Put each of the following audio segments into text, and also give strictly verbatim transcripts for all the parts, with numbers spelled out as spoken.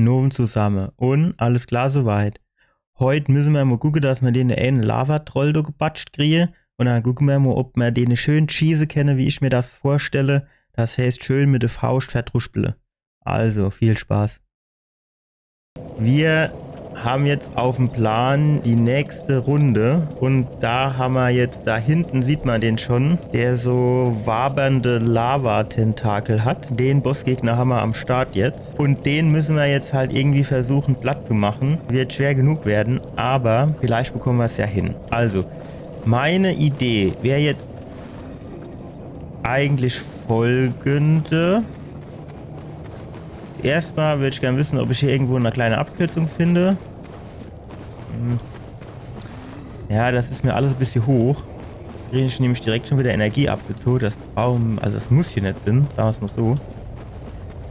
Nowend zusamme. Un alles klar soweit. Heut misse mer mo gucke, dass mer den eene Lavatroll do gebatscht krien. Un dann gucke mer mo, ob mer den schön cheese kenne, wie ich mir das vorstelle. Das heißt, schön mit de Fauscht verdruspele. Also, viel Spaß. Wir haben jetzt auf'm Plan die nächste Runde. Un da hammer jetzt, da hinten sieht man den schon, der so wabernde Lava-Tentakel hat. Den Bossgegner hammer am Start jetzt. Un den müsse mer jetzt halt irgendwie versuchen, platt zu machen. Wird schwer genug werden, aber vielleicht bekomme mer's ja hin. Also, meine Idee wär jetzt eigentlich folgende. Erstmal würd ich gern wissen, ob ich hier irgendwo eine kleine Abkürzung finde. Hm. Ja, das is mir alles e bissje hoch. Krieg ich nämlich direkt schon wieder Energie abgezogen. Das brauchen, also das muss hier net sinn, sagen wir's mal so.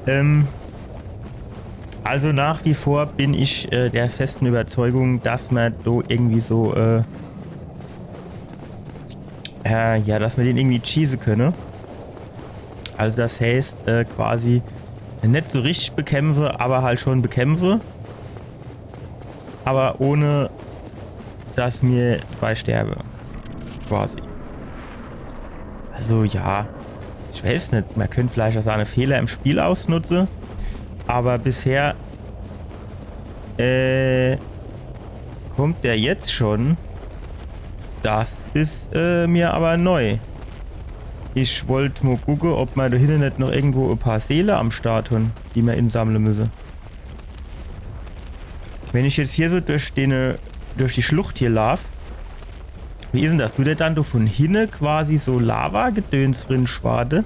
Ähm, also nach wie vor bin ich äh, der festen Überzeugung, dass mer do irgendwie so, äh, äh, ja, dass mer den irgendwie cheese könne. Also das heißt, äh, quasi net so richtig bekämpfe, aber halt schon bekämpfe. Aber ohne, dass mir bei sterbe. Quasi. Also ja, ich weiß net, mer könnt vielleicht auch seine Fehler im Spiel ausnutze, aber bisher äh, kommt der jetzt schon? Das is äh, mir aber neu. Ich wollt mo gucke, ob mer do hinne net noch irgendwo e paar Seele am Start hun, die mer insammle müsse. Wenn ich jetzt hier so durch den, äh, durch die Schlucht hier laaf, wie is denn das? Tut der dann do von hinne quasi so Lava-Gedöns rinschwade?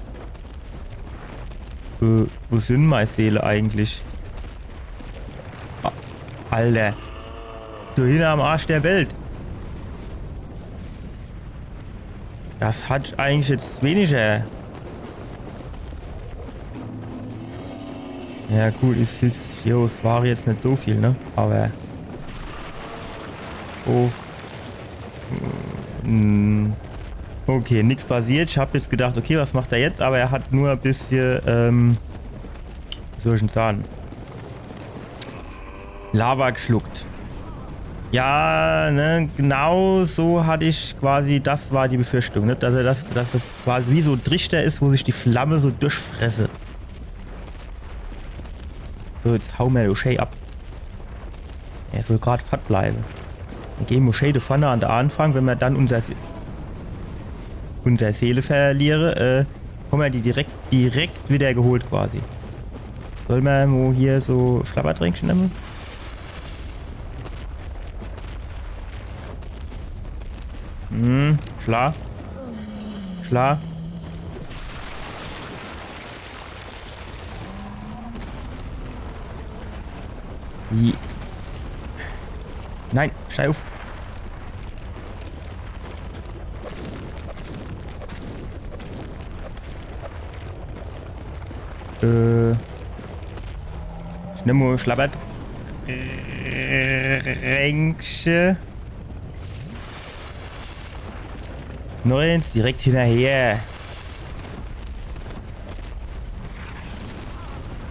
Äh, wo sinn mei Seele eigentlich? Ah, Alter. Du hinne am Arsch der Welt. Das hat eigentlich jetzt weniger. Ja gut, is jetzt, jo, es war jetzt net so viel, ne? Aber. Uff. Hm. Okay, nix passiert. Ich hab jetzt gedacht, okay, was macht er jetzt? Aber er hat nur e bissje, ähm, wie soll ich denn sagen? Lava geschluckt. Ja, ne, genau so hatt ich quasi, das war die Befürchtung, ne? Dass er das, dass das quasi wie so e Trichter is, wo sich die Flamme so durchfresse. So, jetzt hau mer O'Shea ab. Er soll grad fort bleibe. Mir gehn O'Shea do vorne an de Anfang, wenn mer dann unser, Se unser Seele verliere, äh, kommen mer die direkt, direkt wieder geholt quasi. Soll mer mo hier so Schlabbertränkche nemme? Hm, Schla. Schla. Wie? Nein, steh uff. Äh. Schnell mo Schlabbert. Ränkche. Neins direkt hinnerher.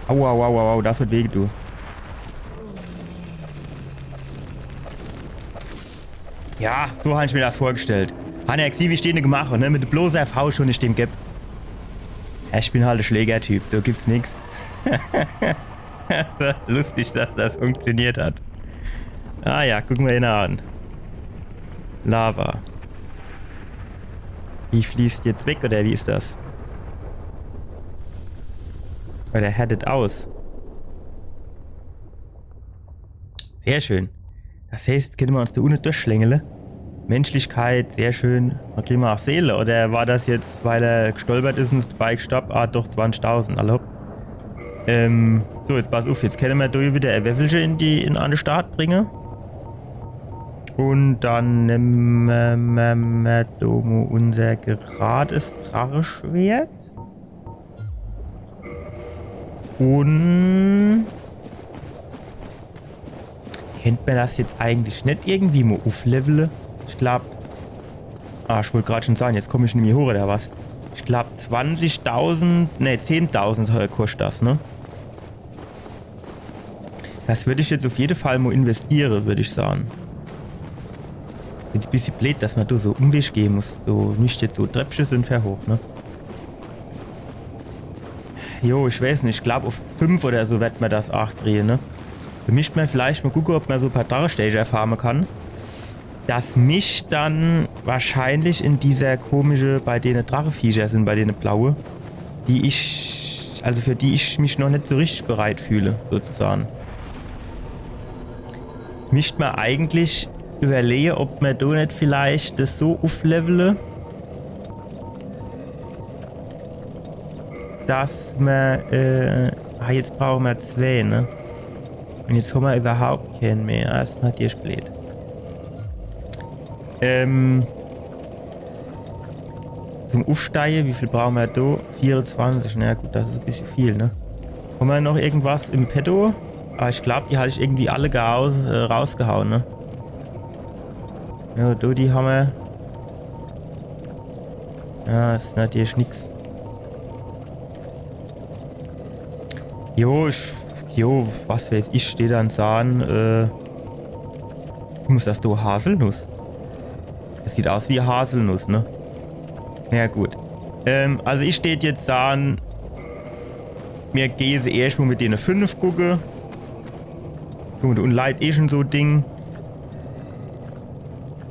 Aua, aua, aua, aua, das hat weh getan. Ja, so hab ich mir das vorgestellt. Hab ich gesieh, wie ich den gemacht hab, ne? Mit de bloßer Faust schon ich dem geb. Ja, ich bin halt e Schlägertyp, do gibt's nix. So lustig, dass das funktioniert hat. Ah ja, gucke mer ihn an. Lava. Die fließt jetzt weg, oder wie is das? Oder härtet aus? Sehr schön. Das heißt, kenne mer uns do unne durchschlängele? Menschlichkeit, sehr schön. Do kriege mer auch Seele. Oder war das jetzt, weil er gestolpert is un is dabei gestorb? Ah, doch, zwanzigtausend, alla hopp. Ähm, so, jetzt pass uff, jetzt kenne mer do wieder e Wäffelche in die, in, an de Start bringe. Un dann nemme mer, mer do mo unser gerades Dracheschwert. Un kennt mer das jetzt eigentlich net irgendwie mo ufflevele? Ich glaub. Ah, ich wollt grad schon sage, jetzt komm ich nimmi hoch, oder was? Ich glaub, zwanzigtausend, ne, zehntausend, äh, koscht das, ne? Das würd ich jetzt uff jede Fall mo investiere, würd ich sage. Jetzt bissje bleed, dass mer do so Umweg gehe muss. Do net jetzt so Treppche sin fer hoch, ne? Jo, ich weeß net, ich glaab, uff fünf oder so werd mer das aach drehe, ne? Do misst mer vielleicht mo gucke, ob mer so paar Drachestächer farme kann. Das misst dann wahrscheinlich in dieser komische, bei dene Dracheviecher sin, bei dene blaue, die ich, also für die ich mich noch net so richtig bereit fühle, sozusagen. Jetzt misst mer eigentlich überlehe, ob mer do net vielleicht das so ufflevele, dass mer, äh, ah, jetzt brauche mer zwee, ne? Un jetzt hommer überhaupt keen mehr. Das is natürlich bleed. Ähm, zum Uffsteie, wie viel brauche mer do? Vierunzwanzig. Na ja, gut, das is e bissje viel, ne? Hommer noch irgendwas im Petto? Ah, ich glaab, die hat ich irgendwie alle gehaus-, äh, rausgehaue, ne? Ja, do, die hommer. Ja, is natürlich nix. Jo, ich, jo, was weeß ich, steht dann Sahn, äh, muss das do Haselnuss? Das sieht aus wie Haselnuss, ne? Na ja, gut. Ähm, also ich steht jetzt Sahn, mir gehe se erscht mo mit dene fünf gucke. Guck mo, do unne leit eh schon so Ding.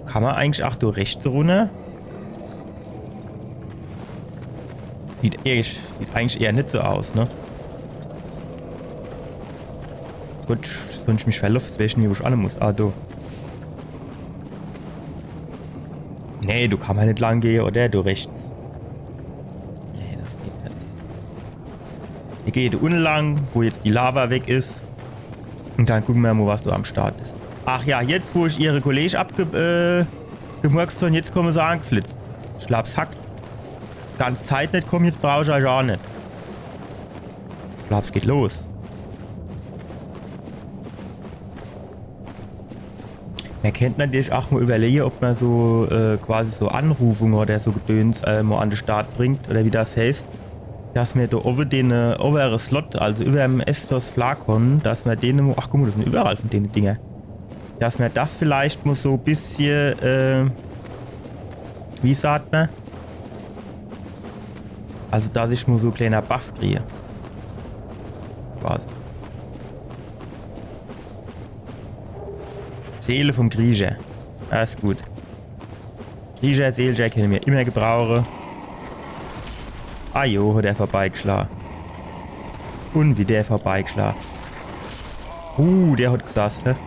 Kann mer eigentlich aach do rechts runner? Sieht, eher, sieht eigentlich eher net so aus, ne? Gut, sonscht mich verloffe, jetzt weeß ich net, wo ich anne muss. Ah, do. Nee, do kann mer net lang gehe, oder? Do rechts. Nee, das geht net. Ich geh do unne lang, wo jetzt die Lava weg is. Un dann gucke mer mo, was do am Start is. Ach ja, jetzt, wo ich ihre Kollege abge-, äh, gemurkst hon, jetzt komme se angeflitzt. Schlappsack. Ganz Zeit net komme, jetzt brauch ich eich aach net. Ich glaab, es geht los. Mer kennt natürlich aach mo überlehe, ob mer so, äh, quasi so Anrufung oder so Gedöns, äh, mo an de Start bringt, oder wie das heißt, dass mer do owwe den, äh, owwere Slot, also überm Estus Flakon, dass mer den mo, ach guck mo, das sin überall von dene Dinger, dass mer das vielleicht mo so bissje, äh, wie sagt mer? Also, dass ich mo so e kleiner Buff kriege. Quasi. Seele vom Krieger. Alles gut. Krieger, Seele kenne mer immer gebrauche. Ah jo, hat er vorbeigeschla. Un wieder vorbeigeschla. Uh, der hat gesass, ne?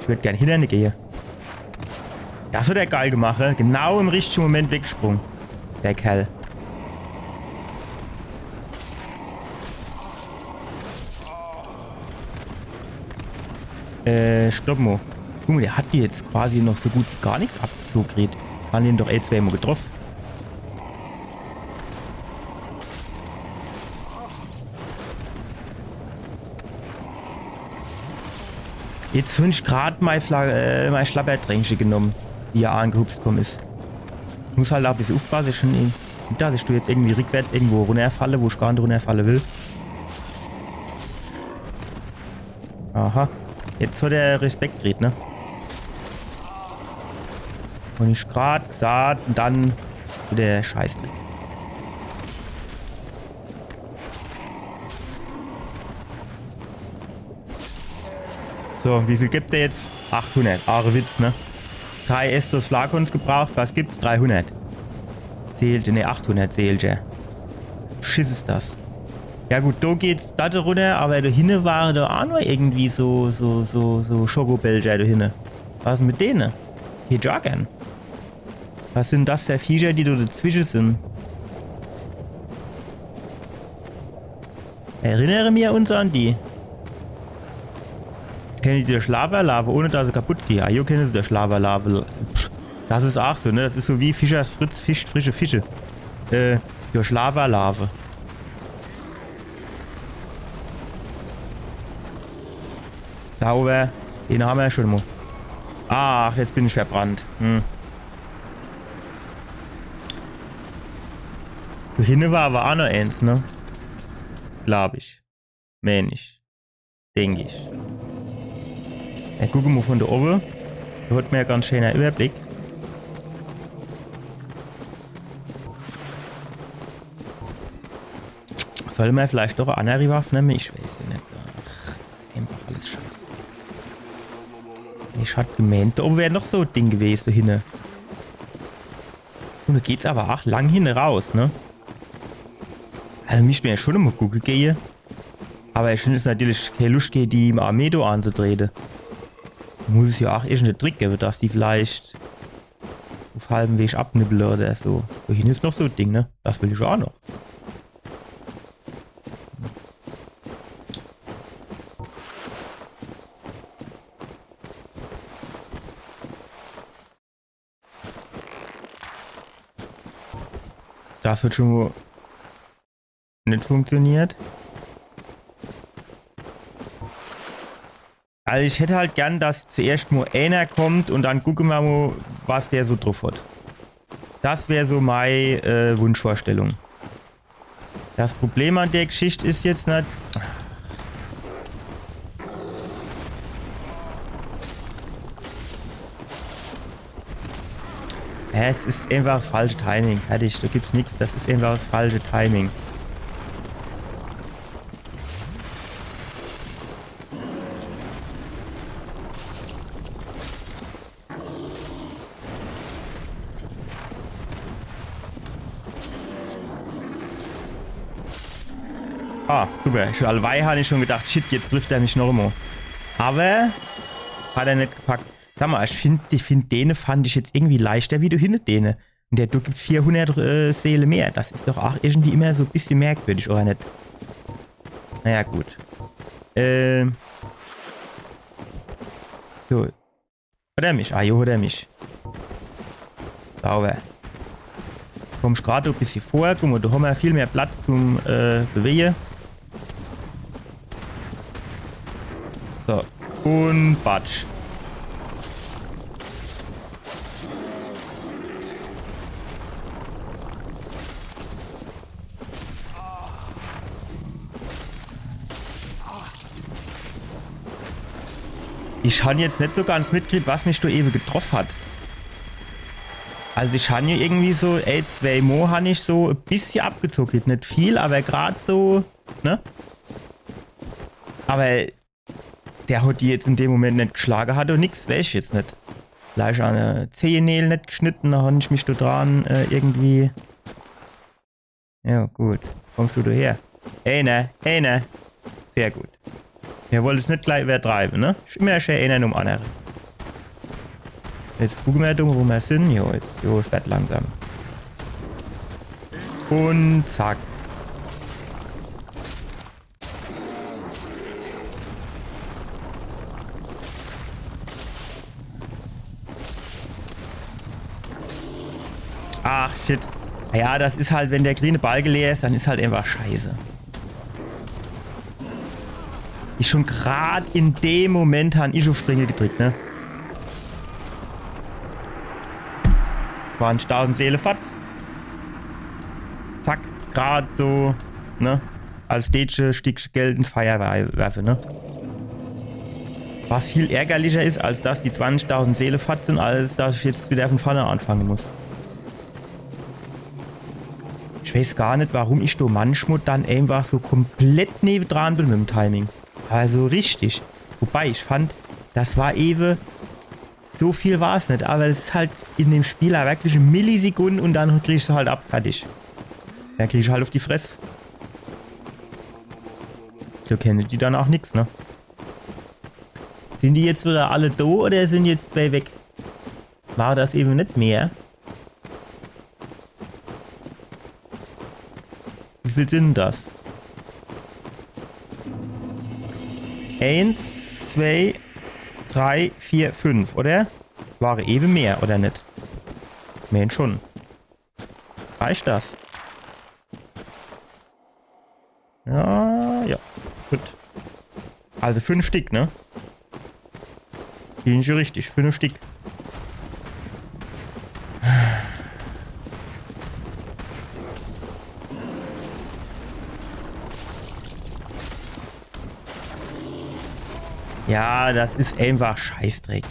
Ich würd gern hinner ne gehe. Das hat er geil gemacht, hä? Genau im richtige Moment weggesprung. Der Kerl. Äh, stopp mo. Guck mo, der hat die jetzt quasi noch so gut wie gar nix abgezoge kriegt. Han den doch eh zwee mo getroff. Jetzt hon ich grad mei, Fla äh, mei Schlabbertränkche genomm, wie er angehupst komm is. Muss halt aach e bissje uffpasse, schon in, dass ich do jetzt irgendwie rückwärts irgendwo runnerfalle, wo ich gar net runnerfalle will. Aha. Jetzt hat er Respekt kriegt, ne? Un ich grad gesagt, un dann wieder Scheißdreck. So, wie viel gibt er jetzt? Achthundert. Aach e Witz, ne? Drei Estus Flakons gebraucht, was gibt's? Dreihundert. Seele, ne, achthundert Seele. Schiss is das. Ja gut, do geht's do runner, awwer do hinne ware do aach noch irgendwie so, so, so, so Schokobällcher do hinne. Was is mit dene? Hier joggen. Was sin das für Viecher, die do dezwische sin? Erinnere mir uns an die. Kenne die durch Lava laafe, ohne dass se kaputt gehe? Ah, jo, kenne se durch Lava laafe. Pff, das is aach so, ne? Das is so wie Fischers Fritz fischt frische Fische. Äh, durch Lava laafe. Sauber. Den hammer jo schon mo. Ach, jetzt bin ich verbrannt. Hm. Do hinne war awwer aa noch eens, ne? Glaab ich. Meen ich. Denk ich. Ich guck mo vun do owwe. Do hot mer jo ganz scheener Iwwerblick. Soll mer vielleicht doch e anneri Waff nemme? Ich weeß jo net. Ach, des is eenfach alles scheiße. Ich hat gemeent, do owwe wär noch so e Ding gewese, do hinne. Un do geht's awwer aa lang hinne raus, ne? Also misst mer jo schun mo gucke gehe. Awwer ich find es natürlich kee Luscht, gehe die Armee do anzutrete. Muss es jo aa irgend e Trick gewwe, dass die vielleicht uff halwem Weg abnibbele oder so. Do hinne is noch so e Ding, ne? Des will ich aa noch. Des hot schun mo net funktioniert. Also ich hätt halt gern, dass zuerscht mo eener kommt un dann gucke mer mo, was der so druff hot. Des wär so mei, äh, Wunschvorstellung. Des Problem an der Geschicht is jetzt net. Ja, es is eenfach des falsche Timing. Fertig, do gibt's nix. Des is eenfach des falsche Timing. Ah, super. Schun allewei hab ich schun gedacht, shit, jetzt trifft er mich noch emo. Awwer hot er net gepackt. Sa mo, ich find, ich find, dene fand ich jetzt irgendwie leichter wie do hinne dene. Un der do gibt vierhundert, äh, Seele mehr. Des is doch aa irgendwie immer so e bissje merkwürdig, oder net? Naja, gut. Ähm. So. Hot er mich? Ah, jo, hot er mich. Sauber. Komm ich grad e bissje vor. Guck mo, do hammer viel mehr Platz zum, äh, Bewege. So. Un batsch. Ich han jetzt net so ganz mitgekriet, was mich do ewe getroff hat. Also ich han jo irgendwie so, ey, zwee Mo han ich so e bissje abgezock. Net viel, awwer grad so, ne? Awwer der hot die jetzt in dem Moment net geschlage, hot do nix, weeß ich jetzt net. Vielleicht an de Zehenähl net geschnitt, do han ich mich do dran, äh, irgendwie. Ja, gut. Kommst du do her? Eener, eener. Sehr gut. Mir wolle es net gleich iwwertreiwe, ne? Immer schee eener nom annere. Jetzt gucke mer do, wo mer sin. Jo, jetzt, jo, es werd langsam. Un zack. Ach, shit. Ja, das is halt, wenn der grüne Balke leer is, dann is halt einfach scheiße. Ich schon grad in dem Moment han ich uff Springe gedrückt, ne? Zwanzigtausend Seele fort. Zack, grad so, ne? Als dätsche Stick Geld ins Feier wei-, werfe, ne? Was viel ärgerlicher is, als dass die zwanzigtausend Seele fort sin, als dass ich jetzt wieder von vorne anfange muss. Ich weeß gar net, warum ich do manchmal dann einfach so komplett newedran bin mit dem Timing. Aber so richtig. Wobei, ich fand, das war ewe so viel war's net, aber es is halt in dem Spiel halt wirklich e Millisekund un dann kriegst du halt ab, fertig. Dann kriegst du halt uff die Fress. So kenne die dann auch nix, ne? Sin die jetzt wieder alle do oder sin jetzt zwee weg? War das ewe net mehr? Wie viel sin das? Eins, zwei, drei, vier, fünf, oder? Ware ewe mehr, oder net? Meen schon. Reicht das? Ja, ja. Gut. Also fünf Stick, ne? Bin ich richtig, fünf Stick. Ja, das is einfach Scheißdreck.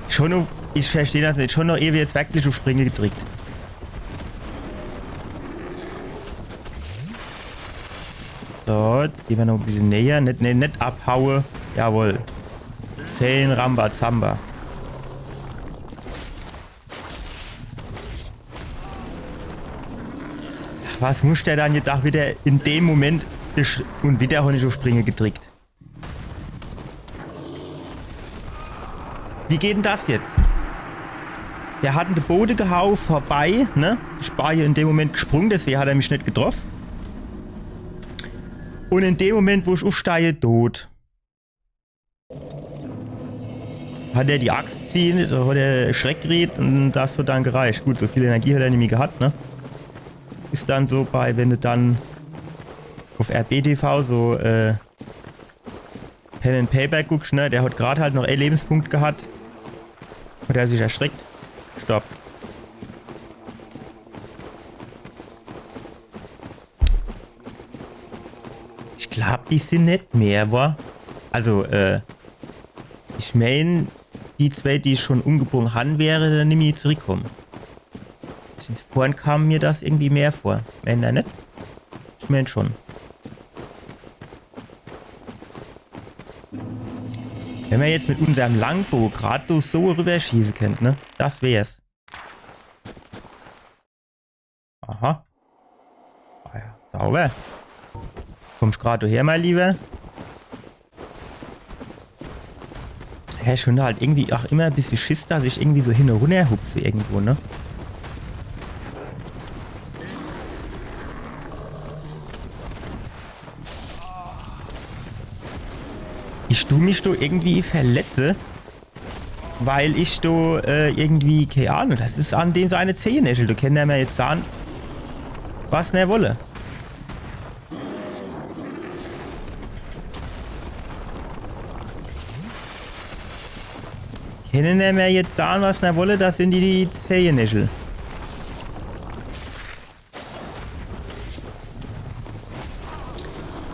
Schon uff, ich versteh das net. Schon noch ewe jetzt wirklich uff Springe gedrickt. So, jetzt gehn mer noch e bissel näher. Net, net, net abhaue. Jawohl. Schön Rambazamba. Ach, was muss der dann jetzt ach wieder in dem Moment besch-, und wieder hab ich uff Springe gedrickt. Wie geht denn das jetzt? Der hat in de Bode gehau, vorbei, ne? Ich war hier in dem Moment gesprung, deswege hat er mich net getroff. Und in dem Moment, wo ich uffstehe, tot. Hat er die Axt gezogen, da hat er Schreck geredet und das hat dann gereicht. Gut, so viel Energie hat er nimmi gehat, ne? Is dann so bei, wenn du dann uff R B T V so, äh, Pen and Paper guckst, ne? Der hat grad halt noch e Lebenspunkt gehat. Hat er sich erschreckt. Stopp. Ich glaub, die sin net mehr, wa? Also, äh, ich mein, die zwei, die ich schon umgebrung han, wäre dann nimmi zurückkomme. Vorhin kam mir das irgendwie mehr vor. Wenn er net? Ich mein schon. Wenn mer jetzt mit unserm Langbow grad do so rüberschieße kennt, ne? Das wär's. Aha. Ah ja, sauber. Kommst grad her, mein Lieber. Ja, ich hun halt irgendwie ach immer e bissel Schiss, dass ich irgendwie so hin und runner hupse irgendwo, ne? Ich du mich do irgendwie verletze, weil ich do, äh, irgendwie, kei Ahnung, das is an dem seine Zehenächel. Do kennt er mer jetzt sahn, was er wolle. Kennt er mer jetzt sahn, was er wolle, das sin die, die Zehenächel.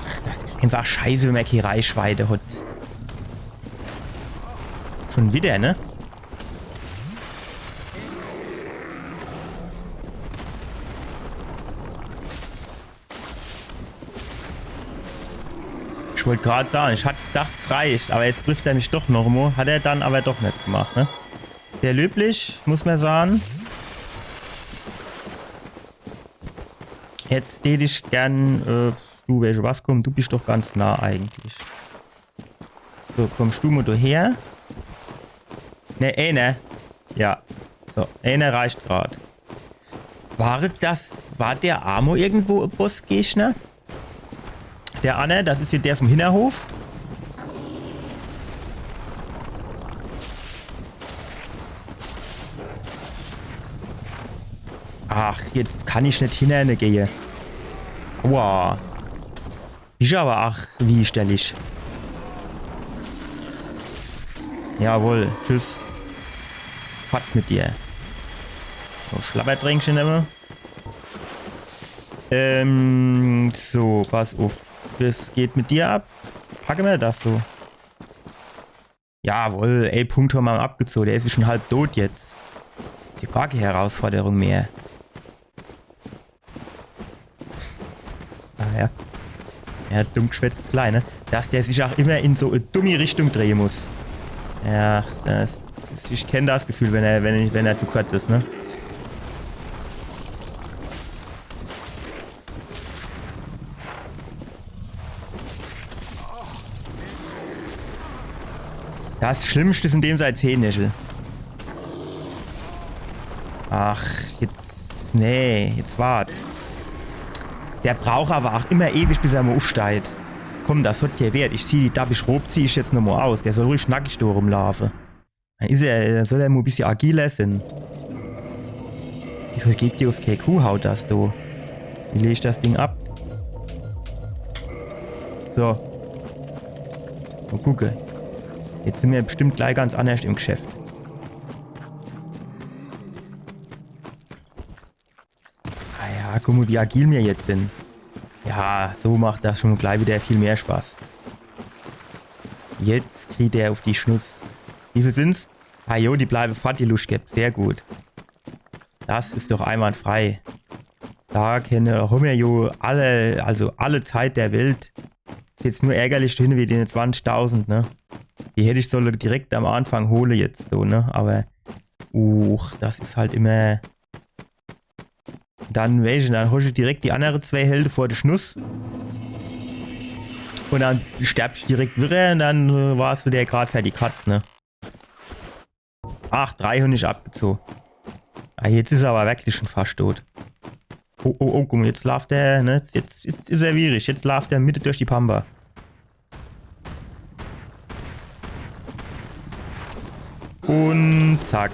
Ach, das is einfach scheiße, wenn mer kei Reichweite hat. Schon wieder, ne? Ich wollt grad sahn, ich hat gedacht, es reicht, aber jetzt trifft er mich doch noch mo. Hat er dann aber doch net gemacht, ne? Sehr löblich, muss mer sahn. Jetzt tät ich gern, äh, du, weescht was, komm, du bist doch ganz nah eigentlich. So, kommst du mo do her? Ne, eener. Ja. So, eener reicht grad. War das, war der ach mo irgendwo e Bossgegner? Der anner, das is hier der vom Hinterhof. Ach, jetzt kann ich net hinner ne gehe. Aua. Is aber ach wichterlich. Jawohl, tschüss. Fort mit dir. So, Schlabbertränkche nemme. Ähm, so, pass uff. Was geht mit dir ab? Packe mer das so. Jawohl, ey, Punkt hammer abgezoge. Der is schon halb tot jetzt. Is ja gar kei Herausforderung mehr. Ah ja. Ja, dumm geschwätzt is gleich, ne? Dass der sich ach immer in so e dummi Richtung drehe muss. Ja, das, das, ich kenn das Gefühl, wenn er, wenn, wenn er zu kurz is, ne? Das Schlimmste is in dem sei Zehenächel. Ach, jetzt. Nee, jetzt wart. Der braucht aber ach immer ewig, bis er mo uffsteht. Komm, das hat kei Wert. Ich zieh die dabbisch Rob, zieh ich jetzt nomo aus. Der soll ruhig nackig do rumlaufe. Dann is er, dann soll er mo e bissje agiler sin. Wieso geht die uff kei Kuhhaut, das do? Wie leg ich das Ding ab? So. Mo gucke. Jetzt sin mer bestimmt gleich ganz annerscht im Geschäft. Ah ja, guck mo, wie agil mir jetzt sin. Ja, so macht das schon gleich wieder viel mehr Spaß. Jetzt kriegt er uff die Schnuss. Wie viel sin's? Ah jo, die bleiwe fort, die Luschkäpp. Sehr gut. Das is doch einwandfrei. Do kenne, hommer jo alle, also alle Zeit der Welt. Is jetzt nur ärgerlich do hinne wege dene zwanzigtausend, ne? Die hätt ich solle direkt am Anfang hole jetzt, so, ne? Awwer, uch, das is halt immer. Dann, weesche, dann hosch du direkt die annere zwee Helde vor de Schnuss. Un dann sterbsch direkt wirrer un dann, äh, war's widder grad fer die Katz, ne? Ach, drei hunn ich abgezoh. Ah, jetzt is er awwer werklich schun fascht dot. Oh, oh, oh, guck mol, jetzt laaft er, ne? Jetzt, jetzt is er schwierig. Jetzt laaft er mitte dorch die Pampa. Un zack.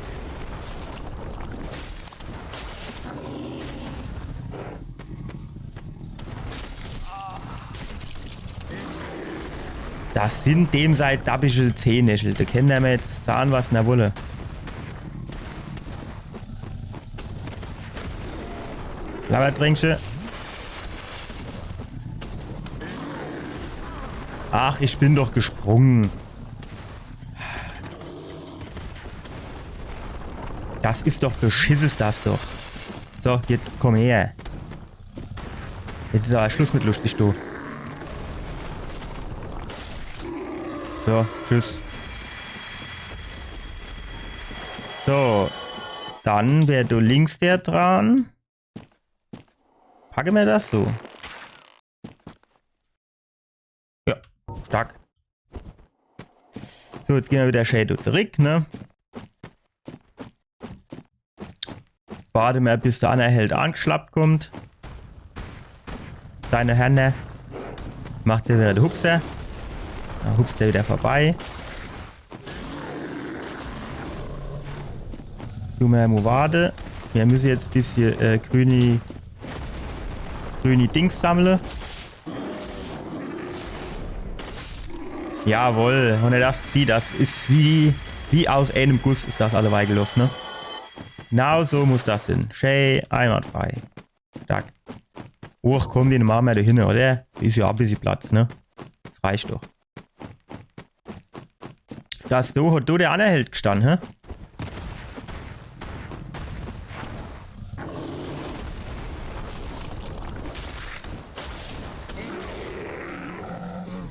Das sin dem sei dabische Zehenächel. Do kenne mer jetzt sahn, was ner wolle. Labbertränkche. Ach, ich bin doch gesprunge. Das is doch Beschiss, is das doch. So, jetzt komm her. Jetzt is awwer Schluss mit luschtig, du. So, tschüss. So, dann wär do links der dran. Packe mer das so? Ja, stark. So, jetzt gehn mer widder schää do zerick, ne? Warte mer, bis der anner Held angeschlappt kommt. Deine Hände. Macht der widder de Hupser. Dann hupst der widder vorbei. Du mer mo warte. Mer misse jetzt bissje, äh, grüni, grüni Dings sammle. Jawohl, hunn er das gesiehn, das is wie, wie aus eenem Guss is das alleweil geloff, ne? Genau so muss das sin. Schää, einwandfrei. Stark. Och, komm, den mache mer do hinne, oder? Is jo aa bissje Platz, ne? Das reicht doch. Das so, hat do der anner Held gestann, hä?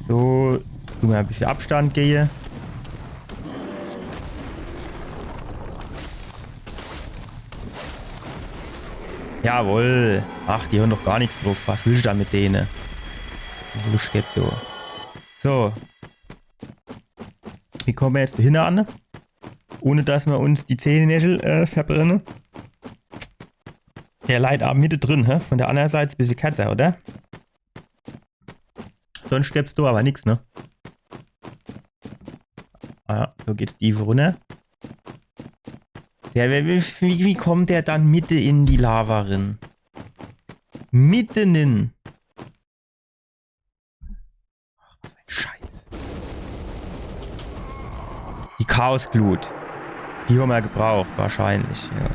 So, du mer e bissje Abstand gehe. Jawohl. Ach, die hunn doch gar nix druff. Was willsch du dann mit dene? Luschkäpp, du. So. Wie komme mer jetzt do hinne an? Ohne dass mer uns die Zehenächel, äh, verbrenne. Der leit aa mitte drin, hä? Vun der anner Seit is e bissje kerzer, oder? Sonscht gäb's do awwer nix, ne? Ah, so geht's die runner. Der, wie, wie, wie kommt der dann mitte in die Lava rin? Mitte nin. Ach, was e Scheiß. Die Chaosglut. Die hommer gebraucht, wahrscheinlich, ja.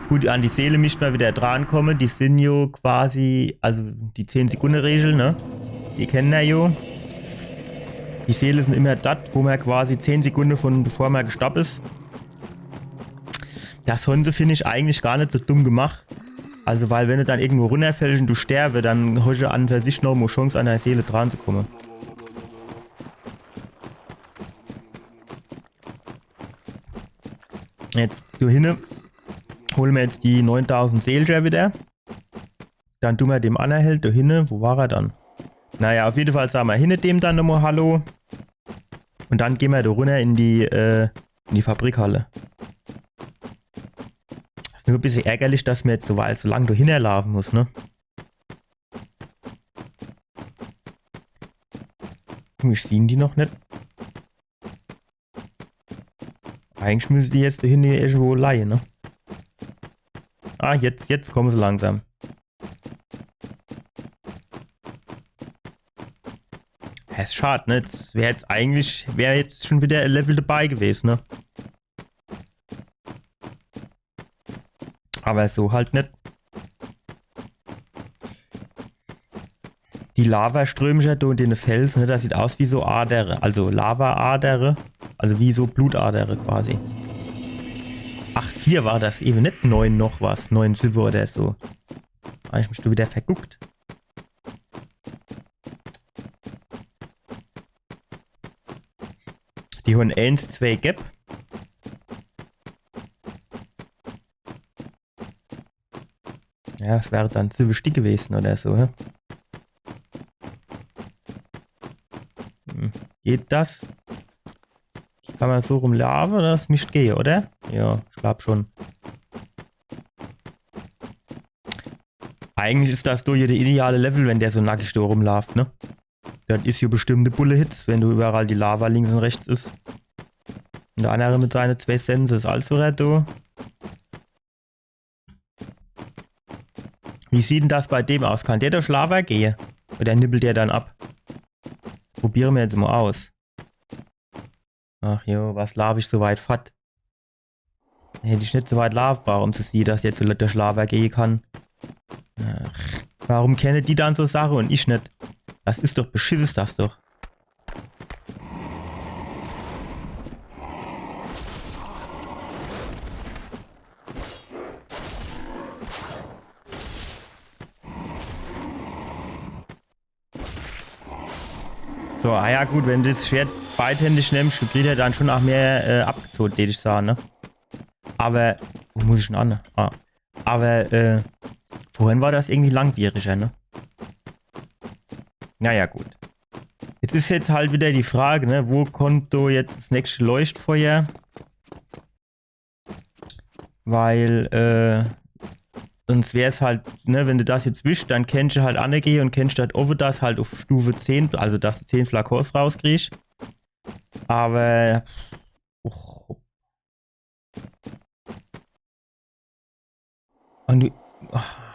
Gut, an die Seele misst mer widder drankomme. Die sin jo quasi, also die zehn Sekunde Regel, ne? Die kenne mer jo. Die Seele sin immer das, wo mer quasi zehn Sekunde vun, bevor mer gestorb is. Das hunn se, find ich, eigentlich gar net so dumm gemacht. Also, weil wenn du dann irgendwo runnerfällsch un du sterbe, dann hosch du an für sich noch mo Chance, an dei Seele dranzukomme. Jetzt do hinne hole mer jetzt die neuntausend Seelcher widder. Dann du mer dem anner Held do hinne, wo war er dann? Naja, uff jede Fall sa mer hinne dem dann nomo Hallo. Un dann geh mer do runner in die, äh, in die Fabrikhalle. Is nur e bissje ärgerlich, dass mer jetzt so weit, so lang do hinnerlaafe muss, ne? Ich sieh die noch net. Eigentlich müsse die jetzt do hinne irgendwo leie, ne? Ah, jetzt, jetzt komme se langsam. Ja, is schad, ne? Jetzt wär jetzt eigentlich, wär jetzt schun widder e Level debei gewes, ne? Awwer so halt net. Die Lavaströmcher do in dene Fels, ne, das sieht aus wie so Adere, also Lavaadere, also wie so Blutadere quasi. Acht vier war das ewe, net neun noch was, neun siwwe oder so. Hab ich mich do wieder verguckt. Die hunn eens, zwee Gap. Ja, es wäre dann zu wichtig gewesen oder so, hä? Hm. Geht das? Kann man so rumlaufen, das misst gehe, oder? Ja, ich glaub schon. Eigentlich is das doch hier der ideale Level, wenn der so nackig do rumlauft, ne? Das is hier bestimmt e Bullehitz, wenn do überall die Lava links und rechts is. Und der andere mit seine zwee Sense is also red, du. Wie sieht denn das bei dem aus? Kann der durch Lava gehe? Oder nibbelt der dann ab? Probiere mer jetzt mal aus. Ach jo, was laaf ich so weit fort? Hätt ich net so weit laafe brauche, um zu siehe, dass jetzt vielleicht durch Lava gehe kann. Ach, warum kenne die dann so Sache und ich net? Das is doch beschiss, is das doch. So, ah ja gut, wenn du das Schwert beidhändig nimmst, kriegt er dann schon ach mehr äh, abgezogen, tät ich sage, ne? Aber, wo muss ich denn an? Ah. Aber, äh, vorhin war das irgendwie langwieriger, ne? Naja, gut. Jetzt is jetzt halt wieder die Frage, ne, wo kommt do jetzt das nächste Leuchtfeuer? Weil, äh, sonst wär's halt, ne, wenn du das jetzt wischst, dann kennscht du halt anegehe und kennscht halt owwe das halt auf Stufe zehn, also dass du zehn Flakons rauskriegst. Aber, och. Und,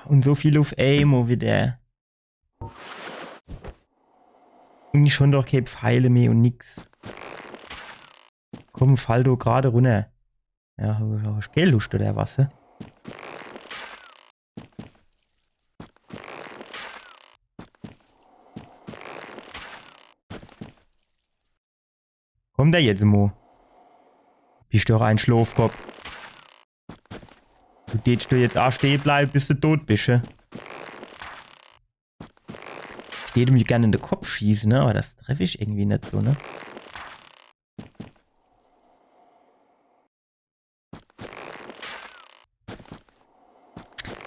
und so viel auf emol wieder. Und ich hon doch kee Pfeile mehr und nix. Komm, fall doch grad runner. Ja, hab ich kee Luscht oder was, hä? Komm do jetzt mo. Bisch doch e Schlofkopp. Du deetsch doch jetzt ach stehe bleibe, bis du tot bisch, hä? Ich deet em gern in de Kopp schieße, ne? Aber das treff ich irgendwie net so, ne?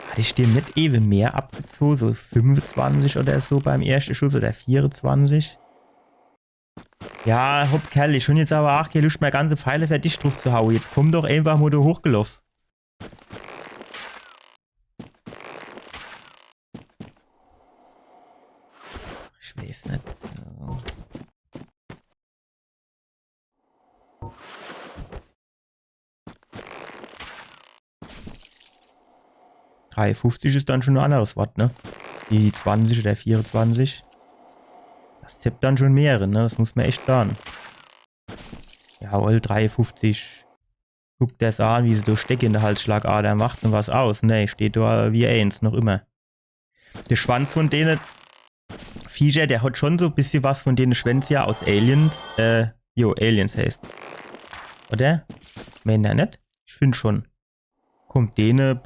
Hat ich dem net ewe mehr abgezoge? So fünfezwanzig oder so beim erschte Schuss oder vierezwanzig? Ja, hopp, Kerl, ich hon jetzt aber ach kee Luscht mehr, ganze Pfeile für dich druff zu haue. Jetzt komm doch einfach mo do hochgeloff. Ich weiß net. So. Dreiundfünfzig is dann schon e anderes Wort, ne? Die zwanzig oder vierezwanzig. Das zippt dann schon mehrere, ne? Das muss mer echt sage. Jawohl, dreiundfünfzig. Guck der's an, wie se do Stecke in de Halsschlagader macht un was aus. Nee, steht do wie eens, noch immer. De Schwanz von dene Viecher, der hat schon so e bissje was von dene Schwänz ja aus Aliens. Äh, jo, Aliens heißt. Oder? Meen er net? Ich find schon. Komm, dene.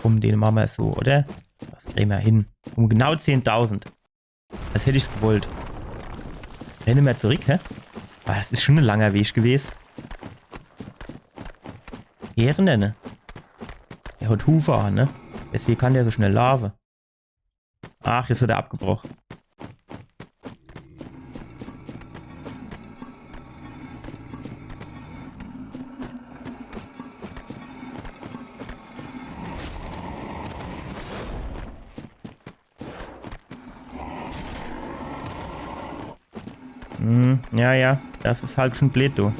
Komm, dene mache mer so, oder? Das krien mer hin. Um genau zehntausend. Als hätt ich's gewollt. Renne mer zurück, hä? Aber das is schon e langer Weg gewes. Ehrenende. Er hat Hufe an, ne? Deswege kann der so schnell laafe. Ach, jetzt hat er abgebroch. Hm, ja, ja. Das is halt schon bleed, du.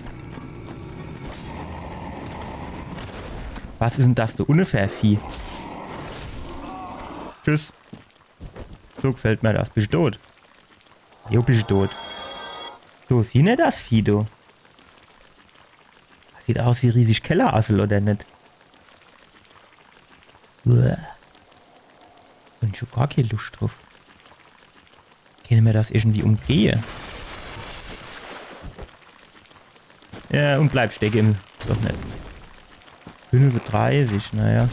Was is denn das, du unfair Vieh? Tschüss. So gefällt mer das. Bisch du tot? Jo, bisch du tot. Du, sieh net das Vieh, du. Das sieht aus wie riesig Kellerassel, oder net? Uah. Hab ich schun gar kee Luscht druff. Kenne mer das irgendwie umgehe? Ja, un bleib stecke. Doch net. Fünfunddreißig, naja.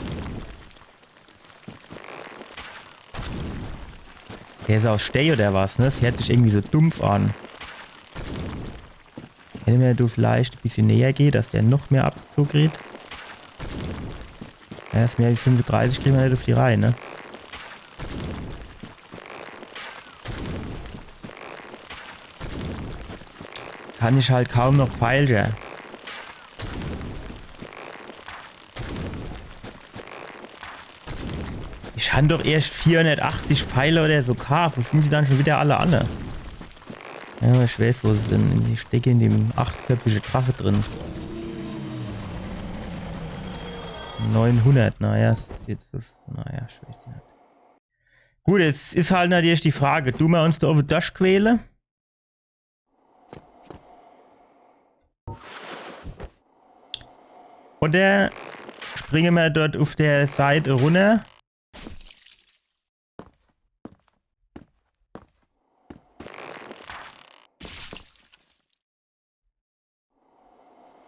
Der is aus Stee oder was, ne? Das heert sich irgendwie so dumpf an. Kenne mer do vielleicht e bissje näher gehe, dass der noch mehr Abzug kriet? Ja, is mehr wie fünfunddreißig kriege mer net uff die Reih, ne? Kann ich halt kaum noch Pfeile. Ich han doch erscht vierhundertachtzig Pfeile oder so gekaaft. Wo sin die dann schun widder alle anne? Ja, ich weiß, wo se sin. Die stecke in dem achtköpfige Drache drin. Neunhundert, naja, is jetzt das. Naja, ich weiß net. Gut, jetzt is halt natürlich die Frage, du mer uns do owwe durchquäle? Oder springe mer dort uff der Seit runner?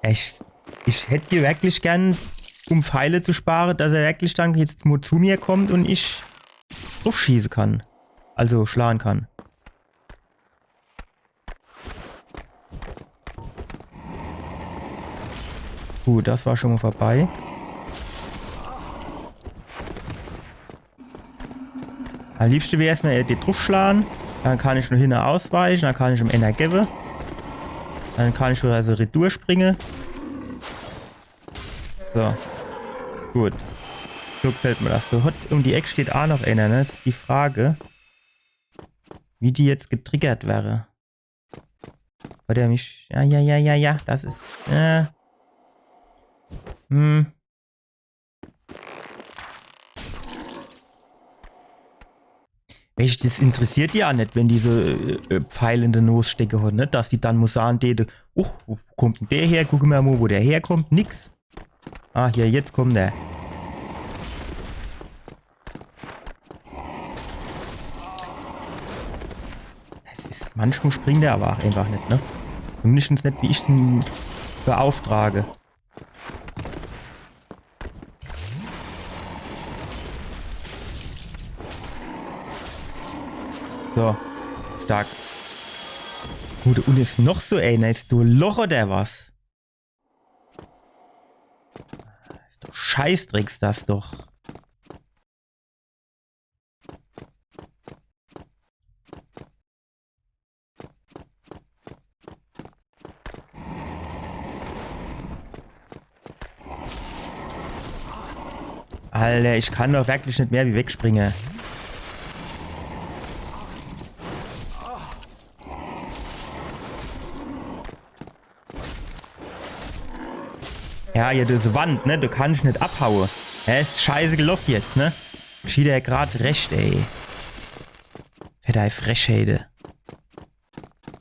Ich, ich hätt hier wirklich gern, um Pfeile zu spare, dass er wirklich dann jetzt mo zu mir kommt un ich druffschieße kann. Also schlage kann. Gut, das war schun mo vorbei. Am liebschte wär's mer, er hätt druffschlage. Dann kann ich no hinne ausweiche, dann kann ich em eener gewwe. Dann kann ich widder so retour springe. So. Gut. So gefällt mer das. So, hot um die Eck steht aa noch eener, ne? Das is die Frage, wie die jetzt getriggert wäre. Oder mich. Ja, ja, ja, ja, ja. Das is. Äh. Hm. Mensch, das interessiert die aa net, wenn die so äh, äh, Pfeile in de Nos stecke hot, ne? Dass die dann mo sage däte, uch, wo kommt dann der her? Gucke mer mo, wo der herkommt. Nix. Ah, hier, jetzt kommt er. Es is, manchmal springt er awwer aa einfach net, ne? Zumindescht net, wie ich's em beauftrage. So. Stark. Gut, un is noch so eener jetzt do Loch oder was? Is doch Scheißdrecks, das doch. Alter, ich kann doch wirklich net mehr wie wegspringe. Ja, hier, diese Wand, ne? Du kannsch net abhaue. Ja, is scheiße geloff jetzt, ne? Geschieht der grad recht, ey. Fette Frechheite.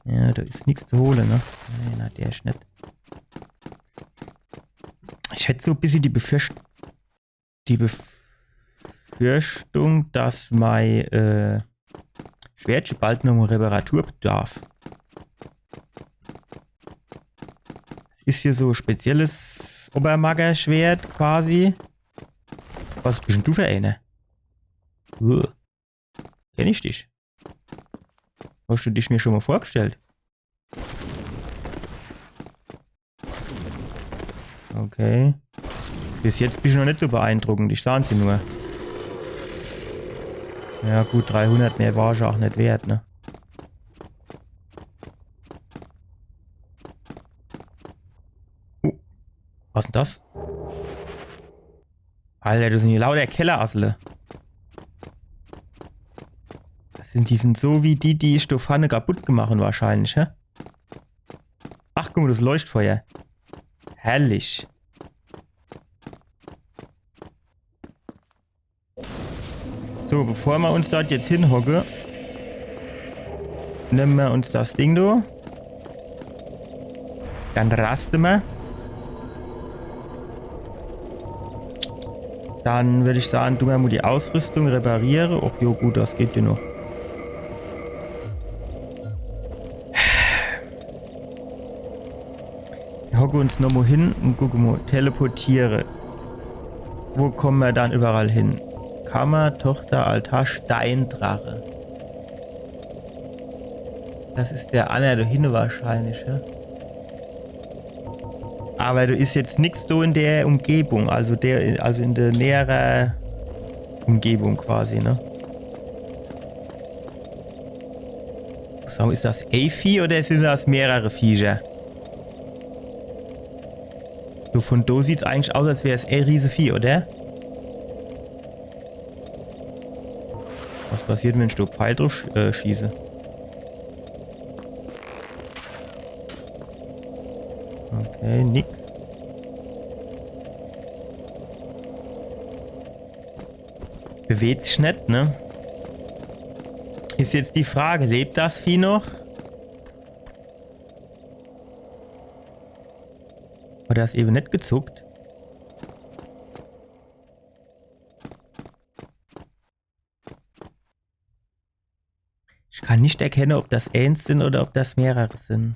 Ja, do is nix zu hole, ne? Nee, na, der is net. Ich hätt so e bissje die Befürcht-, die Befürchtung, dass mei äh, Schwertche bald noch Reparatur bedarf. Is hier so e spezielles Obermacker-Schwert quasi. Was bisch dann du für eener? Uah. Kenn ich dich? Hasch du dich mir schun mo vorgestellt? Okay. Bis jetzt bisch du noch net so beeindruckend, ich saan's dir nur. Ja gut, dreihundert mehr war ich aa net wert, ne? Oh, was dann das? Alter, das sin hier lauter Kellerassele. Das sin, die sin so wie die, die ich do vorne kaputt gemacht hab wahrscheinlich, hä? Ach, guck mo, das Leuchtfeuer. Herrlich. So, bevor mer uns dort jetzt hinhocke, nemme mer uns das Ding do. Dann raste mer. Dann würd ich sage, du mer mo die Ausrüstung repariere. Och jo, gut, das geht jo noch. Hocke uns nomo hin un gucke mo. Teleportiere. Wo komme mer dann iwwerall hin? Kammer, Tochter, Altar, Steindrache. Das is der anner do hinne wahrscheinlich, ja? Awwer do is jetzt nix do in der Umgebung, also der, also in der näherer Umgebung quasi, ne? Sag mo, is das e Vieh oder sin das mehrere Viecher? So vun do sieht's eigentlich aus, als wär's e Riesevieh, oder? Was passiert, wenn ich do Pfeil druff sch äh, schieße? Okay, nix. Bewegt sich net, ne? Is jetzt die Frage, lebt das Vieh noch? Hat das ewe net gezuckt? Ich kann net erkenne, ob das eens sin oder ob das mehrere sin.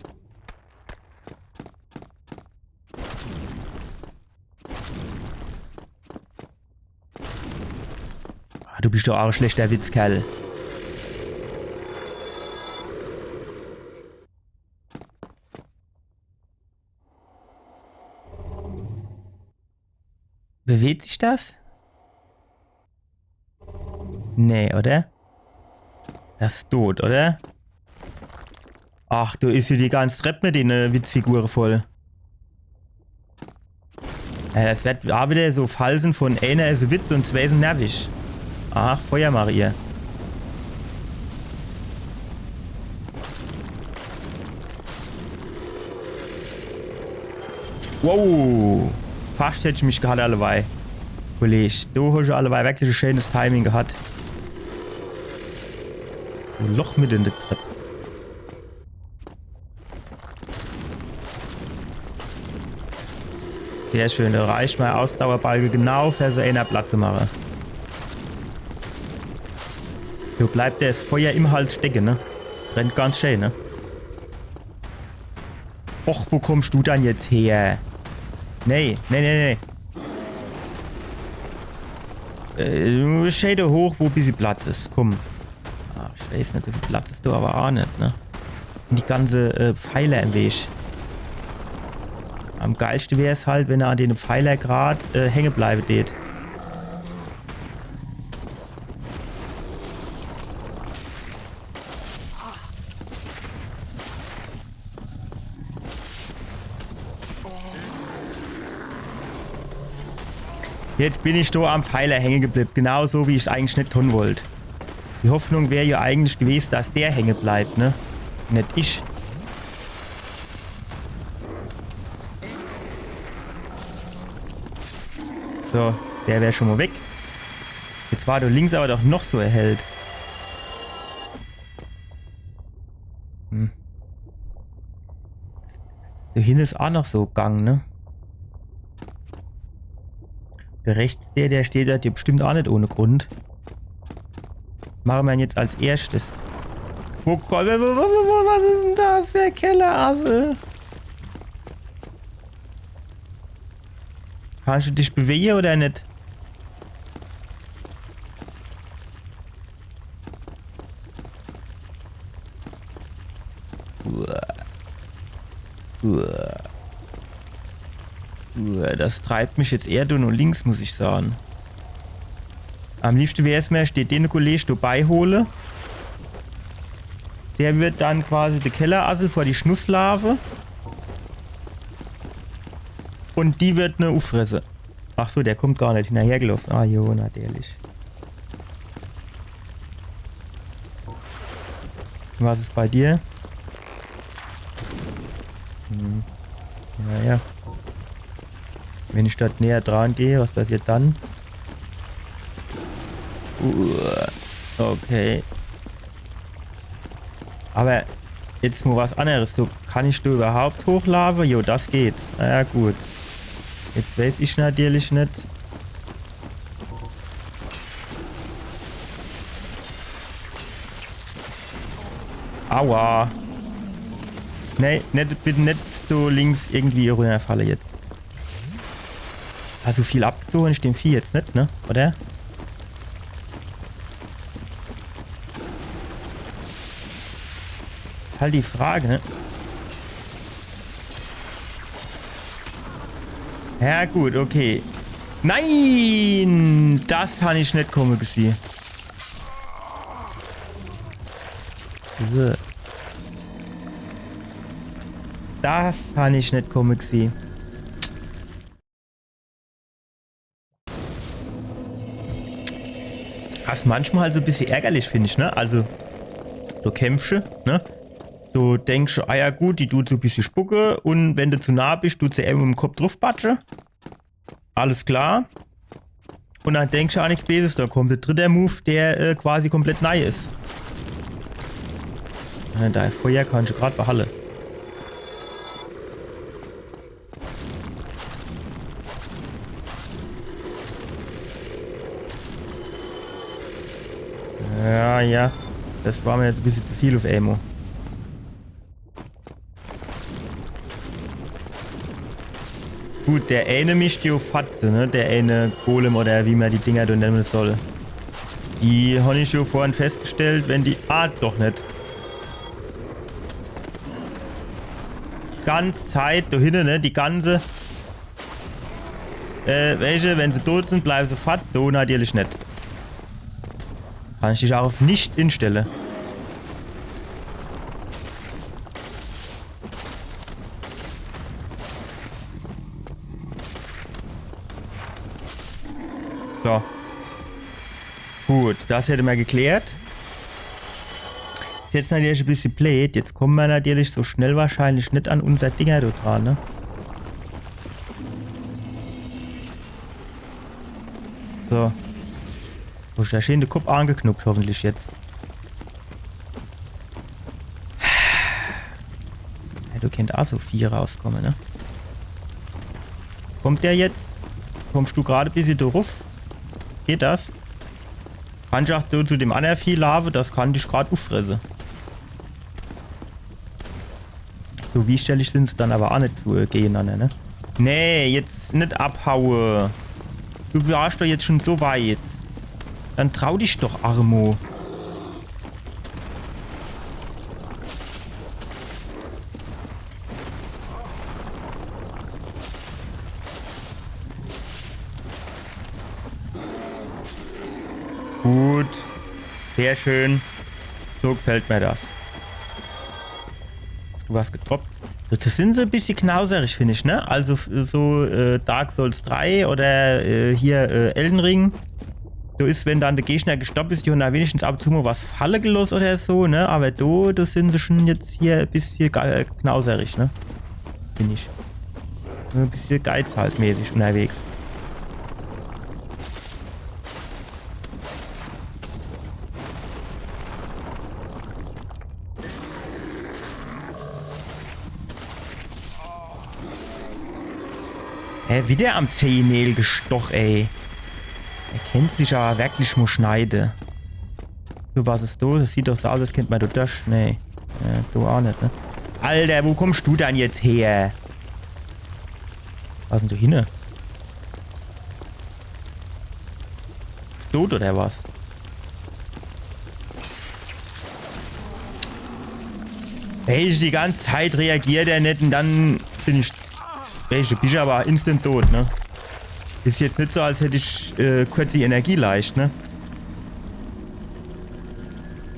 Ah, du bisch doch ach e schlechter Witzkerl. Bewegt sich das? Nee, oder? Das is tot, oder? Ach, do is jo die ganz Trepp mit dene Witzfigure voll. Ja, das werd ach widder so False vun eener is e Witz un zwee sin nervig. Ach, Feuermarie. Wow. Fascht hätt ich mich gehat, allewei. Kollege, do hosch allewei werklich e scheenes Timing gehat. E Loch mit in de Trepp. Sehr schön, do reicht mei Ausdauerbalke genau fer so eener platt zu mache. Do bleibt der das Feuer im Hals stecke, ne? Brennt ganz schee, ne? Och, wo kommsch du dann jetzt her? Nee, nee, nee, nee. Äh, schee do hoch, wo e bissje Platz is. Komm. Ach, ich weeß net, so viel Platz is do awwer ach net, ne? Un die ganze, äh, Pfeiler im Weg. Am geilschte wär's halt, wenn er an dene Pfeiler grad, äh, hänge bleiwe deet. Jetzt bin ich do am Pfeiler hänge geblibb, genau so, wie ich's eigentlich net tun wollt. Die Hoffnung wär jo eigentlich gewes, dass der hänge bleibt, ne? Net ich. So, der wär schon mo weg. Jetzt war do links awwer doch noch so e Held. Hm. Do hinne is ach noch so e Gang, ne? Do rechts, der, der steht dort jo bestimmt ach net ohne Grund. Mache mer en jetzt als erschtes. Wo, wo, wo, wo, wo, was is denn das fer e Kellerassel? Kannscht du dich bewege oder net? Uah. Uah. Uah, das treibt mich jetzt eher do no links, muss ich sage. Am liebschte wär's mer, ich deet dene Kolleg dobei hole. Der wird dann quasi de Kellerassel vor die Schnuss laafe. Un die wird ne uffresse. Ach so, der kommt gar net hinnerhergeloffe. Ah jo, natürlich. Was is bei dir? Hm. Ja, ja. Wenn ich dort näher dran geh, was passiert dann? Uh, okay. Awwer jetzt mo was anneres. So, kann ich do iwwerhaupt hochlaafe? Jo, das geht. Na ja, gut. Jetzt weeß ich natürlich net. Aua. Nee, net, bitte net so links irgendwie runnerfalle jetzt. Also viel abgezogen is dem Vieh jetzt net, ne? Oder? Is halt die Frage, ne? Ja gut, okay. Nein! Das han ich net komme gesieh. So. Das han ich net komme gesieh. Das is manchmal halt so e bissje ärgerlich, find ich, ne? Also, du kämpfsch, ne? Du denksch, ah ja gut, die dut so e bissje spucke un wenn du zu nah bisch, dut se ewe mit em Kopp druffbatsche. Alles klar. Un dann denksch a nix Beeses, dann kommt de dritte Move, der äh, quasi komplett nei is. Äh, do Feuer kannsch grad behalle. Ja, ja. Das war mir jetzt e bissje zu viel uff emol. Gut, der ääne mischt jo fort sei, ne? Der ääne Golem oder wie mer die Dinger do nenne soll. Die han ich jo vorhin festgestellt, wenn die... Ah, doch net. Ganz Zeit do hinne, ne? Die ganze... Äh, welche, wenn se dot sin, bleiwe se fort. Do natürlich net. Kann ich dich auch auf nichts instelle. So. Gut, das hätte mer geklärt. Is jetzt natürlich e bissje bleed. Jetzt komme mer natürlich so schnell wahrscheinlich net an unser Dinger do dran, ne? So. Wo is der schön de Kopp angeknuppt, hoffentlich jetzt. Ja, do kennt a so Vieh rauskomme, ne? Kommt der jetzt? Kommsch du grad e bissje do ruff? Geht das? Kannsch a do zu dem annere Vieh laafe, das kann dich grad uffresse. So wichterlich sin se dann awwer a net zu, äh, gehenanner, ne? Nee, jetzt net abhaue. Du warsch doch jetzt schon so weit. Dann trau dich doch, Armo. Gut. Sehr schön. So gefällt mir das. Du warst gedroppt. Das sin so e bissje knauserig, find ich, ne? Also f- so äh, Dark Souls drei oder äh, hier äh, Elden Ring. Do is, wenn dann de Gegner gestoppt is, die han do wenigstens ab un zu mol was falle geloss oder so, ne? Awwer do, do sin se schon jetzt hier e bissje ge- äh, knauserig, ne? Find ich. E bissje geizhalsmäßig unterwegs. Hä, wieder am Zehenägel gestoch, ey. Er kennt sich awwer werklich mol schneide. Du, was is do? Das sieht doch so aus, als kennt mer do dorch. Nee. Äh, du a net, ne? Alter, wo kommsch du dann jetzt her? Was is dann do hinne? Tot oder was? Ey, ich die ganze Zeit reagiert er net un dann bin ich. Ey, du bisch awwer instant tot, ne? Is jetzt net so, als hätt ich äh, kurz die Energieleischt, ne?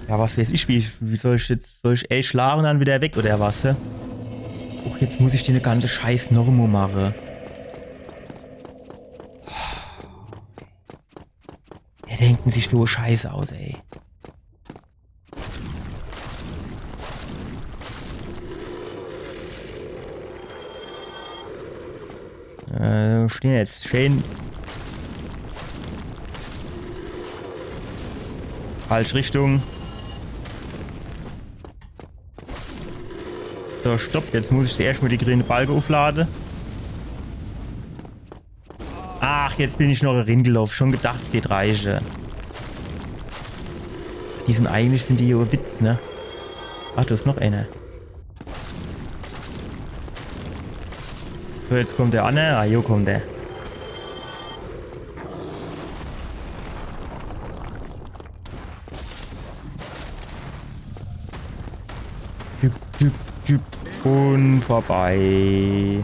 Ja, was weeß ich, wie, wie soll ich jetzt, soll ich ä schlage un dann wieder weg oder was, hä? Och, jetzt muss ich de ganze Scheiß noch emol mache. Die denken sich so Scheiß aus, ey. Äh, stehn jetzt. Schön. Falsch Richtung. So, stopp. Jetzt muss ich zuerscht mol die grüne Balke ufflade. Ach, jetzt bin ich noch ringeloff. Schon gedacht, es geht reiche. Die sin eigentlich, sin die jo e Witz, ne? Ach, do is noch eener. So, jetzt kommt der anner. Ah, jo, kommt der. Jupp, jupp, jupp. Un vorbei.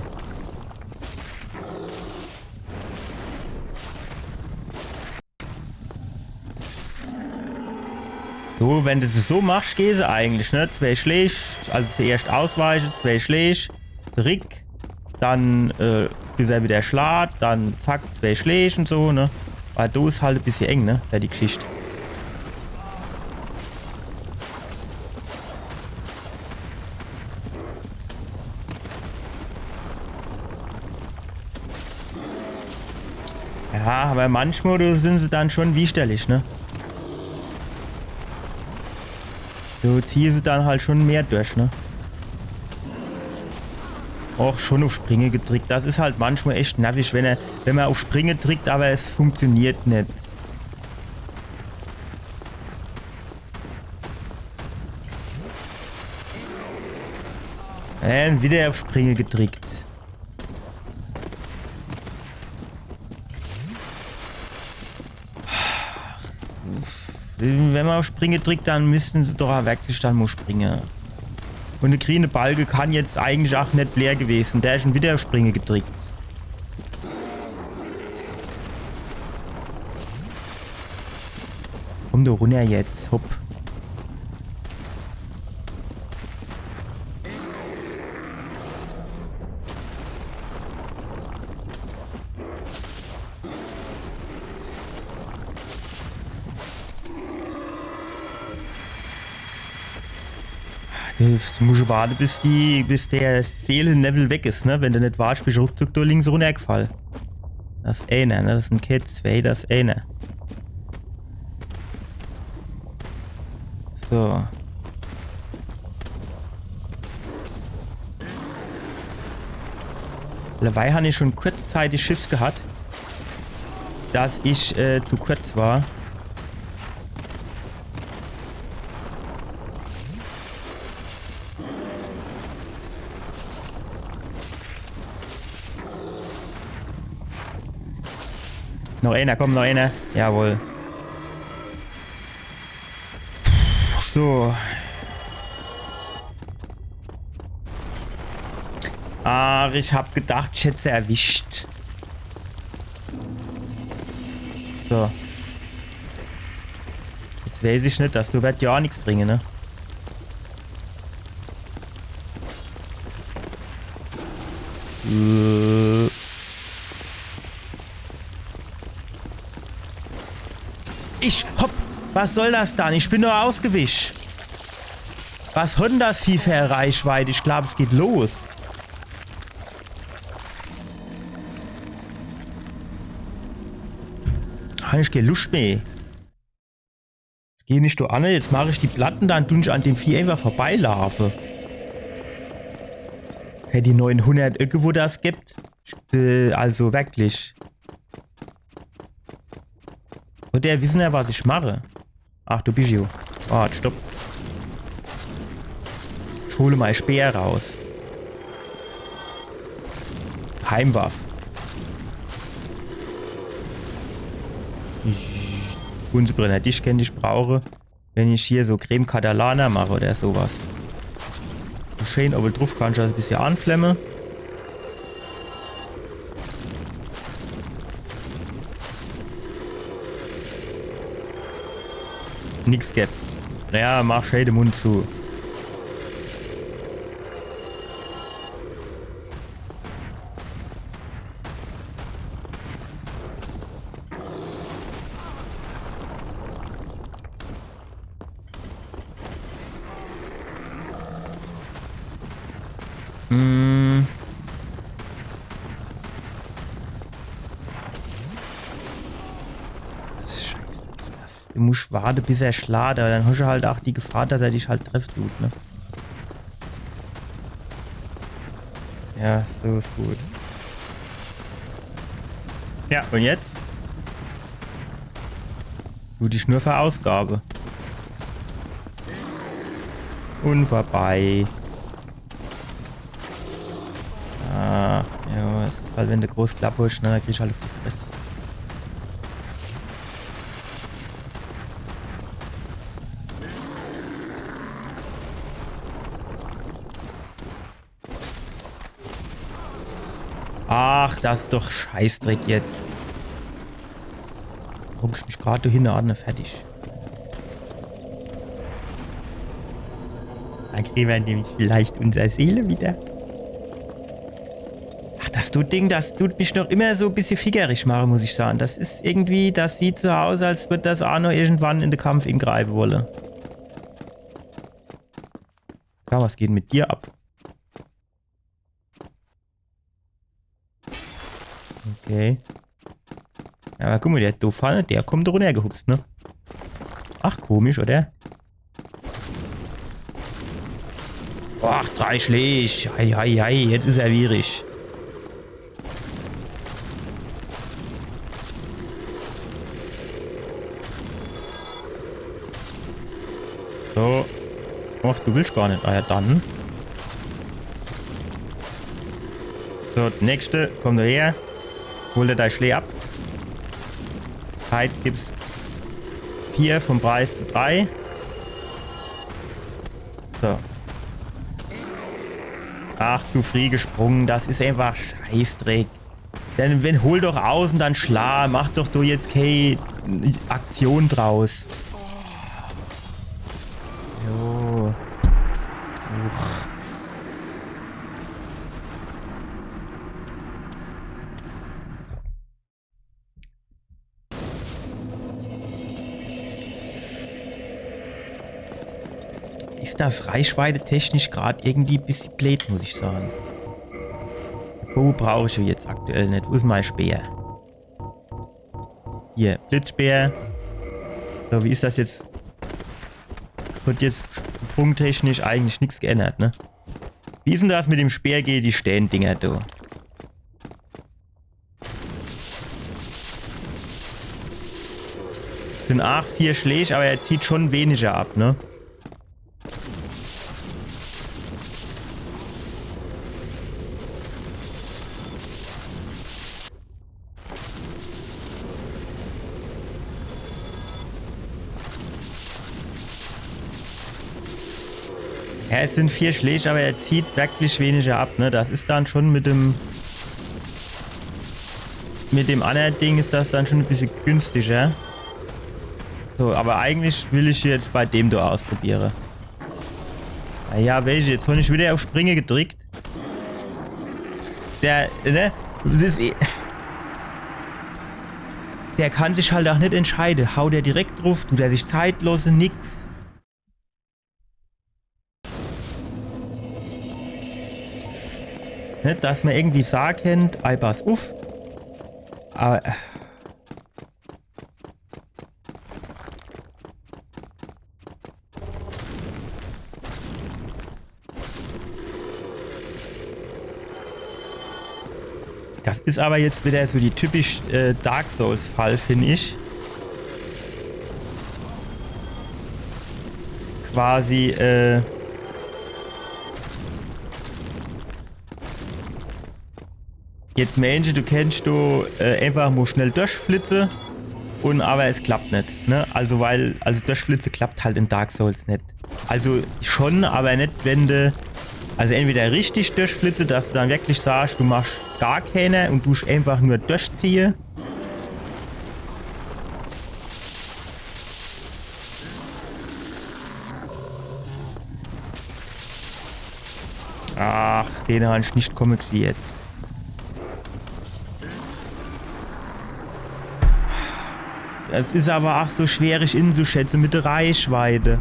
So, wenn du es so machst, gehn se eigentlich, ne? Zwee Schläg, also zuerscht ausweiche, zwee Schläg, zurick, dann, äh, bis er wieder schlaat, dann zack, zwee Schläg un so, ne? Weil do is halt e bissje eng, ne? Ja, die Geschicht. Ja, aber manchmal, do sin se dann schon wichterlich, ne? Do ziehe se dann halt schon mehr durch, ne? Och, schon auf Springe gedrickt. Das is halt manchmal echt nervig, wenn er, wenn man auf Springe drickt, aber es funktioniert net. Äh, wieder auf Springe gedrickt. Wenn man auf Springe drickt, dann müssten se doch auch wirklich dann mal springe. Und der grüne Balke kann jetzt eigentlich auch net leer gewesen. Der is schon wieder auf Springe gedrickt. Komm du runner jetzt, hopp. Du musst warte, bis die, bis der Seelenlevel weg is, ne? Wenn du net wartest, bist du ruckzuck do links runnergefall. Das is eener, ne? Das sin kee zwee, das is eener. So. Dabei han ich schon kurzzeitig Schiss gehat, dass ich, äh, zu kurz war. Noch eener, komm, noch eener. Jawohl. So. Ach, ich hab gedacht, ich hätt se erwischt. So. Jetzt weiß ich net, das do werd ja nix bringe, ne? Äh. Ich, hopp, was soll das dann? Ich bin doch ausgewisch. Was hat denn das Vieh für e Reichweite? Ich glaub, es geht los. Han ich kee Luscht mehr. Jetzt geh ich do anne, jetzt mach ich die platt, dann dun ich an dem Vieh einfach vorbeilaafe. Hey, die neunhundert Öcke, wo das gibt. Äh, also wirklich. Und der wissen ja, was ich mache. Ach, du bist jo. Wart, stopp. Ich hole mei Speer raus. Heimwaff. Ich, Bunsenbrenner, dich kennt ich brauche, wenn ich hier so Creme Catalana mache oder sowas. Schön, aber druff kann ich das e bissje anflemme. Nix gibt's. Ja, mach schön de Mund zu. Mm. Du musst warte, bis er schlaat, aber dann hast du halt auch die Gefahr, dass er dich halt treffen tut, ne? Ja, so ist gut. Ja, und jetzt? Du, die Schnurverausgabe. Und vorbei. Ah, ja, es is halt, wenn de groß Klapp hosch, ne, dann kriegsch halt uff die Fress. Ach, das is doch Scheißdreck jetzt. Hock ich mich grad do hinne an, fertig. Dann kriege mer nämlich vielleicht unser Seele wieder. Ach, das tut Ding, das tut mich noch immer so e bissje fickerisch mache, muss ich sage. Das is irgendwie, das sieht so aus, als würd das aa noch irgendwann in de Kampf ingreife wolle. Ja, was geht mit dir ab? Okay. Ja, awwer guck mol, der Doofall, der kommt runnergehupst, ne? Ach, komisch, oder? Ach, drei Schläg. Hei, hei, hei, jetzt is er schwierig. So. Ach, du willsch gar net. Ah ja, dann. So, de nächste, komm do her. Hol der dei Schlää ab. Heit gibt's vier vom Preis zu drei. So. Ach, zu frieh gesprunge. Das is einfach Scheißdreck. Dann, wenn, hol doch aus und dann schla. Mach doch do jetzt kee Aktion draus. Jo. Uch. Is das reichweitetechnisch grad irgendwie e bissje bleed, muss ich sage. Bow brauch ich jetzt aktuell net. Wo is mei Speer? Hier, Blitzspeer. So, wie is das jetzt? Es wird jetzt sprungtechnisch eigentlich nix geändert, ne? Wie is denn das mit dem Speer gege die Steendinger, du? Sin aach vier Schläg, awwer er zieht schon weniger ab, ne? Ja, es sin vier Schläg, awwer er zieht wirklich weniger ab, ne? Das is dann schon mit dem, mit dem annere Ding is das dann schon e bissje günstiger. So, awwer eigentlich will ich jetzt bei dem do ausprobiere. Naja, welche? Jetzt hab ich wieder auf Springe gedrickt. Der, ne? Das is eh, der kann sich halt aach net entscheide. Haut er direkt druff, dut er sich Zeit losse, nix. Net, dass mer irgendwie sage kennt, ei, pass uff. Awwer das is awwer jetzt wieder so die typisch, äh, Dark Souls-Fall, find ich. Quasi, äh, jetzt Mensch, du kennst du, äh, einfach mo schnell durchflitze und awwer es klappt net, ne? Also weil, also durchflitze klappt halt in Dark Souls net. Also schon, awwer net, wenn de, also entweder richtig durchflitze, dass du dann wirklich sagst, du machst gar keiner und dusch einfach nur durchziehe. Ach, den han ich net komme gesieh jetzt. Das is awwer aach so schwierig inzuschätze mit de Reichweite.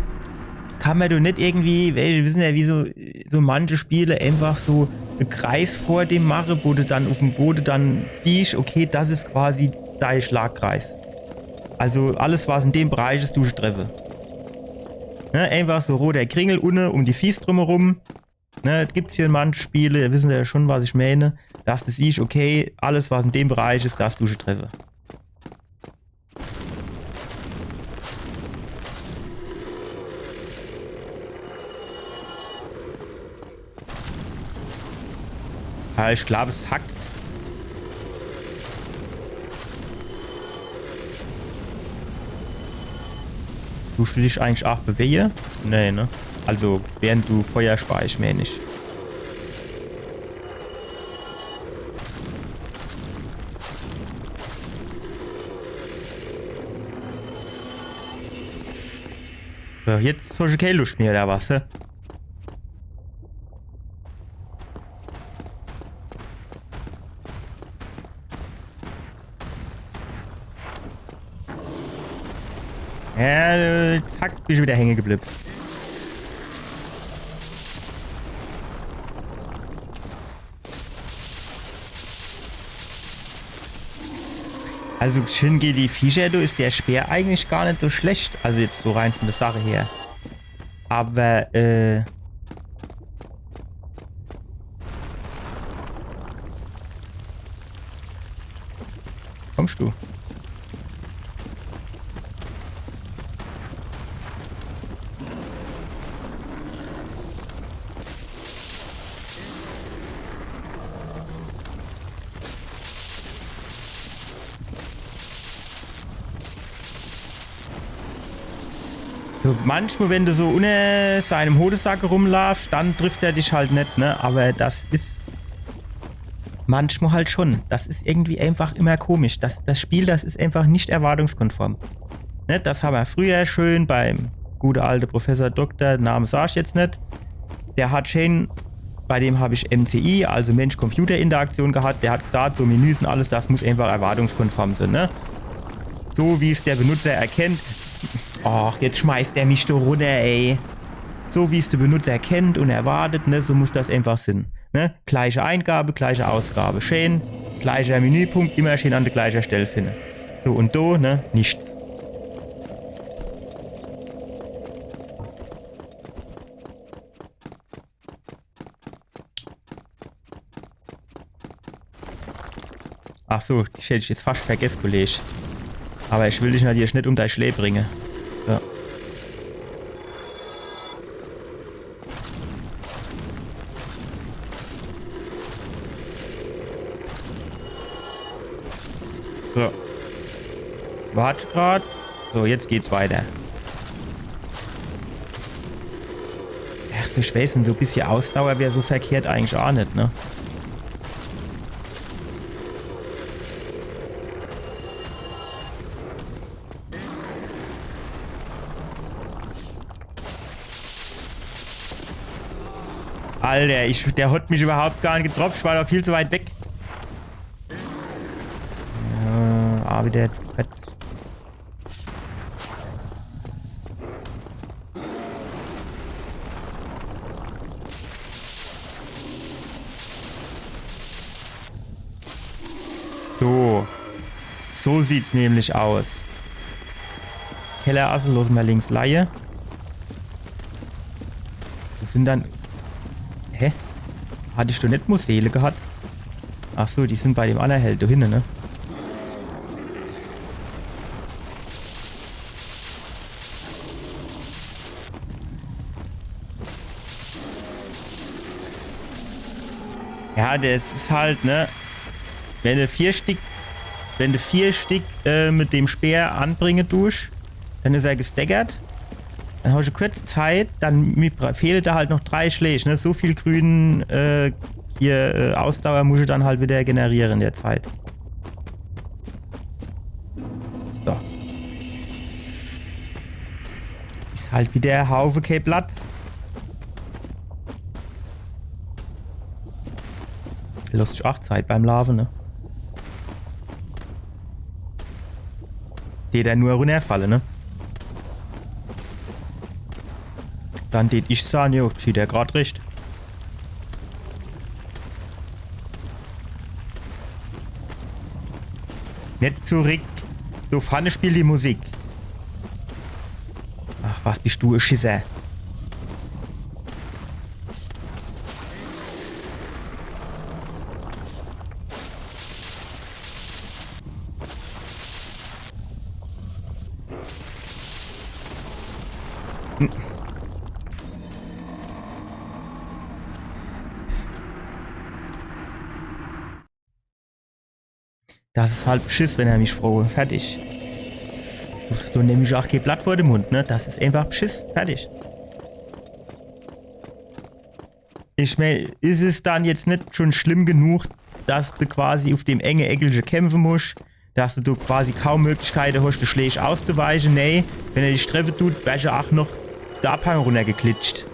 Kann mer doch net irgendwie, wir wissen ja, wie so, so manche Spiele einfach so e Kreis vor dem mache, wo de dann uff em Bode dann siehsch, okay, das is quasi dei Schlagkreis. Also alles, was in dem Bereich is, dusch treffe. Ne, einfach so roter Kringel unne um die Fieß drumherum. Ne, gibt's hier manche Spiele, ihr wissen ja schon, was ich meine. Das is ich, okay, alles, was in dem Bereich is, das dusch treffe. Ja, ich glaub, es hackt. Duscht du dich eigentlich aach bewege? Nee, ne? Also, während du Feuer speisch, meen ich. So, jetzt hosch kee Luscht mehr, oder was, hä? Ja, äh, zack, bin ich wieder hänge geblieb. Also, schun gege die Viecher, do is der Speer eigentlich gar net so schlecht. Also jetzt so rein vun der Sach her. Awwer, äh, kommscht du? So, manchmal, wenn du so unner seinem Hodesack rumlaafsch, dann trifft er dich halt net, ne? Awwer das is manchmal halt schun. Das is irgendwie einfach immer komisch. Das, das Spiel, das is einfach net erwartungskonform. Ne? Das hawwe mer früher schön beim gute alte Professor Doktor, Name sag ich jetzt net. Der hat schun, bei dem hab ich M C I, also Mensch-Computer-Interaktion gehat, der hat gesaat, so Menüs un alles, das muss einfach erwartungskonform sin, ne? So wie's der Benutzer erkennt. Ach, jetzt schmeißt er mich do runner, ey. So wie's der Benutzer erkennt un erwartet, ne, so muss das einfach sin, ne? Gleiche Eingabe, gleiche Ausgabe, schun. Gleicher Menüpunkt, immer schun an der gleicher Stell finne. So, un do, ne, nix. Ach so, dich hätt ich jetzt fascht vergess, Kolleg. Awwer ich will dich natürlich net um dei Schlää bringe. So. So. Wart grad. So, jetzt geht's weiter. Ach, so, ich weeß net, so e bissje Ausdauer wär so verkehrt eigentlich aach net, ne? Alter, ich, der hat mich überhaupt gar net getroffen, ich war do viel zu weit weg. Ja, awwer der jetzt. So. So sieht's nämlich aus. Kellerassel, losse mer links leie. Das sin dann. Hä? Hat ich doch net mo Seele gehat? Ach so, die sin bei dem annere Held do hinne, ne? Ja, das is halt, ne? Wenn de vier Stick, wenn de vier Stick, äh, mit dem Speer anbringe dusch, dann is er gestaggert. Dann hosch e kurz Zeit, dann mi-, bra-, fehle do halt noch drei Schläg, ne? So viel grün, äh, hier, äh, Ausdauer muss ich dann halt wieder generiere in der Zeit. So. Is halt wieder e Haufe kee Platz. Losst sich aach Zeit beim Laafe, ne? Dät er nur runnerfalle, ne? Dann dät ich saan, jo, schieht er grad recht. Net zurick. Do vorne spielt die Musik. Ach, was bist du e Schisser. Das is halt Bschiss, wenn er mich froge. Fertig. Du, du nimmsch ach kee Blatt vor de Mund, ne? Das is eenfach Bschiss. Fertig. Ich mein, is es dann jetzt net schon schlimm genug, dass du quasi uf dem enge Eckelche kämpfe musch, dass du quasi kaum Möglichkeite hosch, de Schläg auszuweiche? Nee, wenn er dich treffe tut, wersch ach noch de Abhang runnergeklitscht.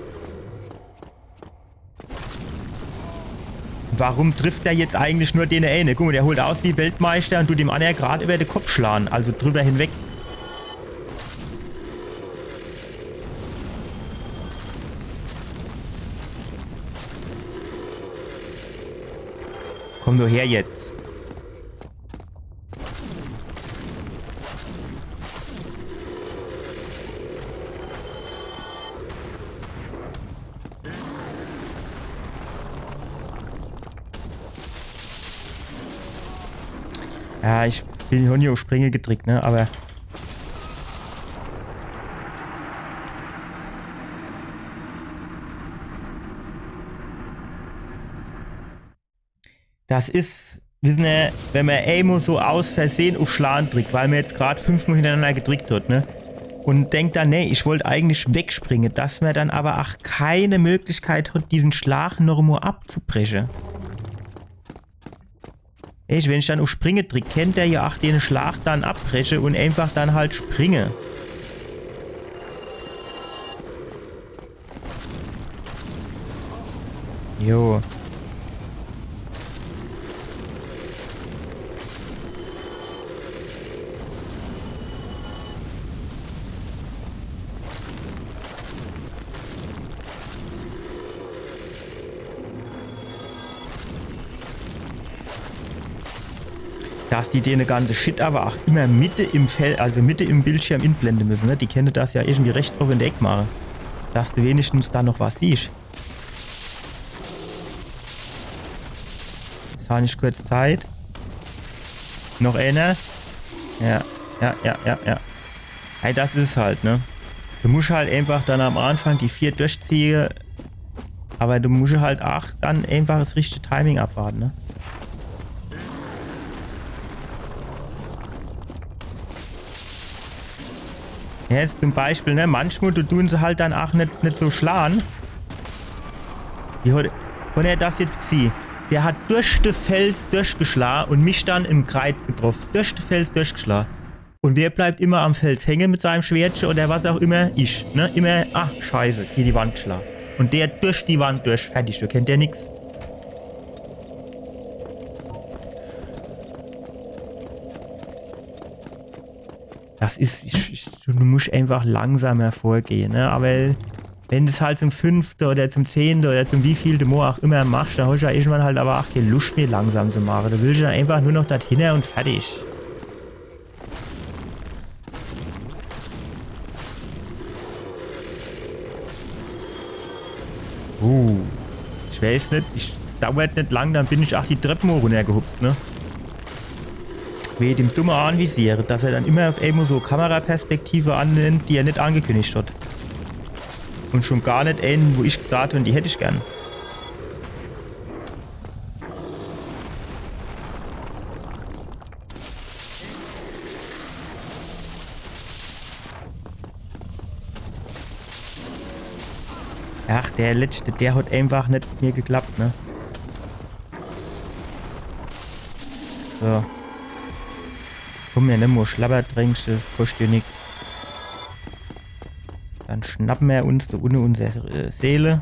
Warum trifft er jetzt eigentlich nur dene eene? Guck mo, der holt aus wie Weltmeister und tut dem annere grad über de Kopp schlage, also drüber hinweg. Komm nur her jetzt. Ja, ich bin, hab jo Springe gedrickt, ne? Aber das is, wisse er, wenn mer emol so aus Versehe uf Schlage drickt, weil mer jetzt grad fünfmol hinterenanner gedrickt hat, ne? Und denkt dann, nee, ich wollt eigentlich wegspringe, dass mer dann aber ach kee Möglichkeit hat, diesen Schlag noch emol abzubreche. Echt, wenn ich dann uf Springe drick, kennt er jo ach den Schlag dann abbreche und eenfach dann halt springe. Jo. Dass die dene ganze Shit aber ach immer mitte im Feld, also mitte im Bildschirm inblende müsse, ne? Die kenne das jo irgendwie rechts owwe in de Eck mache. Dass du wenigstens dann noch was siehsch. Jetzt hab ich kurz Zeit. Noch eener. Ja, ja, ja, ja, ja. Ei, das is halt, ne? Du musch halt eenfach dann am Anfang die vier durchziehe, aber du musch halt ach dann eenfach das richtige Timing abwarte, ne? Ja, jetzt zum Beispiel, ne, manchmol, du tun se halt dann ach net, net so schlage. Wie hat, hat er das jetzt gesieh? Der hat durch de Fels durchgeschlage und mich dann im Kreiz getroff. Durch de Fels durchgeschlage. Und wer bleibt immer am Fels hänge mit seinem Schwertche oder was auch immer? Ich, ne? Immer, ah, scheiße, gege die Wand geschlage. Und der durch die Wand durch, fertig, do kennt der nix. Das is, ich, ich, du musch eenfach langsamer vorgehe, ne? Aber wenn du's halt zum fünfte oder zum zehnte oder zum wievielte Mol ach immer machsch, dann hosch jo irgendwann halt aber ach kee Luscht mehr langsam zu mache. Du willsch dann eenfach nur noch dort hinner und fertig. Uh. Ich weiß net, ich, es dauert net lang, dann bin ich ach die Trepp mo runnergehupst, ne? Wege dem dumme Anvisiere, dass er dann immer uf emol so Kameraperspektive annimmt, die er net angekündigt hat. Und schon gar net eene, wo ich gesagt hab, die hätt ich gern. Ach, der letzte, der hat einfach net mit mir geklappt, ne? So. Komm, mir nemme mo Schlabbertränkche, das koscht jo nix. Dann schnappe mer uns do unne unser, äh, Seele.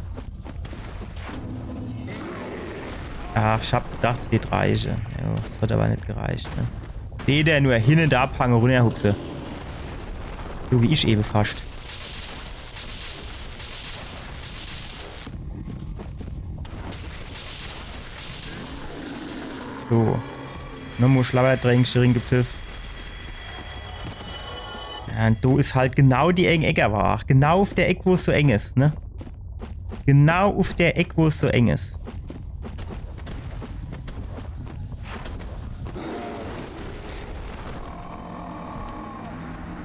Ach, ich hab gedacht, es dät reiche. Jo, es hat aber net gereicht, ne? Dät der nur hinne de Abhang runnerhupse. So wie ich ewe fascht. So. Nochmo Schlabbertränkche ringepfiff. Ja, und do is halt genau die eng Eck, aber ach, genau uf der Eck, wo's so eng is, ne? Genau uf der Eck, wo's so eng is.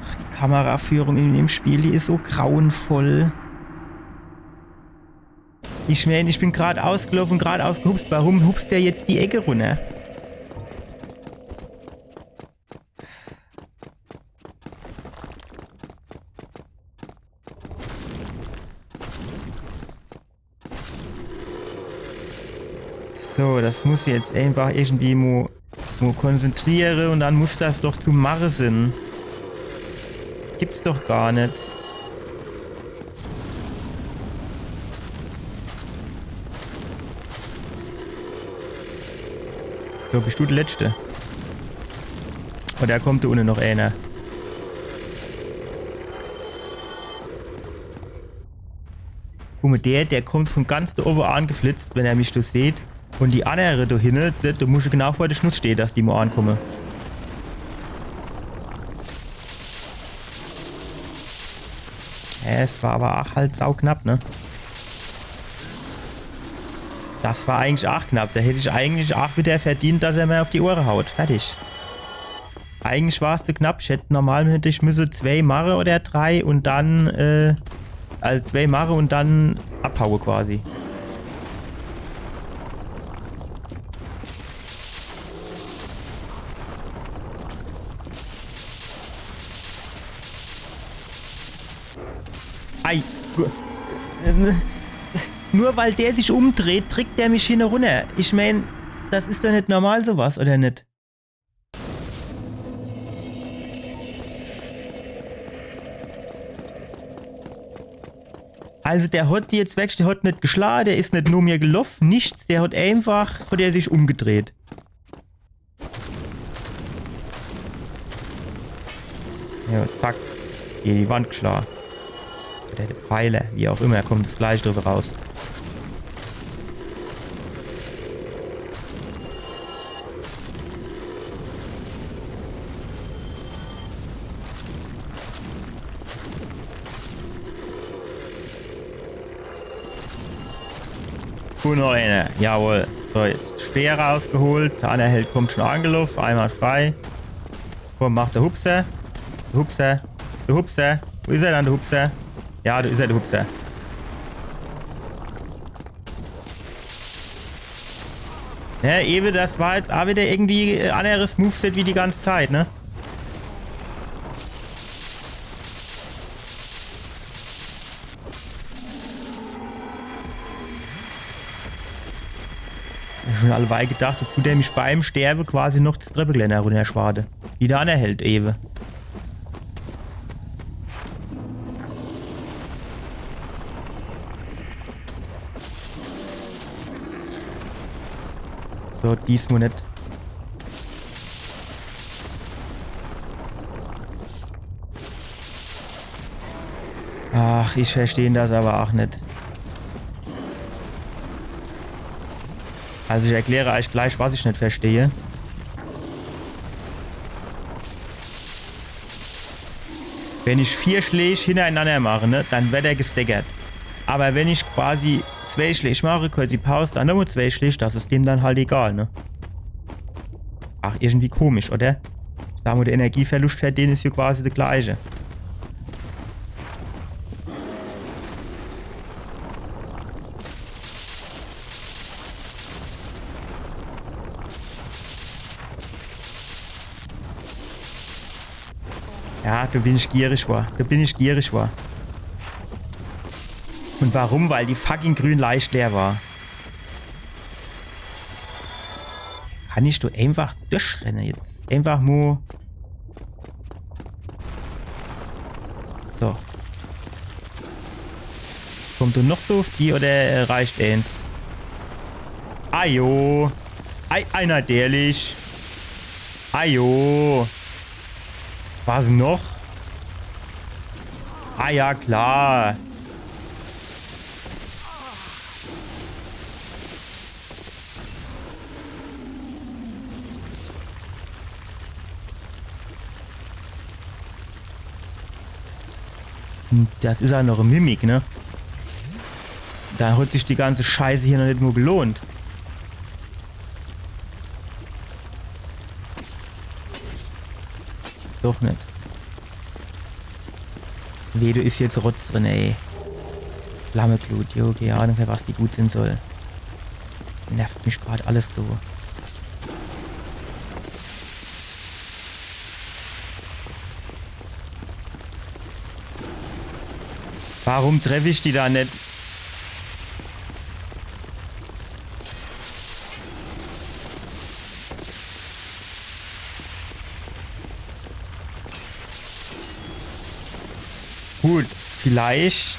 Ach, die Kameraführung in dem Spiel, die is so grauenvoll. Ich mein, ich bin grad ausgelaufe, grad ausgehupst. Warum hupst der jetzt die Eck runner? Das muss jetzt einfach irgendwie mo, mo konzentriere un dann muss das doch zu mache sin. Das gibt's doch gar net. So, bist du de Letzte? Oder kommt do unne noch eener? Guck mo, der, der kommt von ganz do owwe angeflitzt, wenn er mich do sieht. Un die annere do hinne, do, do muss ich genau vor de Schnuss stehe, dass die mo ankomme. Ja, es war aber ach halt sauknapp, ne? Das war eigentlich ach knapp. Do hätt ich eigentlich ach wieder verdient, dass er mir auf die Ohre haut. Fertig. Eigentlich war's zu knapp. Ich hätt normal hätt ich müsse zwei mache oder drei un dann, äh, also zwei mache un dann abhaue quasi. Ei. Nur weil der sich umdreht, drickt der mich hinne runner. Ich mein, das is doch net normal sowas, oder net? Also der hat jetzt weg, der hat net geschlagen, der is net no mir geloff, nichts, der hat einfach, hat er sich umgedreht. Ja, zack. Gegen die Wand geschlagen. Oder de Pfeiler, wie auch immer, kommt das gleiche drüber raus. Gut, noch eener. Jawohl. So, jetzt Speer rausgeholt. De anner Held kommt schon angeloff. Einwandfrei. Komm, mach de Hupser. De Hupser. De Hupser. Wo is er dann, de Hupser? Ja, do is er, de Hupser. Ne, ewe, das war jetzt ach wieder irgendwie, äh, anneres Moveset wie die ganze Zeit, ne? Ich hab schon alleweil gedacht, dass du der mich beim Sterbe quasi noch das Treppegeländer runterschwade. Wie de anner Held ewe. So, diesmal net. Ach, ich versteh das aber ach net. Also ich erkläre euch gleich, was ich net verstehe. Wenn ich vier Schläg hintereinander mache, ne, dann werd er gestaggert. Aber wenn ich quasi zwei Schläg mache, quasi Pause, dann nochmal zwei Schläg, das is dem dann halt egal, ne? Ach, irgendwie komisch, oder? Sag mo, der Energieverlust für den is jo quasi der gleiche. Ja, do bin ich gierig war. Do bin ich gierig war. Und warum? Weil die fucking grün Leischt leer war. Kann ich do einfach durchrenne jetzt? Einfach nur. So. Kommt do noch so viel oder, äh, reicht eens? Ajo. Ei, einer, ehrlich. Ajo. Was noch? Ah ja, klar. Hm, das is ja noch e Mimik, ne? Da hat sich die ganze Scheiße hier noch net nur gelohnt. Doch net. Weh, do is jetzt Rotz drin, ey. Flammeglut, jo, keine Ahnung, für was die gut sin soll. Nervt mich grad alles, du. Warum treff ich die da net? Gut, vielleicht.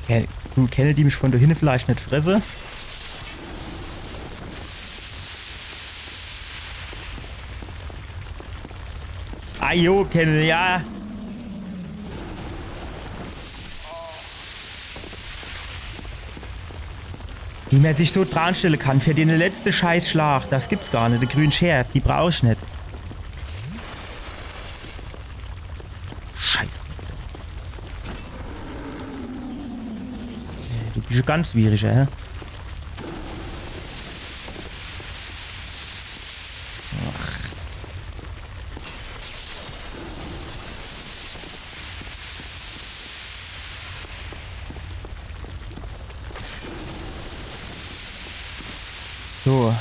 Ken-, du, kenne die mich von do hinne vielleicht net fresse? Ajo, kenne, ja. Wie mer sich so dranstelle kann für den letzte Scheißschlag, das gibt's gar net. Die grün Scherb, die brauch ich net. Scheiße. Äh, du bisch jo ganz schwierig, hä? Ach. So.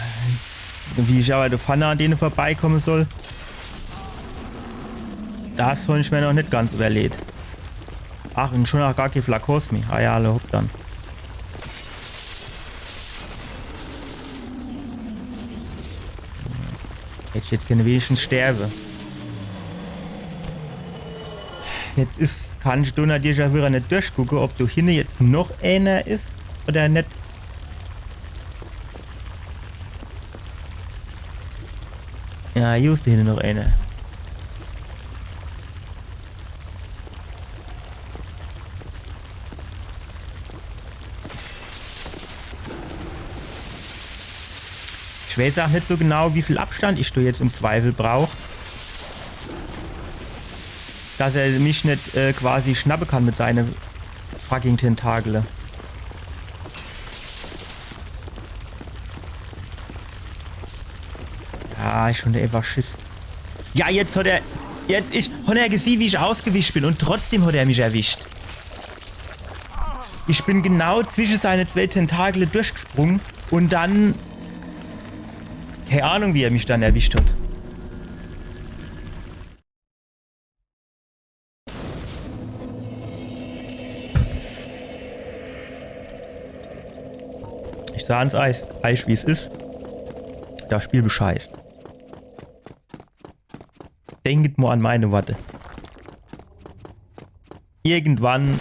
Wie ich awwer do vorne an dene vorbeikomme soll, das hon ich mer noch net ganz iwwerleet. Ach, un schun ach gar kee Flakons meh. Ah ja, alla hopp dann. Hätt ich jetzt kenne wenigstens sterwe. Jetzt is, kann ich do natürlich ach widder net durchgucke, ob do hinne jetzt noch eener is oder net. Ja, hier is do hinne noch eener. Ich weeß ach net so genau, wie viel Abstand ich do jetzt im Zweifel brauch, dass er mich net, äh, quasi schnappe kann mit seine fucking Tentakele. Ja, ich hon do einfach Schiss. Ja, jetzt hat er, jetzt, ich, hon er gesieh, wie ich ausgewischt bin, un trotzdem hat er mich erwischt. Ich bin genau zwische seine zwee Tentakele durchgesprunge un dann, kee Ahnung, wie er mich dann erwischt hat. Ich saan's eich, eich, wie's is. Das Spiel bescheißt. Denkt mo an meine Worte. Irgendwann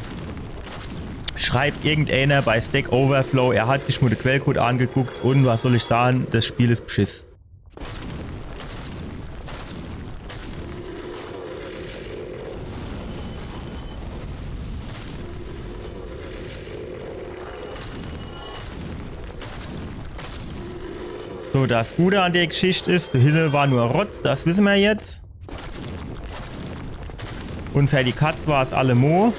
schreibt irgendeener bei Stack Overflow, er hat sich mo de Quellcode angeguckt un was soll ich saan, das Spiel is Beschiss. So, das Gute an der Geschicht is, do hinne war nur Rotz, das wisse mer jetzt. Un fer die Katz war's allemol.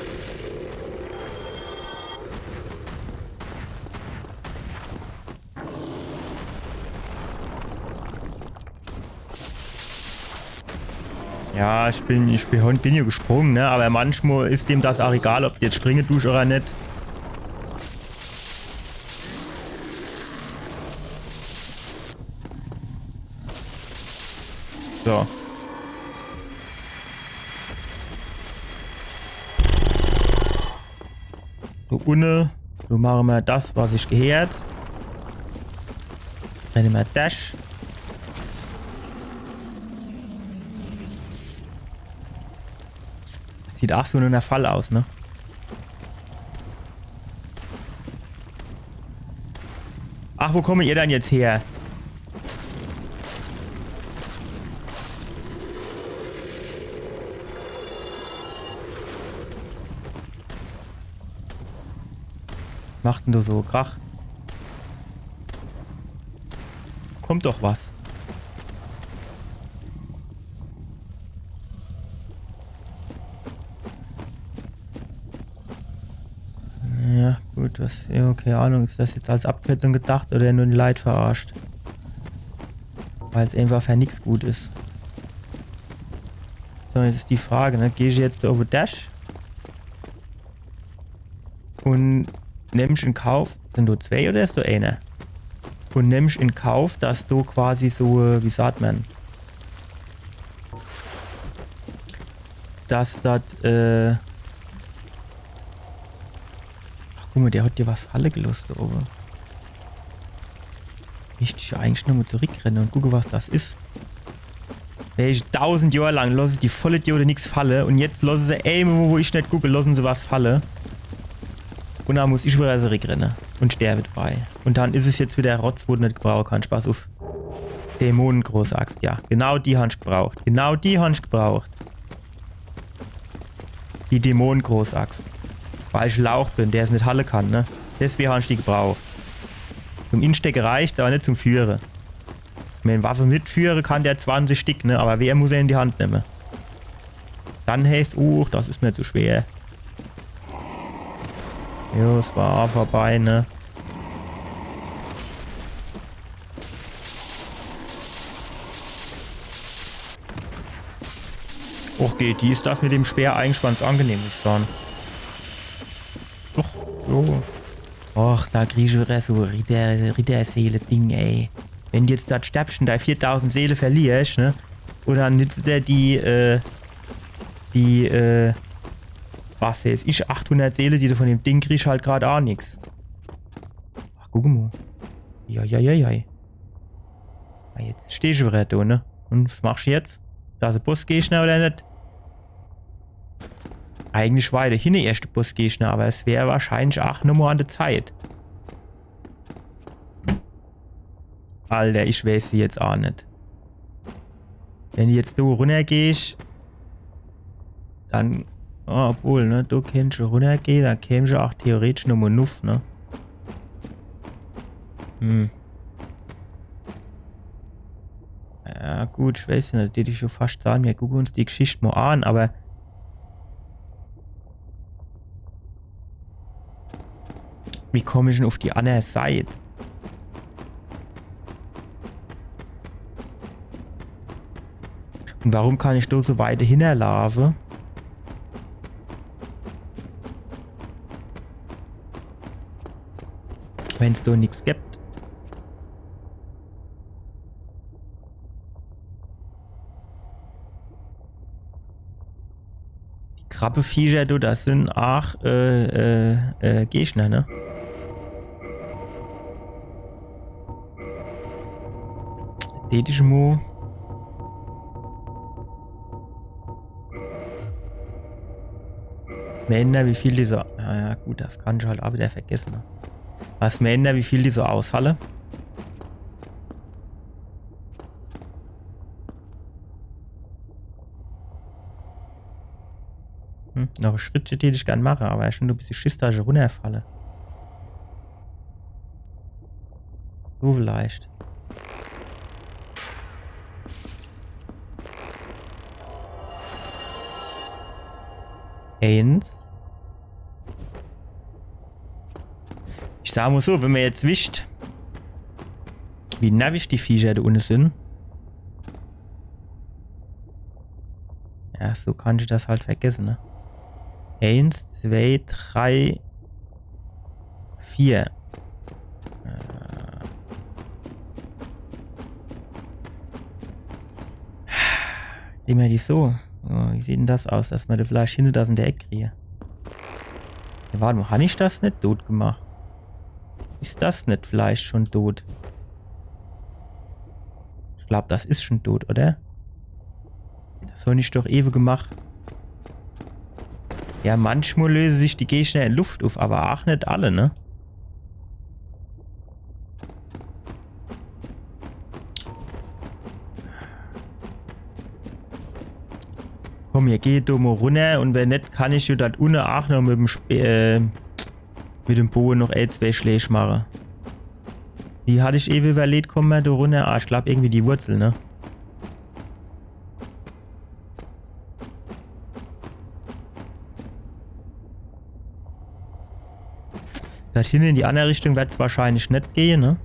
Ja, ich bin, ich bin, bin hier gesprunge, ne? Aber manchmal is dem das auch egal, ob du jetzt springe dusch oder net. So. Do unne, do mache mer das, was sich gehört. Renne mer Dash. Sieht auch so in der Fall aus, ne? Ach, wo komme ihr dann jetzt her? Macht denn do so Krach? Kommt doch was. Ja, gut, was, ja, keine Ahnung, is das jetzt als Abkürzung gedacht oder nur die Leit verarscht? Weil's einfach für nix gut is. So, jetzt is die Frage, ne? Geh ich jetzt do owwe Dash? Un nemmsch in Kauf, sin do zwee oder is do eener? Un nemmsch in Kauf, dass do quasi so, äh, wie sagt man, dass das, äh, Guck mo, der hat dir was falle gelosst do owwe. Misst ich jo eigentlich nochmo zurückrenne un gucke, was das is. Weescht, dausend Johr lang losse die Vollidiote nix falle un jetzt losse se emol, wo ich net gucke, losse se was falle. Un dann muss ich widder zurückrenne un sterwe debei. Un dann is es jetzt widder Rotz, wo de net gebrauche kannsch. Pass uff. Dämonengroßaxt, ja. Genau die han ich gebraucht. Genau die han ich gebraucht. Die Dämonengroßaxt. Weil ich Lauch bin, der es net halle kann, ne? Deswege han ich die gebraucht. Zum Instecke reicht's, awwer net zum Führe. Wenn Waffe mitführe kann der zwanzig Stick, ne? Awwer wer muss er in die Hand nemme? Dann heißt's, uch, das is mir zu schwer. Jo, es war vorbei, ne? Och, geht, die is das mit dem Speer eigentlich ganz angenehm, muss ich sage. Doch, so. Och, do krieg ich widder so Ritter, Ritterseele-Ding, ey. Wenn du jetzt do sterbsch un do viertausend Seele verliersch, ne? Oder nitzt der die, äh, die, äh, was weeß ich, achthundert Seele, die du vun dem Ding kriegsch, halt grad aa nix. Ach, guck mo. Ja, ja, ja, ja. Na, jetzt steh ich widder do, ne? Un was machsch jetzt? Is das e Bossgegner oder net? Eigentlich war jo do hinne erscht de Bossgegner, awwer es wär wahrscheinlich aa nochmo an de Zeit. Alter, ich weeß se jetzt aa net. Wenn du jetzt do runnergehsch, dann, oh, obwohl, ne, do kennsch runnergehe, do kämsch aa theoretisch nochmo nuff, ne? Hm. Ja, gut, ich weeß net, do dät ich jo fascht sage, mir gucke uns die Geschicht mo an, awwer wie komm ich dann uff die anner Seit? Un warum kann ich do so weit hinnerlaafe? Wenn's do nix gibt. Die Krabbeviecher, du, das sin aach, äh, äh, äh, Gegner, ne? Dät ich mo. Was meenen er, wie viel die so. Na ja, gut, das kann ich halt aa widder vergesse, ne? Was meenen er, wie viel die so aushalle? Hm, noch e Schrittche dät ich gern mache, awwer ich han e bissje Schiss, dass ich runnerfalle. So vielleicht. Eens. Ich sag mo so, wenn mer jetzt wisst, wie nervig die Viecher do unne sin. Ja, so kann ich das halt vergesse, ne? Eens, zwei, drei, vier. Äh. Krie mer die so? Oh, wie sieht dann das aus, dass mer do vielleicht hinne das in de Eck krie? Ja, wart mo, han ich das net dot gemacht? Is das net vielleicht schun dot? Ich glaab, das is schun dot, oder? Das han ich doch ewe gemacht. Ja, manchmal löse sich die Gegner in Luft uff, awwer aach net alle, ne? Komm, mir gehe do mo runner un wenn net, kann ich jo do unne aach noch mit dem Spe-, äh, mit dem Boe noch ee, zwee Schläg mache. Wie hat ich ewe iwwerleet, komme mer do runner? Ah, ich glaab irgendwie die Wurzel, ne? Do hinne in die anner Richtung werd's wahrscheinlich net gehe, ne?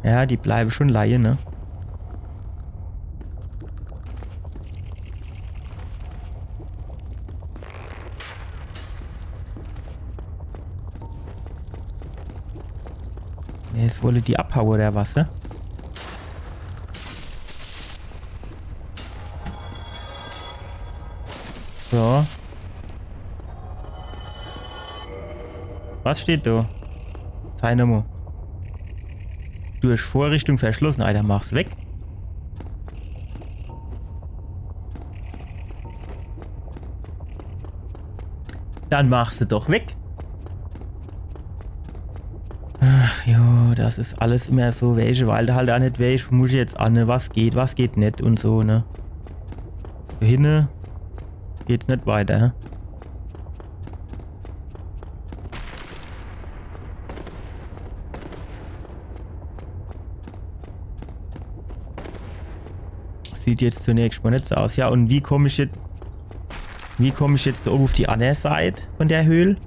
Ja, die bleiwe schun leie, ne? Jetzt wolle die abhaue oder was, hä? So. Was steht do? Zeig nomo. Durch Vorrichtung verschlossen. Alter, mach's weg. Dann mach se doch weg. Ach jo, das is alles immer so, welche, weil de halt aa net welche, wo muss ich jetzt anne, was geht, was geht net und so, ne? Do hinne geht's net weiter, hä? Sieht jetzt zunächst mol net so aus. Ja, und wie komm ich jetzt, wie komm ich jetzt do owwe uf die anner Seit von der Höhl?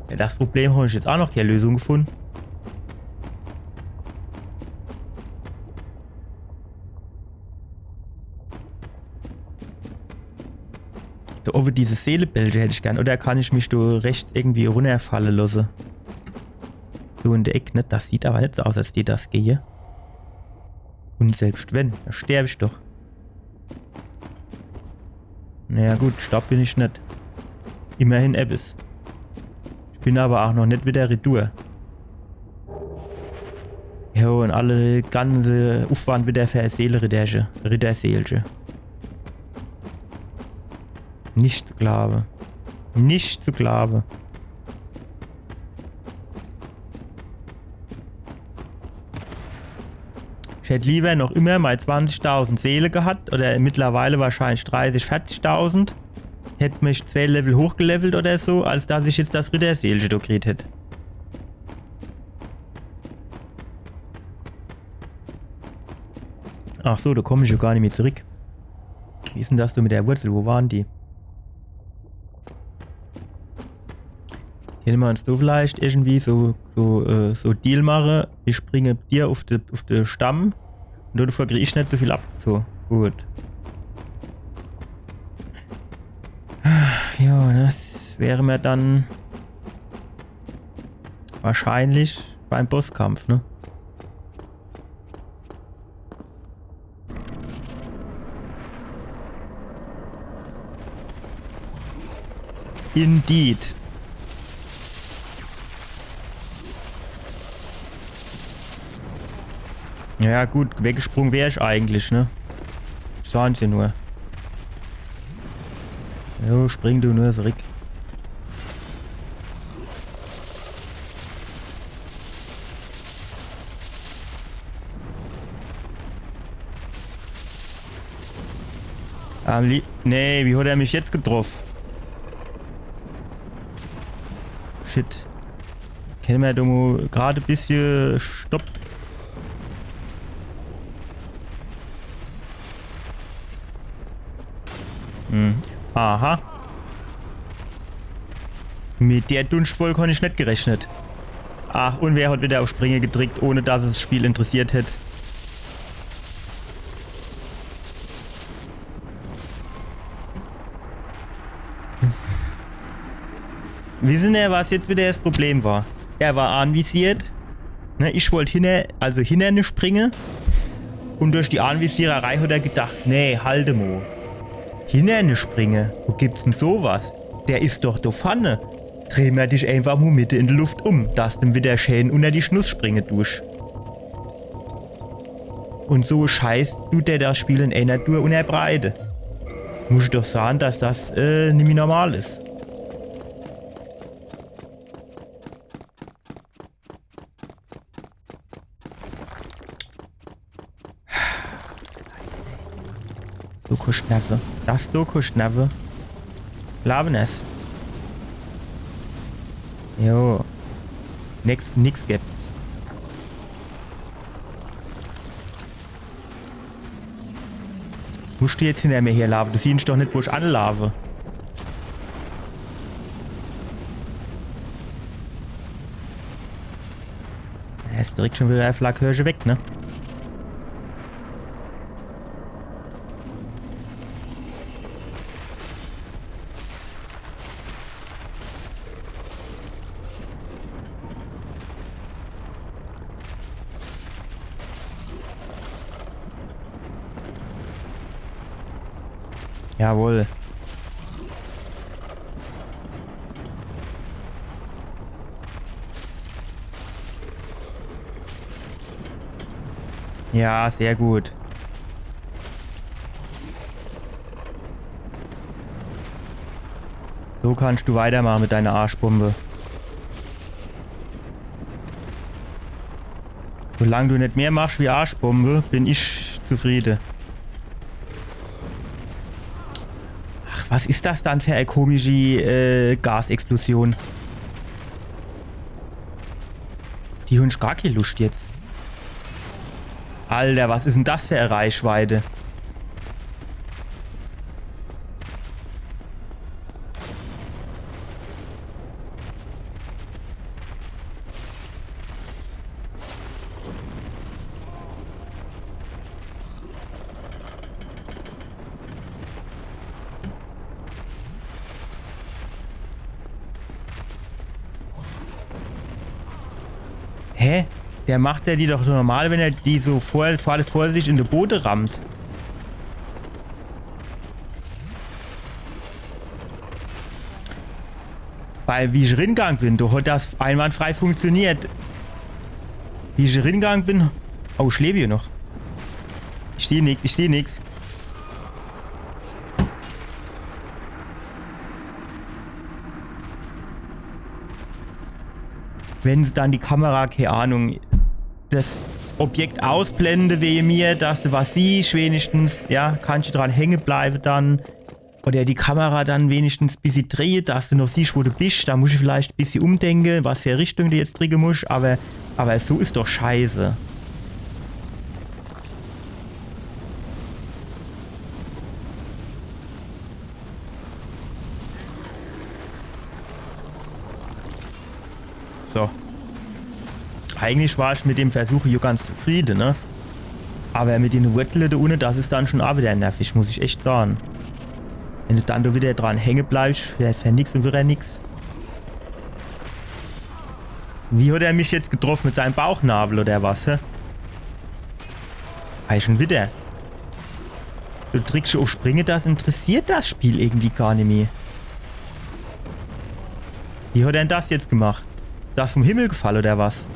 Ja, das Problem hab ich jetzt aa noch kee Lösung gefunn. Do owwe diese Seelebälge hätt ich gern. Oder kann ich mich do rechts irgendwie runnerfalle losse? So in der Eck, ne? Das sieht awwer net so aus, als dät das gehe. Und selbst wenn, do sterb ich doch. Naja gut, gestorb bin ich net. Immerhin ebbes. Ich bin awwer aa noch net wieder retour. Jo, und alle ganze Ufwand wieder für Seeleritterche, Ritterseelche. Nicht zu glaawe. Nicht zu glaawe. Ich hätt liewer noch immer mei zwanzigtausend Seele gehat, oder mittlerweile wahrscheinlich dreißig, vierzigtausend. Hätt mich zwee Level hochgelevelt oder so, als dass ich jetzt das Ritterseelche do gekriet hätt. Ach so, do komm ich jo gar nimmi zurück. Wie is denn das do mit der Wurzel? Wo waren die? Kenne mer uns do vielleicht irgendwie so, so, äh, so Deal mache? Ich springe bei dir uf de, uf de Stamm und dodevor krie ich net so viel ab. So, gut. Ja, das wäre mir dann wahrscheinlich beim Bosskampf, ne? Indeed. Ja gut, weggesprung wär ich eigentlich, ne? Sahn se nur. Jo, spring du nur zurück. Am lie-, nee, wie hat er mich jetzt getroff? Shit. Kenne mer do mo grad e bissje stopp? Hm. Aha. Mit der Dunschtwolk hab ich net gerechnet. Ach, und wer hat wieder auf Springe gedrückt, ohne dass es das Spiel interessiert hätt? Wissen er, was jetzt wieder das Problem war? Er war anvisiert. Ne, ich wollt hinter, also hinter ne springe. Und durch die Anvisiererei hat er gedacht, nee, halt mo. Hinter ne springe? Wo gibt's denn sowas? Der is doch do vorne. Dreh mer dich einfach mo mitte in de Luft um, dass de wieder schön unner die Schnuss springe dusch. Und so Scheiß tut der das Spiel in einer Tour unnerbreite. Muss ich doch sahn, dass das, äh, nimmi normal is. Du Kuschnerve. Das du Kuschnerve. Glaub es. Jo. Nix, nix gibt's. Musst du jetzt hinter mir herlaufe? Du siehst doch net, wo ich anlaufe. Er is direkt schon wieder auf Flakhirsche weg, ne? Jawohl. Ja, sehr gut. So kannst du weitermache mit deiner Arschbombe. Solang du net mehr machst wie Arschbombe, bin ich zufriede. Ach, was is das dann für e komische äh, Gasexplosion? Die hunn gar kee Luscht jetzt. Alter, was is denn das für e Reichweite? Hä? Der macht ja die doch normal, wenn er die so vor, vor, vor sich in de Bode rammt. Weil wie ich ringang bin, do hat das einwandfrei funktioniert. Wie ich ringang bin. Oh, ich leb hier noch. Ich seh nix, ich seh nix. Wenn se dann die Kamera, kee Ahnung, das Objekt ausblende wege mir, dass du was siehst, wenigstens, ja, kannst du dran hänge bleibe dann. Oder die Kamera dann wenigstens bissi drehe, dass du noch siehst, wo du bist. Da muss ich vielleicht bissi umdenke, was für Richtung du jetzt dricke musst, aber, aber so is doch scheiße. So. Eigentlich war ich mit dem Versuch hier ganz zufriede, ne? Aber mit den Wurzele do unne, das is dann schon a wieder nervig, muss ich echt sage. Wenn du dann do wieder dran hänge bleibst, für, für nix und wieder nix. Wie hat er mich jetzt getroffen? Mit seinem Bauchnabel oder was, hä? Ei, schon wieder. Du drickst uff Springe, das interessiert das Spiel irgendwie gar nimmi. Wie hat er denn das jetzt gemacht? Is das vom Himmel gefalle oder was?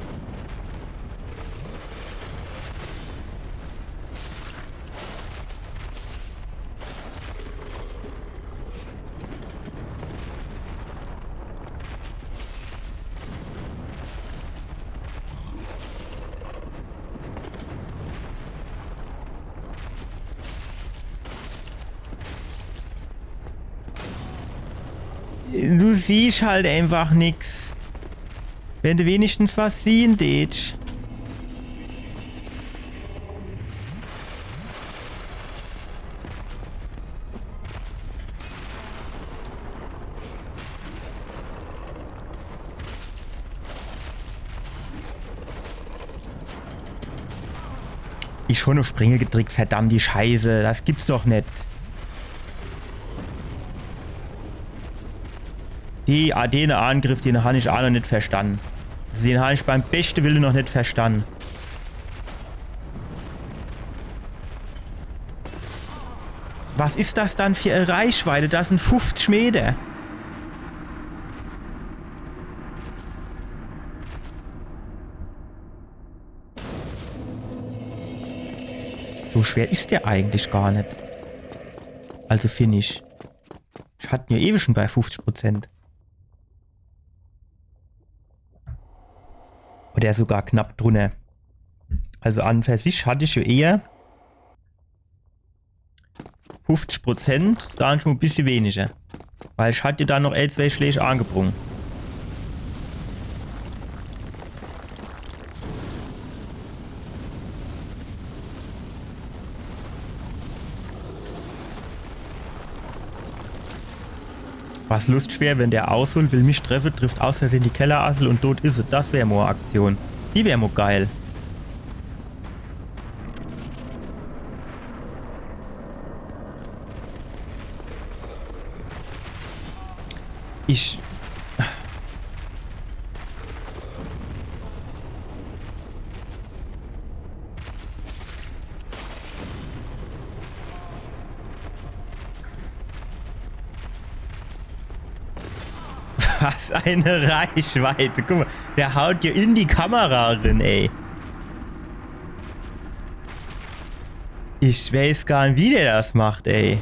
Du siehst halt einfach nix. Wenn du wenigstens was siehn dätsch. Ich schon uff Springe gedrickt, verdammt die Scheiße. Das gibt's doch net. Die, ah, den Angriff, den han ich a noch net verstann. Den han ich beim beschte Wille noch net verstann. Was is das dann für e Reichweite? Das sin fuffzich Meter. So schwer is der eigentlich gar net. Also find ich. Ich hatt en jo ewig schon bei fuffzich Prozent. Oder sogar knapp drunner. Also an für sich hatt ich jo eher fuffzich Prozent, dann schon e bissje weniger. Weil ich hatt jo dann noch e, zwee Schläg angebrungen. Was lustschwer, wenn der ausholt, will mich treffe, trifft aus Versehen die Kellerassel und tot is se. Das wär mo e Aktion. Die wär mo geil. Ich. Was eine Reichweite. Guck mal, der haut dir in die Kamera rin, ey. Ich weiß gar net, wie der das macht, ey.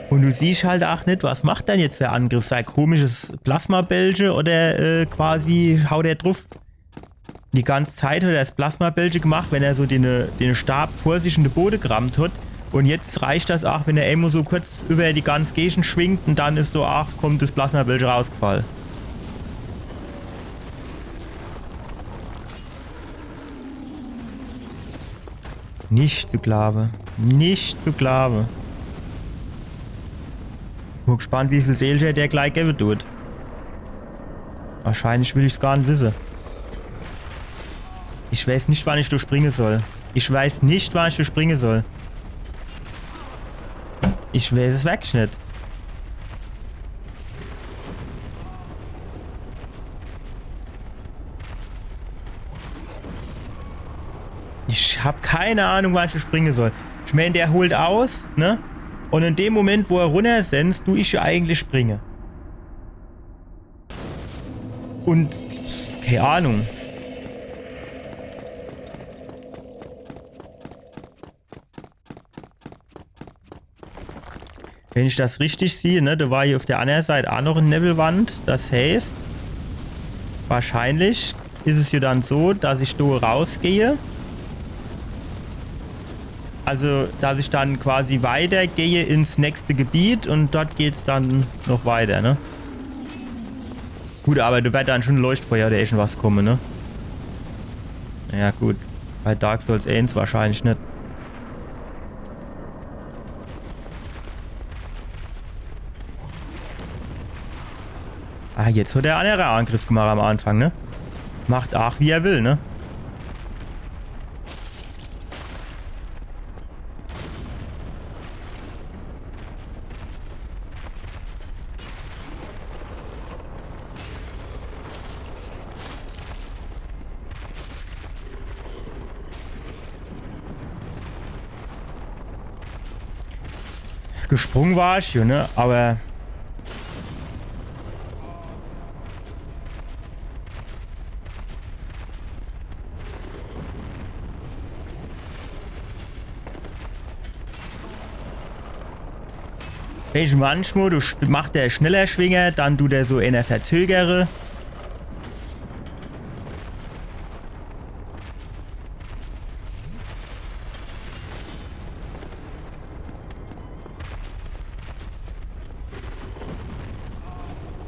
Und du siehst halt auch net, was macht denn jetzt der Angriff? Sei komisches Plasmabällche oder, äh, quasi haut er druff? Die ganze Zeit hat er das Plasmabällche gemacht, wenn er so den, den Stab vor sich in de Bode gerammt hat. Und jetzt reicht das auch, wenn er emol so kurz über die ganze Gegend schwingt und dann is so, ach, kommt das Plasmabällche rausgefall. Nicht zu glaube. Nicht zu glaube. Bin gespannt, wie viel Seelcher der gleich gebe tut. Wahrscheinlich will ich's gar net wisse. Ich weiß net, wann ich do springe soll. Ich weiß net, wann ich do springe soll. Ich weiß es wirklich net. Ich hab keine Ahnung, wann ich springe soll. Ich mein, der holt aus, ne? Und in dem Moment, wo er runnersenzt, du ich ja eigentlich springe. Und keine Ahnung. Wenn ich das richtig sieh, ne, do war hier auf der andere Seit auch noch e Nebelwand. Das heißt, wahrscheinlich is es ja dann so, dass ich do rausgehe. Also, dass ich dann quasi weitergehe ins nächste Gebiet und dort geht's dann noch weiter, ne? Gut, aber do werd dann schon Leuchtfeuer oder irgendwas komme, ne? Ja, gut. Bei Dark Souls eens wahrscheinlich net. Ah, jetzt hat der andere Angriff gemacht am Anfang, ne? Macht aach, wie er will, ne? Gesprunge war ich schon, ne? Aber Weescht, manchmal, du sp-, macht der schneller Schwinger, dann dut der so ener verzögere.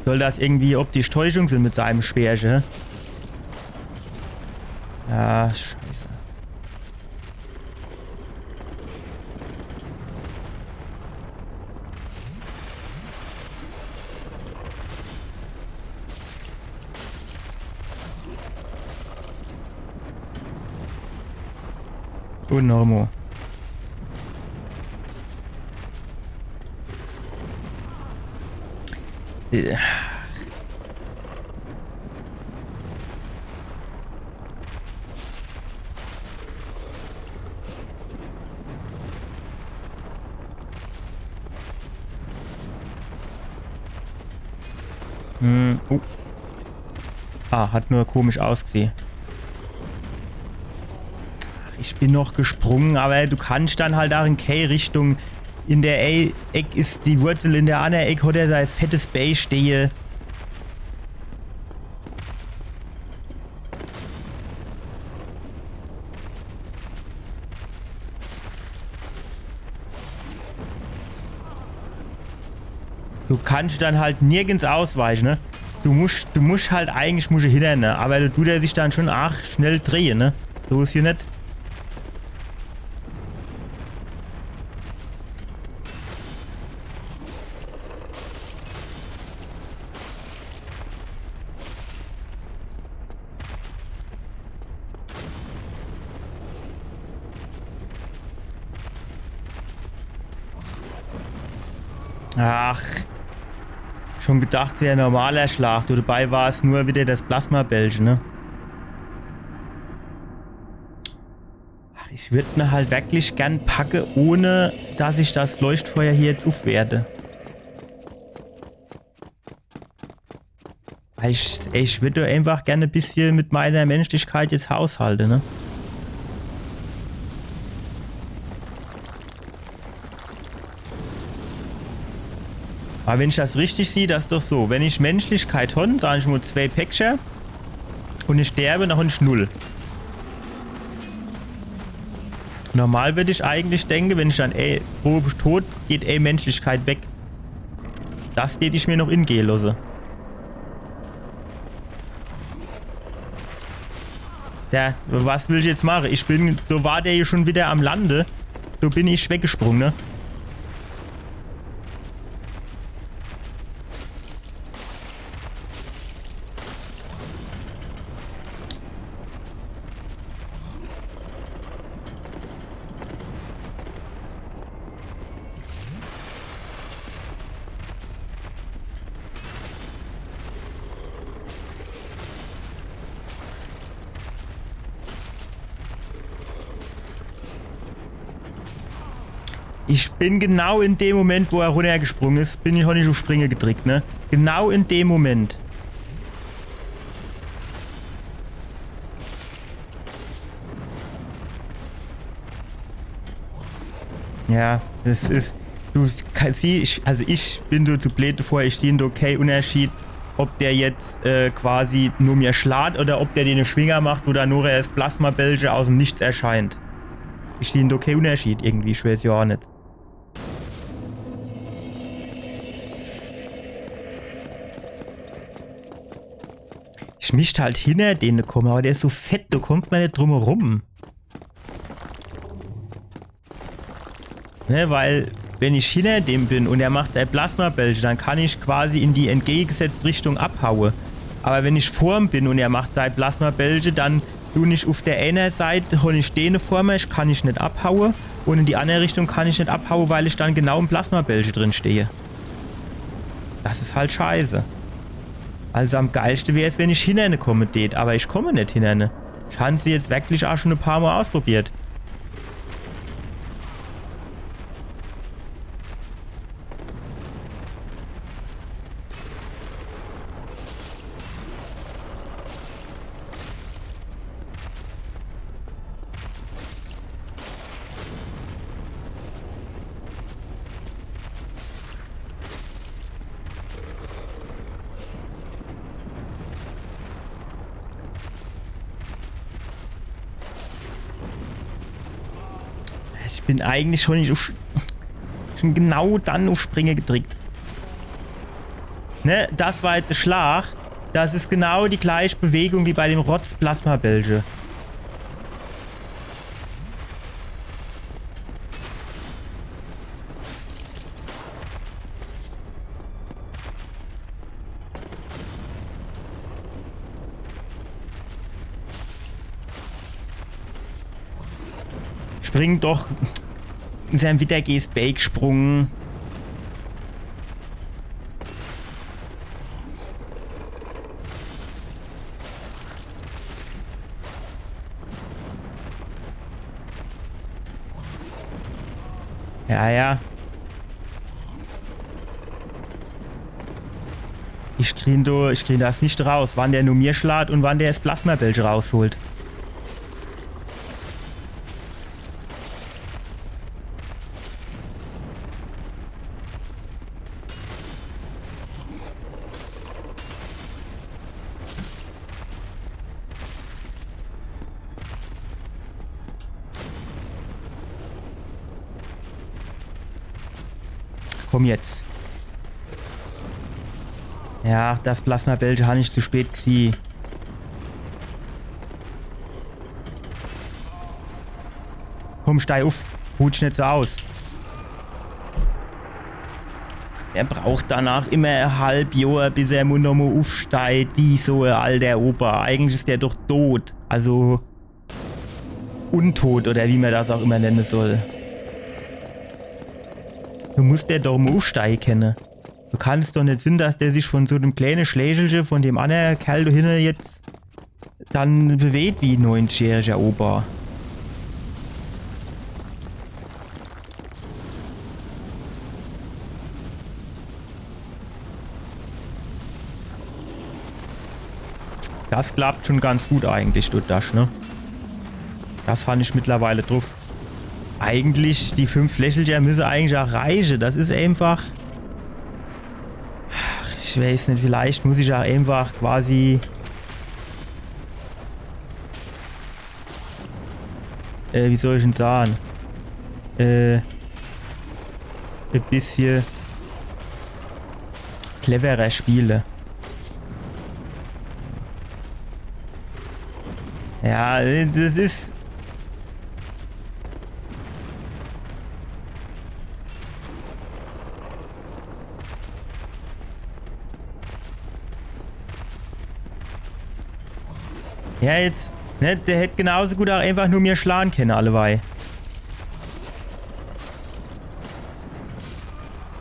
Soll das irgendwie optisch Täuschung sin mit seinem Schwerche? Ja, scheiße. Und nochmal. Äh. Hm, oh. Ah, hat nur komisch ausgesieh. Ach, ich bin noch gesprunge, aber du kannst dann halt aach in kee Richtung. In der ei Eck is die Wurzel, in der anner Eck hat er sei fettes Bää stehe. Du kannst dann halt nirgends ausweiche, ne? Du musch, du musch halt eigentlich musch hinner, ne? Aber du, dut der sich dann schon aach schnell drehe, ne? So is hier net. Ach. Schon gedacht, wär e normaler Schlag. Du, dabei war's nur wieder das Plasmabällche, ne? Ach, ich würd ne halt wirklich gern packe, ohne dass ich das Leuchtfeuer hier jetzt ufwerte. Ich, ich würd doch einfach gern e bissche mit meiner Menschlichkeit jetzt haushalte, ne? Aber wenn ich das richtig sieh, das is doch so. Wenn ich Menschlichkeit hon, sag ich mol zwei Päckcher, und ich sterbe, dann hon ich null. Normal würd ich eigentlich denke, wenn ich dann, ey, Probe tot, geht, ey, Menschlichkeit weg. Das tät ich mir noch ingehe losse. Ja, was will ich jetzt mache? Ich bin, do war der hier schon wieder am Lande. Do bin ich weggesprunge, ne? Ich bin genau in dem Moment, wo er runnergesprunge is, bin ich, hon ich uff Springe gedrickt, ne? Genau in dem Moment. Ja, das is, du kannst, sieh, ich, also ich bin so zu bleed davor, ich sieh do kee Unnerschied, ob der jetzt, äh, quasi nur mir schlaat oder ob der den Schwinger macht oder nur er es Plasmabällche aus em Nichts erscheint. Ich sieh do kee Unnerschied irgendwie, ich weiß ja aa net. Ich misst halt hinner dene komme, aber der is so fett, do kommt ma net drum herum. Ne, weil, wenn ich hinner dem bin und er macht sei Plasmabällche, dann kann ich quasi in die entgegegesetzte Richtung abhaue. Aber wenn ich vorm bin und er macht sei Plasmabällche, dann tun ich uff der eener Seit, hon ich dene vor mir, ich kann ich net abhaue. Und in die andere Richtung kann ich net abhaue, weil ich dann genau im Plasmabällche drin stehe. Das is halt scheiße. Also am geilste wär's, wenn ich hinner ne komme tät, aber ich komme net hinner ne. Ich han se jetzt wirklich aa schon e paar Mol ausprobiert. Ich bin eigentlich schon net uff, schon genau dann uff Springe gedrickt. Ne, das war jetzt e Schlag. Das is genau die gleiche Bewegung wie bei dem Rotz-Plasmabällche. Spring doch. Sie sin wieder G S B gesprunge. Ja, ja. Ich krie do, ich krie das net raus, wann der nur mir schlaat und wann der es Plasmabällche rausholt. Komm jetzt. Ja, das Plasmabällche han ich zu spät gesieh. Komm, steig uff. Ruh dich net so aus. Er braucht danach immer e halb Johr, bis er mu-, nochmo uffsteigt, wie so e alter Opa. Eigentlich is der doch tot. Also untot oder wie ma das auch immer nenne soll. Do muss der doch mo uffsteige kenne. Do kann's doch net sinn, dass der sich von so nem kleine Schlächelche von dem annere Kerl do hinne jetzt dann bewegt wie e neunzigjähriger Opa. Das klappt schon ganz gut eigentlich, du Dash, ne? Das han ich mittlerweile druff. Eigentlich, die fünf Lächelcher müsse eigentlich ach reiche. Das is einfach. Ach, ich weiß net, vielleicht muss ich ach einfach quasi, äh, wie soll ich'n sahn? Äh, e bissje cleverer spiele. Ja, das is. Ja, jetzt, ne, der hätt genauso gut ach einfach nur mir schlahn kenne, allewei.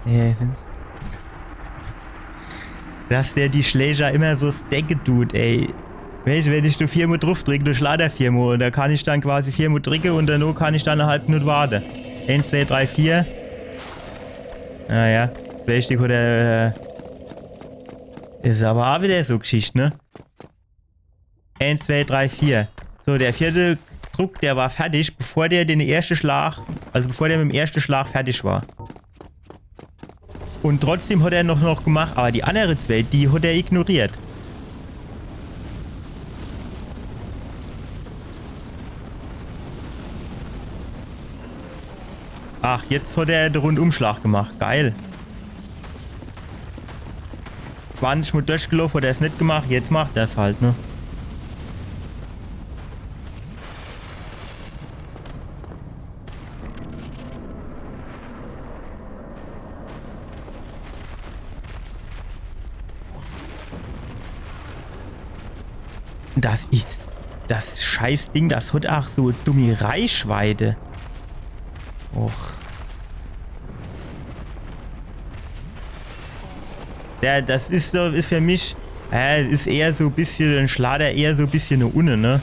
Ja, sin- Dass der die Schläger immer so stacke tut, ey. Weescht, wenn ich do viermol druff drick, do schlaht er viermol. Un do kann ich dann quasi viermol dricke un dann kann ich dann e halb Minut warte. Eens, zwee, drei, vier. Naja, richtig, oder, äh, is awwer ach widder so Geschicht, ne? Eens, zwee, drei, vier. So, der vierte Druck, der war fertig, bevor der den erschte Schlag, also bevor der mit'm erschte Schlag fertig war. Un trotzdem hat er noch, noch gemacht, awwer die annere zwee, die hat er ignoriert. Ach, jetzt hat er de Rundumschlag gemacht. Geil. Zwanzig Mol durchgeloff, hat er's net gemacht, jetzt macht er's halt, ne? Das is, das Scheißding, das hat ach so dumme Reichweite. Och. Ja, das is so, is für mich, äh, is eher so e bissje, en Schlader eher so e bissje no unne, ne?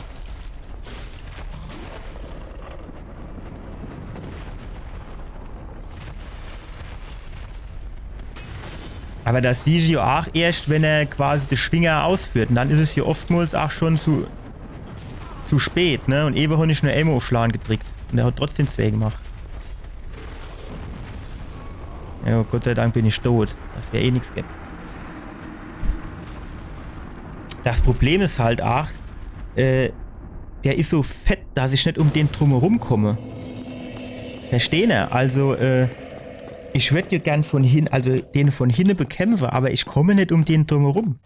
Awwer das siehsch jo ach erscht, wenn er quasi de Schwinger ausführt. Un dann is es jo oftmols ach schon zu, zu spät, ne? Un ewe hon ich nur emol uff Schlan gedrickt. Un er hat trotzdem zwee gemacht. Ja, Gott sei Dank bin ich tot. Das wär eh nix gewwe. Das Problem is halt ach, äh, der is so fett, dass ich net um den drumherum komme. Verstehn er? Also, äh, ich würd jo gern von hin, also den von hinne bekämpfe, awwer ich komme net um den drumherum.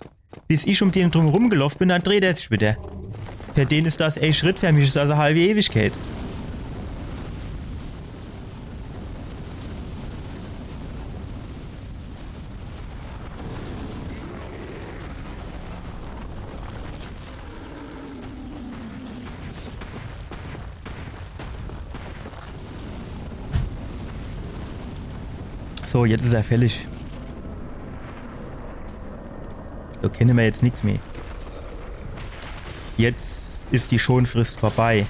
Bis ich um den drumherum geloff bin, dann dreht er sich widder. Für den is das e Schritt, für mich is das e halbe Ewigkeit. So, jetzt is er fällig. Do kenne mer jetzt nix mehr. Jetzt is die Schonfrist vorbei.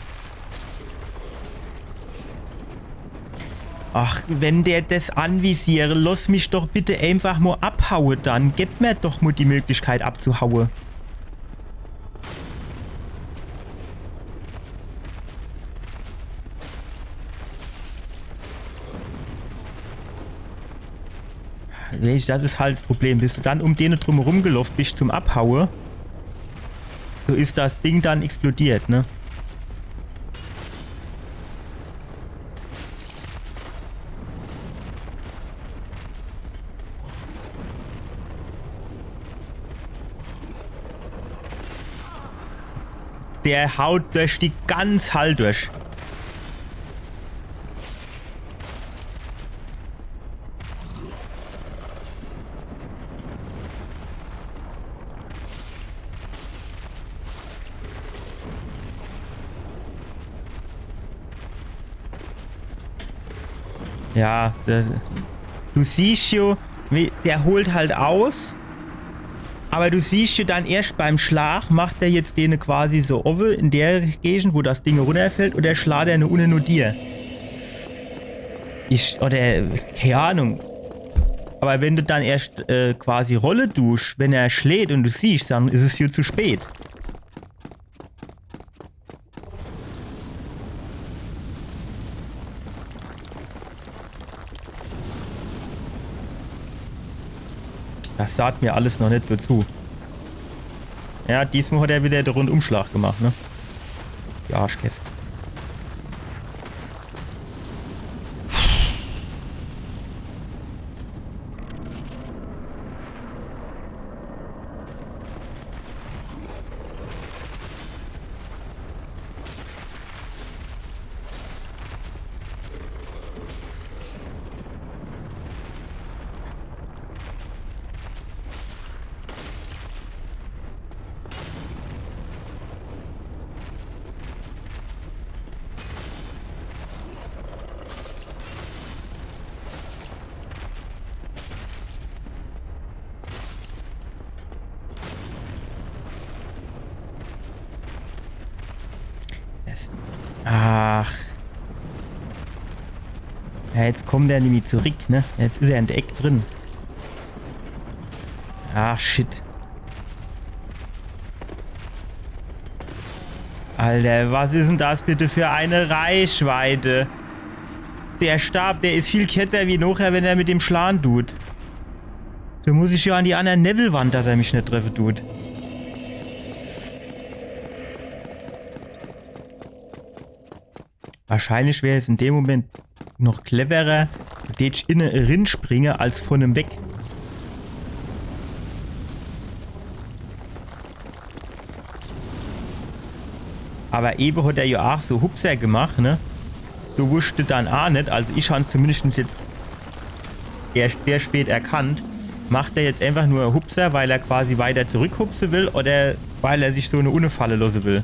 Ach, wenn der das anvisiere, loss mich doch bitte einfach mo abhaue dann. Geb mer doch mo die Möglichkeit abzuhaue. Weescht, das is halt das Problem. Bis du dann um dene drumherum geloff bisch zum Abhaue, so is das Ding dann explodiert, ne? Der haut durch die ganz Hall durch. Ja, das, du siehsch jo, wie, der holt halt aus, aber du siehsch jo dann erscht beim Schlag, macht er jetzt dene quasi so owwe in der Gegend, wo das Ding runnerfällt, oder schlaht er ne unne no dir. Ich, oder, kei Ahnung. Aber wenn du dann erscht, äh, quasi rolle dusch, wenn er schläht und du siehsch, dann is es jo zu spät. Das saht mir alles noch net so zu. Ja, diesmal hat er wieder de Rundumschlag gemacht, ne? Die Arschkess. Das, ach. Ja, jetzt kommt er nimmi zurück, ne? Jetzt is er in de Eck drin. Ach, shit. Alter, was is denn das bitte für e Reichweite? Der Stab, der is viel kürzer wie nochher, wenn er mit dem schlan tut. Do muss ich jo an die anner Newwelwand, dass er mich net treffe tut. Wahrscheinlich wär es in dem Moment noch cleverer, du tätsch inne rinspringe als von em weg. Aber ewe hat er jo aach so Hupser gemacht, ne? Du wuscht dann aach net, also ich han's zumindest jetzt erst sehr spät erkannt. Macht er jetzt einfach nur Hupser, weil er quasi weiter zurückhupse will oder weil er sich so ne unne falle losse will?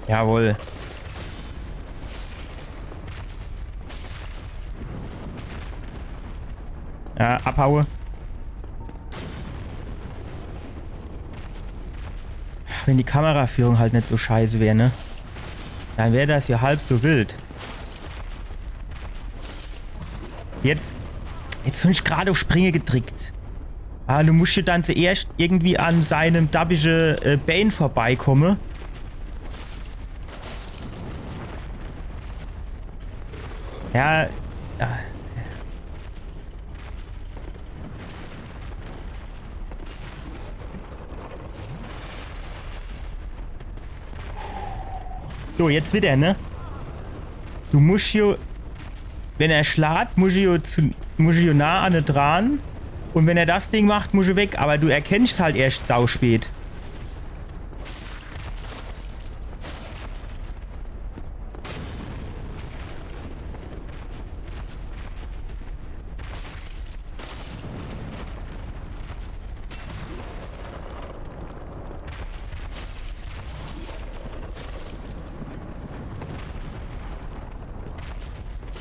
Jawohl. Ja, abhaue. Wenn die Kameraführung halt net so scheiße wär, ne? Dann wär das jo halb so wild. Jetzt, jetzt hab ich grad uff Springe gedrickt. Ah, du muscht jo dann zuerscht irgendwie an seinem dabbische, äh, Bään vorbeikomme. Ja, ja. So, jetzt wieder, ne? Du muscht jo, wenn er schlaat, muscht jo zu, muscht jo nah an ne dran. Und wenn er das Ding macht, muscht jo weg. Aber du erkennsch's halt erscht sauspät.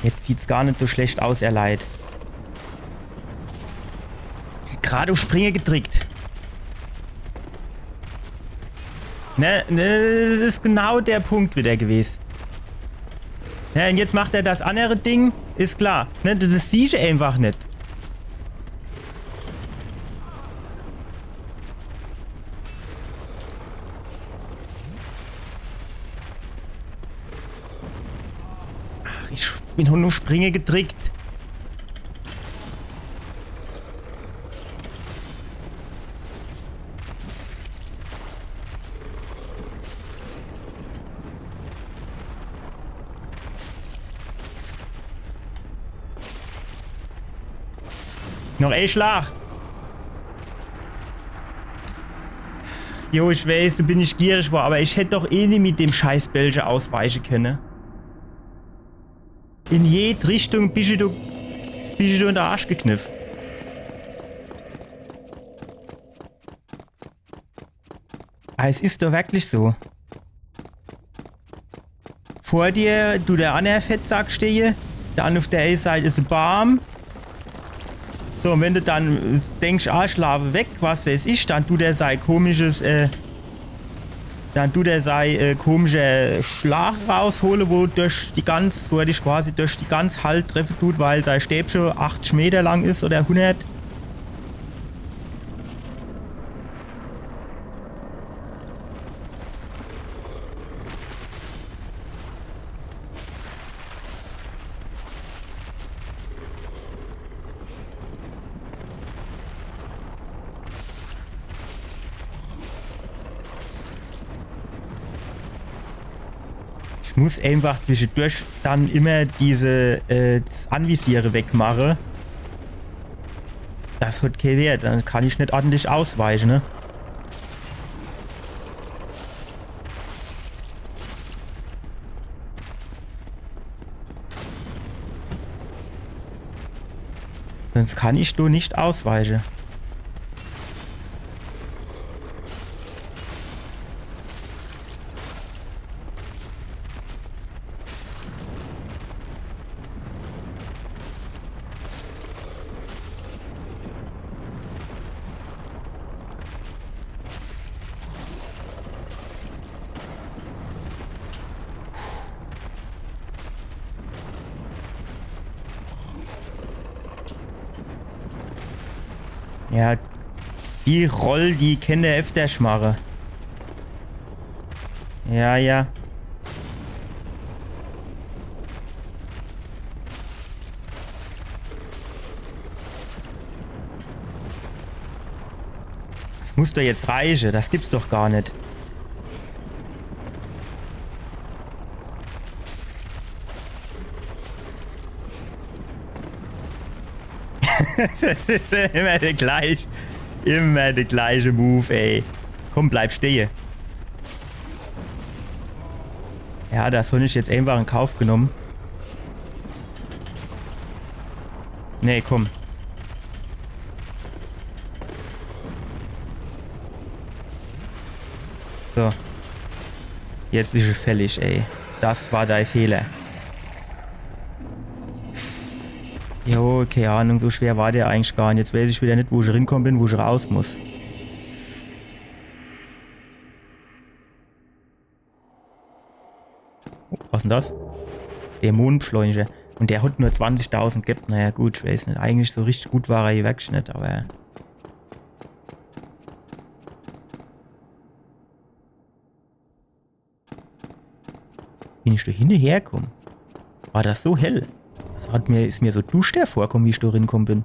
Jetzt sieht's gar net so schlecht aus, er Leit. Grad uff Springe gedrickt. Ne, ne, das is genau der Punkt wieder gewes. Ja, und jetzt macht er das annere Ding, is klar. Ne, das siehsch einfach net. Ach, ich bin doch nur Springe gedrickt. Noch e Schlach. Jo, ich weiß, do bin ich gierig war, aber ich hätt doch eh nie mit dem Scheißbällche ausweiche könne. In jed Richtung bisch du, bisch du in de Arsch gekniff. Ah, es is doch wirklich so. Vor dir, du, der anner Fettsack stehe, dann uff der Seit is e Baam. So, und wenn du dann denksch, ah, schlafe weg, was weiß ich, dann tut er sei komisches, äh, Dann dut er sei, äh, komische Schlag raushole, wo durch die ganz, wo er dich quasi durch die ganz Hall treffe dut, weil sei Stäbche achtzig Meter lang is oder hundert. Ich muss einfach zwischendurch dann immer diese, äh, das Anvisiere wegmache. Das hat kee Wert, dann kann ich net ordentlich ausweiche, ne? Sonst kann ich do net ausweiche. Ja, die Roll, die kennt er öfters mache. Ja, ja. Das muss doch jetzt reiche, das gibt's doch gar net. Das is immer der gleich, immer der gleiche Move, ey. Komm, bleib stehe. Ja, das hab ich jetzt einfach in Kauf genommen. Nee, komm. So. Jetzt is es fällig, ey. Das war dei Fehler. Jo, kee Ahnung, so schwer war der eigentlich gar net. Jetzt weiß ich wieder net, wo ich rinkomme bin, wo ich raus muss. Oh, was denn das? Dämonenbeschleuniger. Und der hat nur zwanzigtausend gebt. Naja, gut, ich weiß net. Eigentlich so richtig gut war er hier wirklich net, aber Bin ich do hinne herkomme? War das so hell? Das hat mir, is mir so duschter vorkomme, wie ich do rinkomme bin.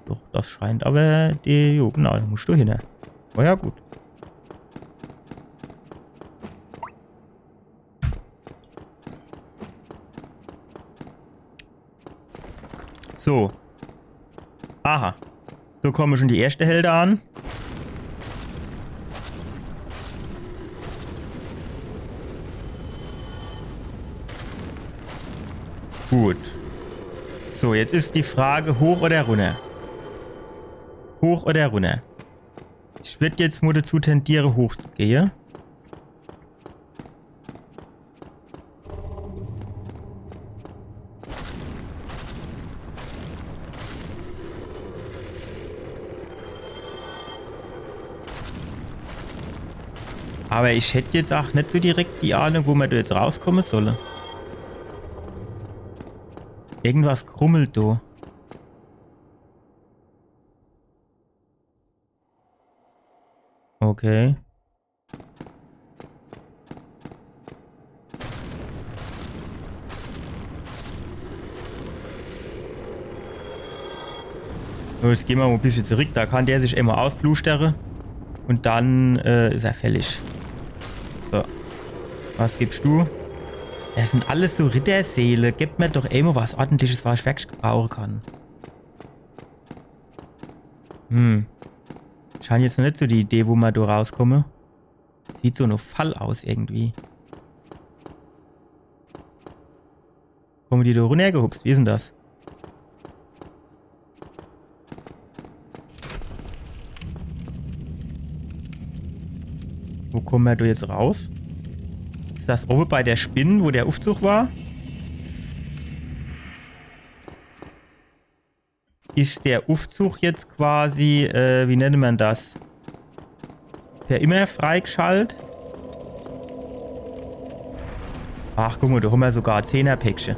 Doch, das scheint aber die, jo, genau, do muss ich do hinne. Oh ja, gut. So. Aha. So komme schon die erschte Helde an. Gut. So, jetzt is die Frage, hoch oder runner? Hoch oder runner? Ich würd jetzt mo dazu tendiere, hoch zu gehe. Aber ich hätt jetzt ach net so direkt die Ahnung, wo mer do jetzt rauskomme solle. Irgendwas grummelt do. Okay. So, jetzt geh mer mo e bissche zurück. Do kann der sich emol ausplustere. Und dann, äh, is er fällig. So. Was gibst du? Das sind alles so Ritterseele. Gib mer doch emol was Ordentliches, was ich wirklich gebrauche kann. Hm. Ich han jetzt noch net so die Idee, wo mer do rauskomme. Sieht so no Fall aus irgendwie. Komme die do runnergehupst? Wie is denn das? Wo komme mer do jetzt raus? Is das owwe bei der Spinn, wo der Uffzug war? Is der Uffzug jetzt quasi, äh, wie nennt mer das? Für immer freigeschalt? Ach, guck mo, do hommer sogar e Zehnerpäckche.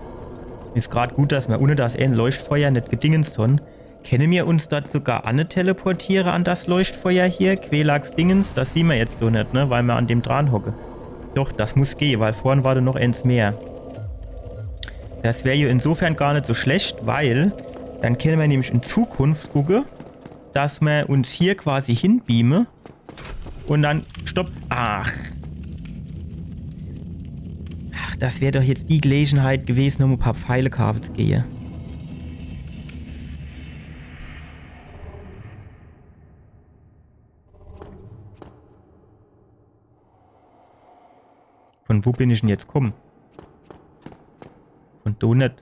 Is grad gut, dass mer unne das een Leuchtfeuer net gedingenst hon. Kenne mer uns dort sogar anne teleportiere an das Leuchtfeuer hier? Quelags Dingens, das siehn mer jetzt so net, ne? Weil mer an dem dran hocke. Doch, das muss gehe, weil vorhin war do noch eens mehr. Das wär jo insofern gar net so schlecht, weil dann kenne mer nämlich in Zukunft gucke, dass mer uns hier quasi hinbeame und dann, stopp. Ach. Ach, das wär doch jetzt die Gelegenheit gewesen, um e paar Pfeile kaafe zu gehe. Von wo bin ich denn jetzt kumm? Von do net.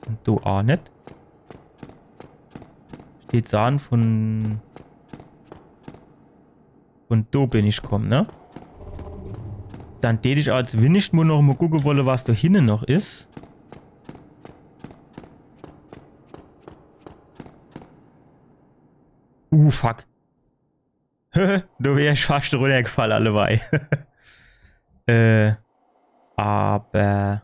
Von do a net. Steht Sahn von, von do bin ich kumm, ne? Dann tät ich als wenigstens mo noch mo gucke wolle, was do hinne noch is. Uh, fuck. Do wär ich fascht runnergefall, alleweil. Äh, aber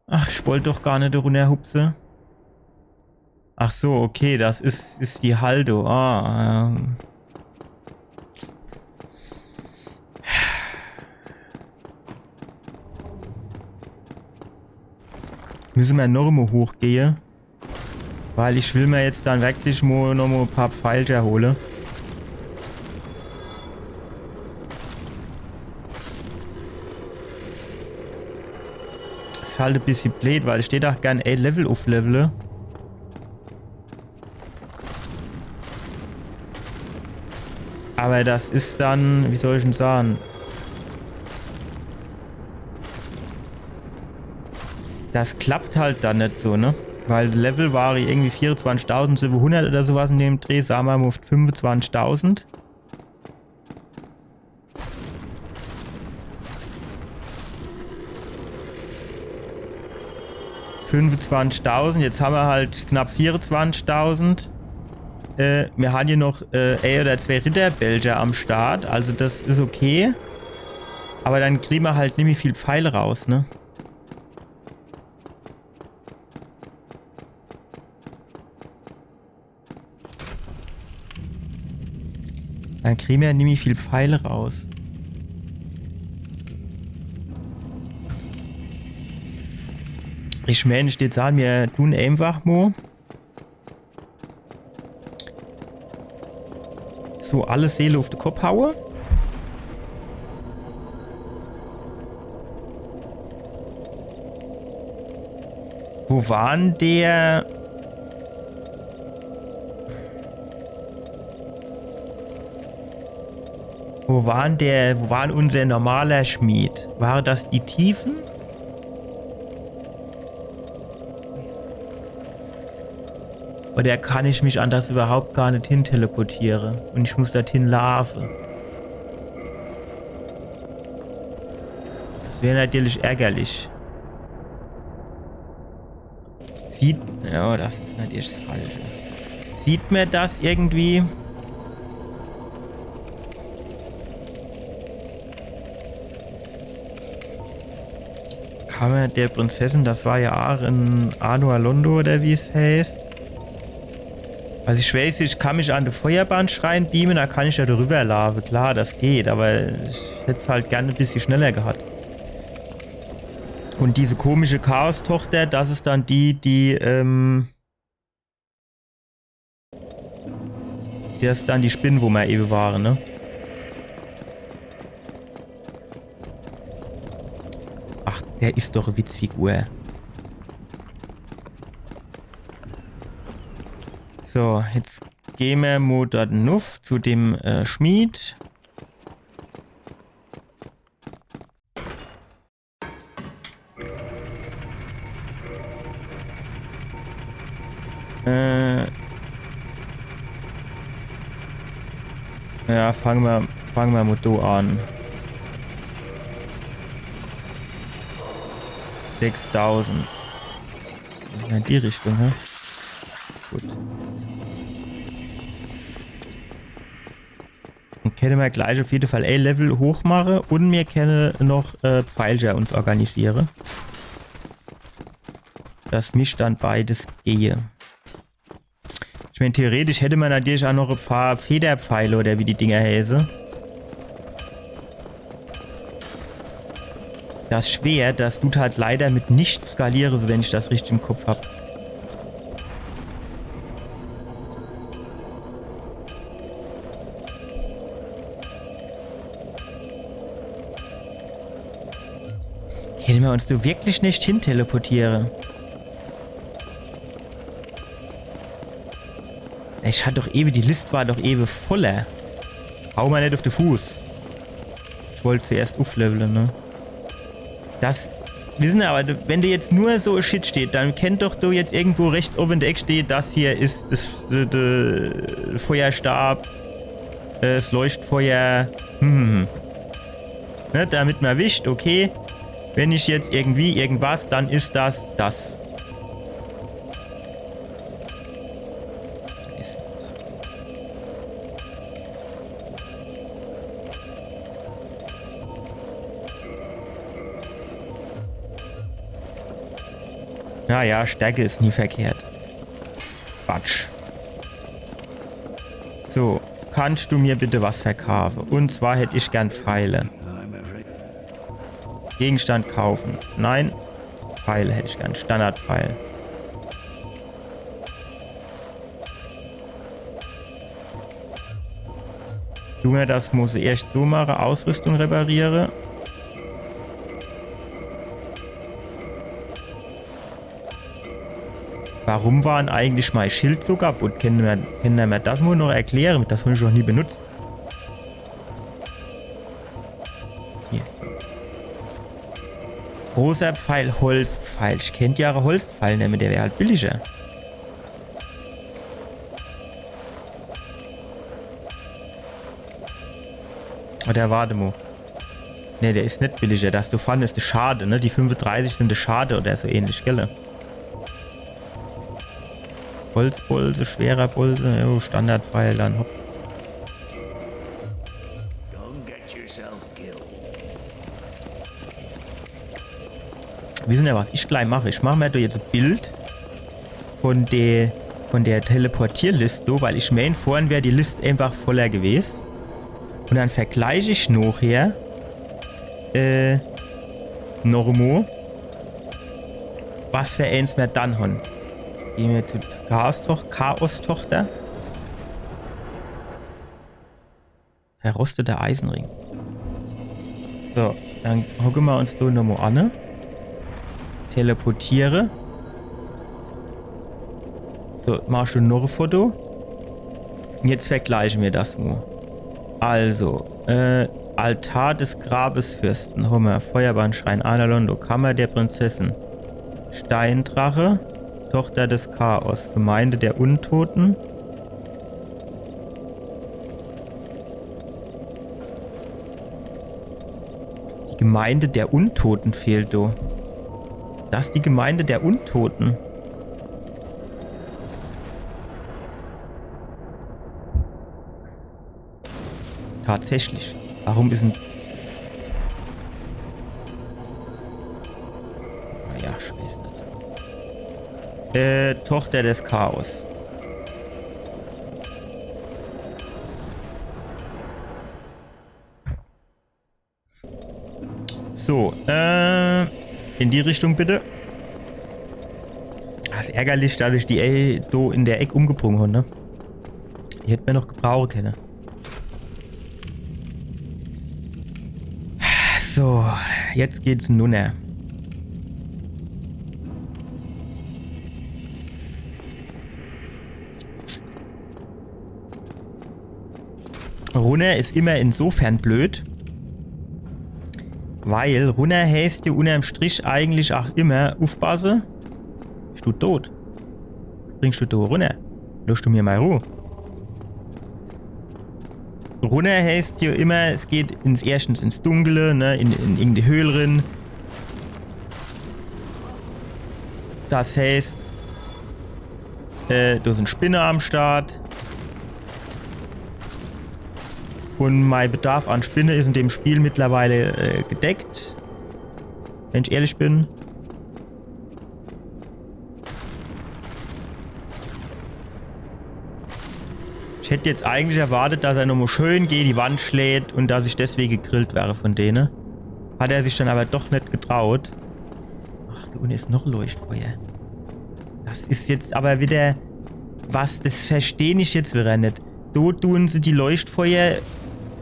Ach, ich wollt doch gar net runnerhupse. Ach so, okay, das is, is die Halde. Ah, ähm. Müsse mer noch mo hochgehe. Weil ich will mer jetzt dann wirklich mo noch mo e paar Pfeilcher hole. Is halt e bissje bleed, weil ich tät ach gern e Level ufflevele. Aber das is dann, wie soll ich'n sahn? Das klappt halt dann net so, ne? Weil Level war irgendwie vierundzwanzigtausendsiebenhundert oder sowas in dem Dreh, sahn mer mo fünfundzwanzigtausend. Fünfundzwanzigtausend, jetzt hammer halt knapp vierundzwanzigtausend. Äh, mir han hier noch, äh, ee oder zwee Ritterbälge am Start, also das is okay. Aber dann krie mer halt nimmi viel Pfeile raus, ne? Dann krie mer nimmi viel Pfeile raus. Ich mään, ich tät sahn, mir dun eenfach mo so alle Seele uff de Kopp haue. Wo war'n der? Wo war'n der, wo war'n unser normaler Schmied? Ware das die Tiefen? Oder kann ich mich an das überhaupt gar net hin teleportiere? Und ich muss dorthin laafe. Das wär natürlich ärgerlich. Sieht, ja, das is natürlich das Falsche. Sieht mer das irgendwie? Kammer der Prinzessin, das war ja ach in Anor Londo oder wie's heißt. Also ich weiß, ich kann mich an de Feuerbandschrein beame, do kann ich ja drüber laafe. Klar, das geht, aber ich hätt's halt gern e bissje schneller gehat. Und diese komische Chaos-Tochter, das is dann die, die, ähm, das is dann die Spinn, wo mer ewe ware, ne? Ach, der is doch e Witzfigur. So, jetzt gehn mer mo dort nuff zu dem, äh, Schmied. Äh, ja, fange mer, fange mer mo do an. Sechstausend. Ja, in die Richtung, hä? Gut. Dann kenne mer gleich uff jede Fall e Level hoch mache un mer kenne noch, äh, Pfeilcher uns organisiere. Das misst dann beides gehe. Ich mein, theoretisch hätt mer natürlich ach noch e paar Federpfeile oder wie die Dinger heiße. Das Schwert, das dut halt leider mit nix skaliere, so wenn ich das richtig im Kopf hab. Kenne mer uns do wirklich net hin teleportiere? Ich hat doch ewe, die List war doch ewe voller. Hau mer net uff de Fuß. Ich wollt zuerscht ufflevele, ne? Das, wisse, aber wenn do jetzt nur so Shit steht, dann kennt doch do jetzt irgendwo rechts owe in de Eck stehe, das hier is, is, äh, de Feuerstab, äh, das Leuchtfeuer. Hm. Ne, damit mer wisst, okay, wenn ich jetzt irgendwie irgendwas, dann is das das. Naja, Stärke is nie verkehrt. Quatsch. So, kannst du mir bitte was verkaufe? Un zwar hätt ich gern Pfeile. Gegenstand kaufen. Nein. Pfeile hätt ich gern. Standardpfeil. Du mer das muss erscht so mache, Ausrüstung repariere. Warum war dann eigentlich mei Schild so kaputt? Kenne mer, kenne mer das mol noch erkläre? Das hab ich noch nie benutzt. Hier. Großer Pfeil, Holzpfeil. Ich kennt jo ach e Holzpfeil nemme, der wär halt billiger. Oder wart emol. Ne, der is net billiger. Das do vorne is de Schade, ne? Die fünfunddreißig sin de Schade oder so ähnlich, gell? Holzbolze, schwerer Bolze, jo, Standardpfeil dann, hopp. Don't get yourself killed. Wisse ner, was ich glei mach? Ich mach mer do jetzt e Bild von der, von der Teleportierlist, weil ich meen, vorhin wär die List einfach voller gewes. Un dann vergleich ich nochher, äh, noch emol, was für eens mer dann hon. Geh mer zu Chaos-Toch-, Chaos-Tochter. Verrosteter Eisenring. So, dann hocke mer uns do nochmol anne. Teleportiere. So, machsch du noch e Foto. Un jetzt vergleiche mer das mol. Also, äh, Altar des Grabesfürsten, Hummer, Feuerbandschrein, Anor Londo, Kammer der Prinzessin, Steindrache, Tochter des Chaos, Gemeinde der Untoten, Die Gemeinde der Untoten fehlt do. Das die Gemeinde der Untoten? Tatsächlich. Warum is en... Naja, ich weeß net. Äh, Tochter des Chaos. So, äh, in die Richtung bitte. Das is ärgerlich, dass ich die L do in der Eck umgebrung hon, ne? Die hätt mer noch gebrauche kenne. So, jetzt geht's nunner. Runner is immer insofern blöd, weil runner heißt jo unnerm Strich eigentlich ach immer, uffbasse, bisch du dot. Springsch du do runner? Losch du mir mei Ruh. Runner heißt jo immer, es geht ins, erschtens ins Dunkle, ne, in, in irgendeine Höhl rin. Das heißt, Äh, do sin Spinne am Start. Un mein Bedarf an Spinne is in dem Spiel mittlerweile äh, gedeckt. Wenn ich ehrlich bin. Ich hätt jetzt eigentlich erwartet, dass er nochmal schön gege die Wand schläht un dass ich deswege gegrillt wäre von dene. Hat er sich dann aber doch net getraut. Ach, do unne is noch Leuchtfeuer. Das is jetzt aber wieder was, das versteh ich jetzt wieder net. Do tun se die Leuchtfeuer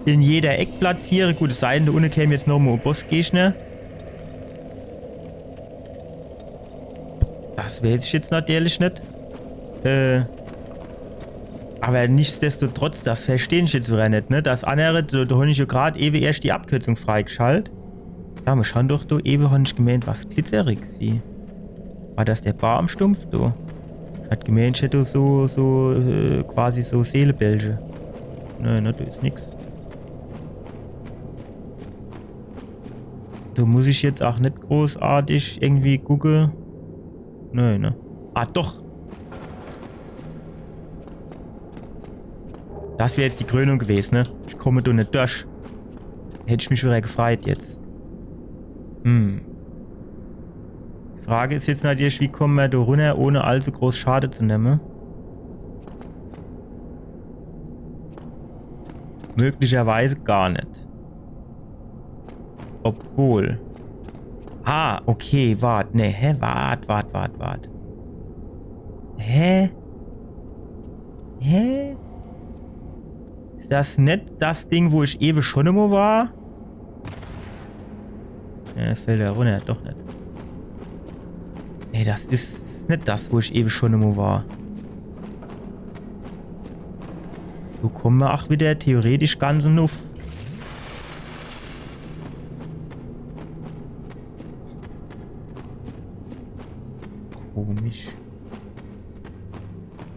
in jeder Eck platziere. Gut, es sei denn, do unne käm jetzt nochmal e Bossgegner. Das weiß ich jetzt natürlich net. Äh, aber nichtsdestotrotz, das versteh ich jetzt wieder net, ne? Das annere, do, do hon ich jo grad ewe erscht die Abkürzung freigeschalt. Ja, mir schun doch do ewe, hon ich gemeent, was Glitzeriges. War das der Baumstumpf do? Hat gemeent, ich hätt so, so, äh, quasi so Seelebällche. Nö, ne, do is nix. Do muss ich jetzt ach net großartig irgendwie gucke. Nö, ne? Ah, doch. Das wär jetzt die Krönung gewes, ne? Ich komm do net durch. Hätt ich mich wieder gefreit jetzt. Hm. Die Frage is jetzt natürlich, wie komme mer do runner, ohne allzu groß Schade zu nemme? Möglicherweise gar net. Obwohl. Ah, okay, wart. Nee, hä? Wart, wart, wart, wart. Hä? Hä? Is das net das Ding, wo ich ewe schun emol war? Ja, das fallt jo runner, doch net. Nee, das is, is net das, wo ich ewe schun emol war. So komme mer ach wieder theoretisch ganz nuff. Komisch.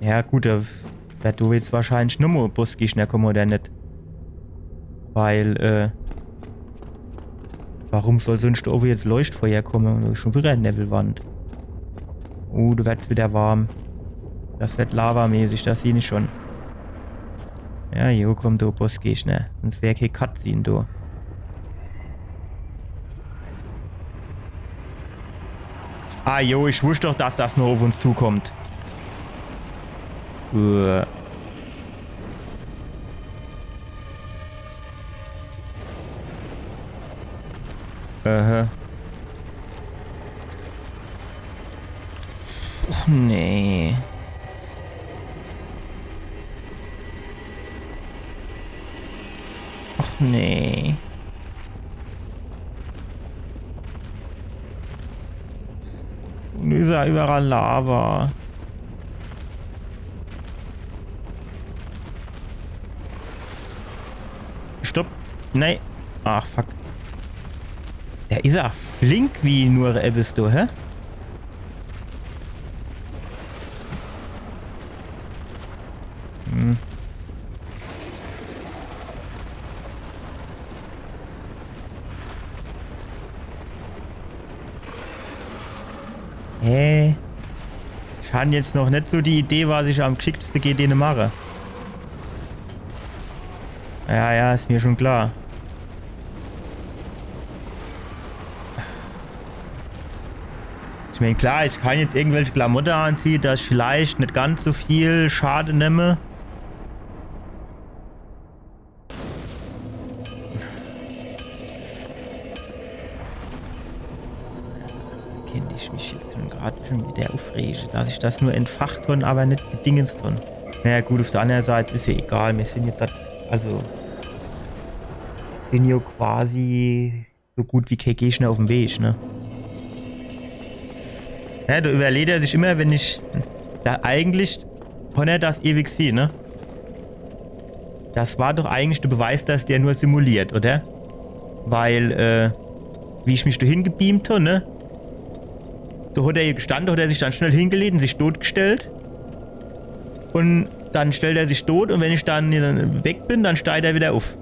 Ja gut, do werd do jetzt wahrscheinlich nochmol e Bossgegner komme, oder net? Weil, äh, warum soll sunscht do owwe jetzt Leuchtfeuer komme? Un schun wieder e Newwelwand. Oh, do werd's wieder warm. Das werd lavamäßig, das sieh ich schun. Ja, jo, komm, do, Bossgegner. Sunscht wär kee Cutscene do. Ah, jo, ich wusst doch, dass das noch uff uns zukommt. Uah. Aha. Och nee. Och nee. Un is jo iwwerall Lava. Stopp. Nee. Ach, fuck. Der is jo flink wie nur ebbes, du, hä? Hm. Hä? Ich han jetzt noch net so die Idee, was ich am gschickteste gege dene mache. Ja, ja, is mer schun klar. Ich mein, klar, ich kann jetzt irgendwelche Klamotte anziehe, dass ich vielleicht net ganz so viel Schade nemme. Kennt ich mich jetzt schun grad schun wieder uffrege, dass ich das nur entfacht hon, awwer net gedingens hon. Naja gut, uff der annere Seit is jo egal, mir sin jo grad, also sin jo quasi so gut wie kee Gegner uffm Weg, ne? Ja, do iwwerleht er sich immer, wenn ich, do eigentlich hon er das ewig sieh, ne? Das war doch eigentlich de Beweis, dass der nur simuliert, oder? Weil, äh, wie ich mich do hingebeamt hon, ne? Do hot er jo gestann, do hot er sich dann schnell hingelegt un sich dotgestellt. Un dann stellt er sich dot un wenn ich dann weg bin, dann steiht er wieder uff.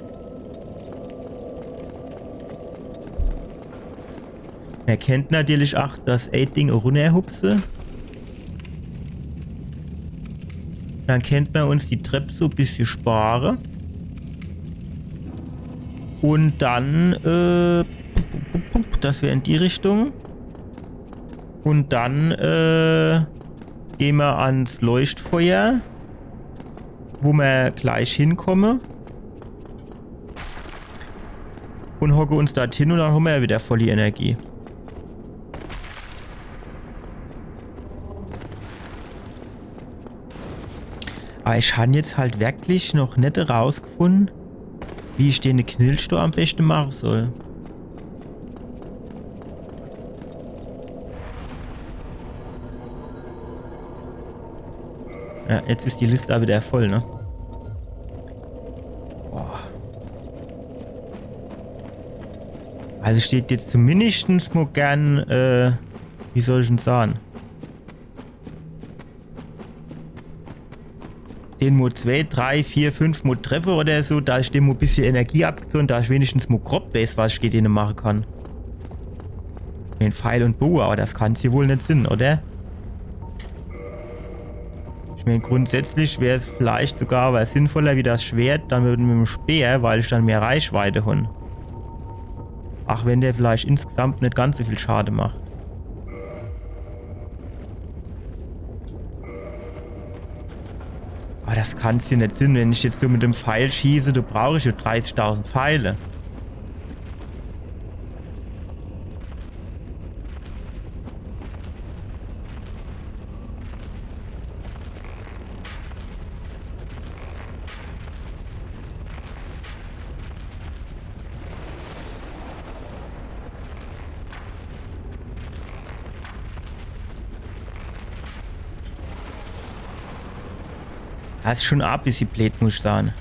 Mer kennt natürlich ach das Ding runnerhupse. Dann kennt mer uns die Trepp so e bissje spare. Un dann, äh, pup, pup, pup, pup, das wär in die Richtung. Un dann, äh, gehn mer ans Leuchtfeuer, wo mer gleich hinkomme. Un hocke uns dort hin un dann hommer jo wieder voll die Energie. Awwer ich han jetzt halt wirklich noch net rausgefunn, wie ich dene Knilch do am beschte mache soll. Ja, jetzt is die List awwer wieder voll, ne? Boah. Also ich deet jetzt zumindeschtens mo gern, äh, wie soll ich'n sahn? Den mo zwee, drei, vier, fünf mo treffe oder so, dass ich dem mo e bissje Energie abziehe un dass ich wenigstens mo grob weeß, was ich gege dene mache kann. Mit Pfeil un Boge, awwer das kann's jo wohl net sinn, oder? Ich mään, grundsätzlich wär's vielleicht sogar was sinnvoller wie das Schwert, dann mit, mit'm Speer, weil ich dann mehr Reichweite han. Ach wenn der vielleicht insgesamt net ganz so viel Schade macht. Awwer das kann's jo net sinn, wenn ich jetzt nur mit dem Pfeil schieße, do brauch ich jo dreißigtausend Pfeile. Das is schun e bissje bleed, muss ich sahn.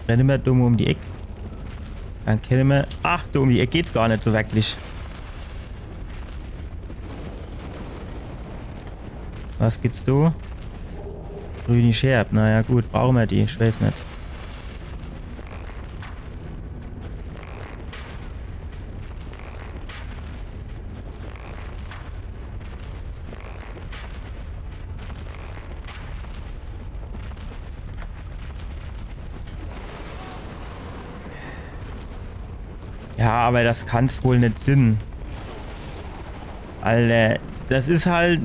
Renne mer do mo um die Eck. Dann kenne mer. Ach, do um die Eck geht's gar net so wirklich. Was gibt's do? Grüni Scherb. Naja, gut, brauche mer die? Ich weeß net. Ja, awwer das kann's wohl net sinn. Alter, das is halt.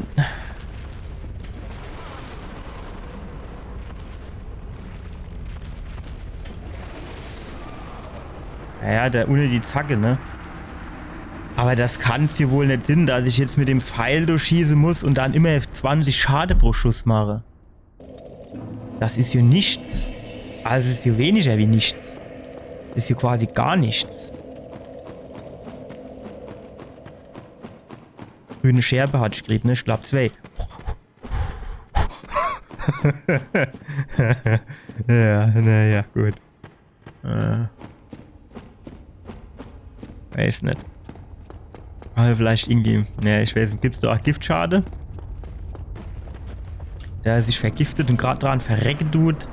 Naja, der ohne die Zacke, ne? Awwer das kann's jo wohl net sinn, dass ich jetzt mit dem Pfeil durchschieße muss un dann immer zwanzig Schade pro Schuss mache. Das is jo nichts. Also is jo weniger wie nichts. Is jo quasi gar nichts. Grüne Scherbe hat ich gekriet, ne? Ich glaab, zwee. Ja, naja, gut. Äh. Weeß net. Awwer vielleicht irgendwie. Naja, ich weeß net. Gibt's do ach Giftschade? Der sich vergiftet un grad dran verrecke dut.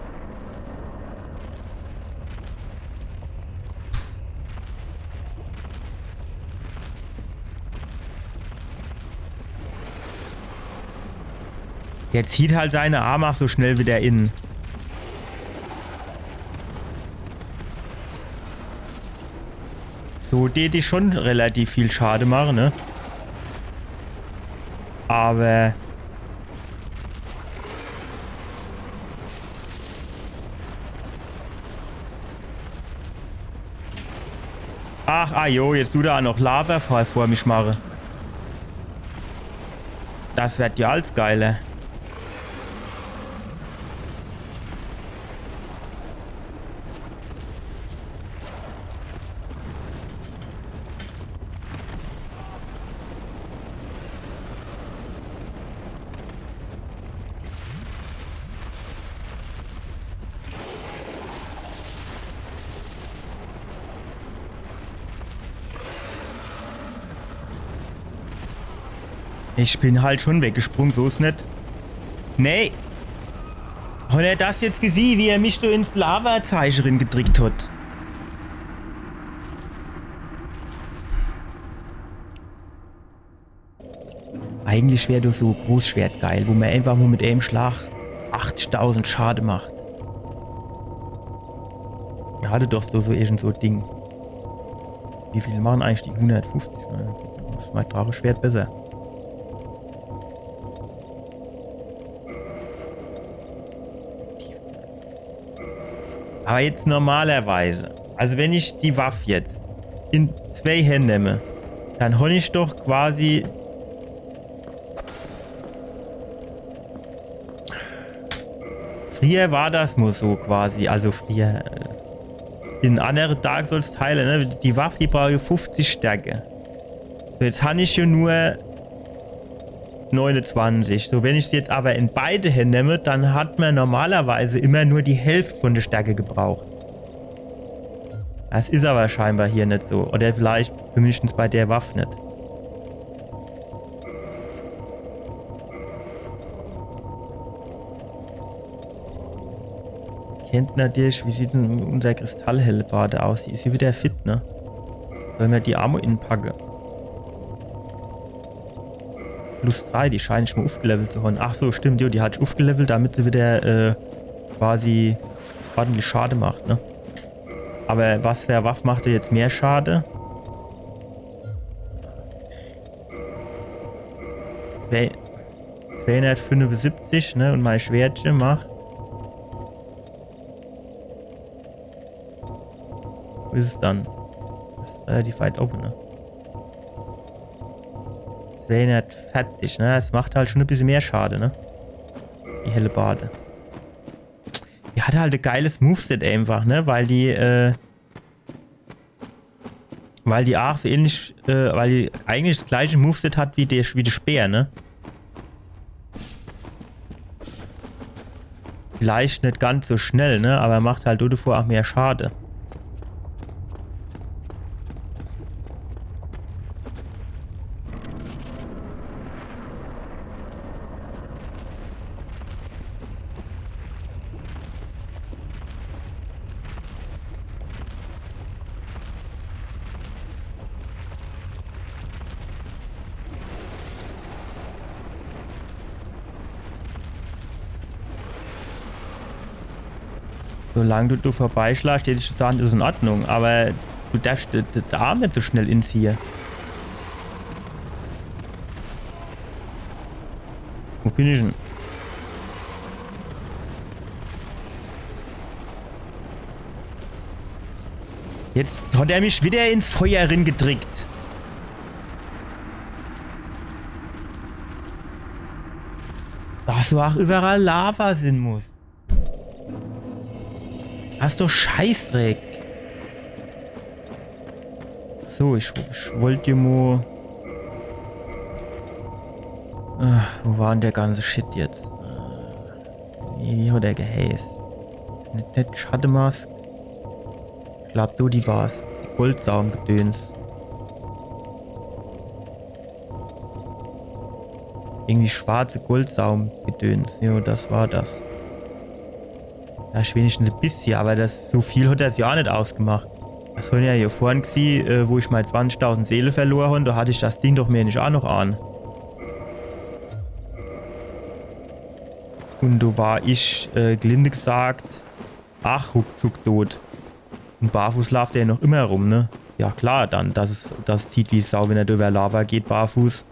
Der zieht halt seine Arme ach so schnell wieder in. So deet ich schun relativ viel Schade mache, ne? Awwer Ach, ah jo, jetzt dut er ach noch Lava vor, vor mich mache. Das werd jo als geiler. Ich bin halt schun weggesprung, so is net. Nee. Hat er das jetzt gesieh, wie er mich do ins Lava-Zeich rin gedrickt hat? Eigentlich wär doch so Großschwert geil, wo mer einfach nur mit ääm Schlag achtzigtausend Schade macht. Mer hatte doch so, so irgend so Ding. Wie viel machen eigentlich die hundertfünfzig? Na, das is mei Dracheschwert besser. Aber jetzt normalerweise, also wenn ich die Waff jetzt in zwei Hände nehme, dann hon ich doch quasi. Früher war das nur so quasi, also früher, äh, in andere Dark Souls Teile, ne, die Waff, die braucht fünfzig Stärke. So, jetzt han ich jo nur neunundzwanzig. So, wenn ich se jetzt aber in beide Hände nehme, dann hat mer normalerweise immer nur die Hälft von der Stärke gebraucht. Das is aber scheinbar hier net so. Oder vielleicht zumindest bei der Waff net. Kennt natürlich, wie sieht denn unser Kristallhellebarde aus? Die is jo wieder fit, ne? Soll mer die aa mo inpacke? Plus drei, die scheint schun mo ufgelevelt zu hon. Ach so, stimmt, jo, die hat schun ufgelevelt, damit se wieder, äh, quasi ordentlich Schade macht, ne? Aber was für e Waff macht do jetzt mehr Schade? Zwei, zweihundertfünfundsiebzig, ne? Und mei Schwertche macht. Wo is es dann? Das is relativ weit oben, ne? Zweihundertvierzig, ne? Es macht halt schun e bissje mehr Schade, ne? Die Hellebarde. Die hat halt e geiles Moveset einfach, ne? Weil die, äh, weil die aach so ähnlich, äh, weil die eigentlich das gleiche Moveset hat wie der, wie der Speer, ne? Vielleicht net ganz so schnell, ne? Aber macht halt dodevor aach mehr Schade. Solang du, du vorbeischlagst, hätt ich gesagt, is in Ordnung, aber du darfst de, de, de Arm net so schnell inziehe. Wo bin ich denn? Jetzt hat er mich wieder ins Feuer ringedrickt. Dass do aach überall Lava sin muss. Das is doch Scheißdreck. So, ich, ich wollt jo mo. Ah, wo war denn der ganze Shit jetzt? Äh, wie, wie hat er geheißt? Net, net Schattemask. Ich glaub, do die war's. Die Goldsaum-Gedöns. Irgendwie schwarze Goldsaum-Gedöns. Jo, das war das. Das is wenigstens e bissje, aber das, so viel hat das jo aach net ausgemacht. Das hon ich jo vorhin gesieh, äh, wo ich mei zwanzigtausend Seele verlor hon, do hatt ich das Ding doch, meen ich, aach noch an. Und do war ich, äh, gelinde gesagt, aach ruckzuck tot. Und barfuß laaft er jo noch immer rum, ne? Ja klar, dann, das is, das zieht wie Sau, wenn er do über Lava geht, barfuß.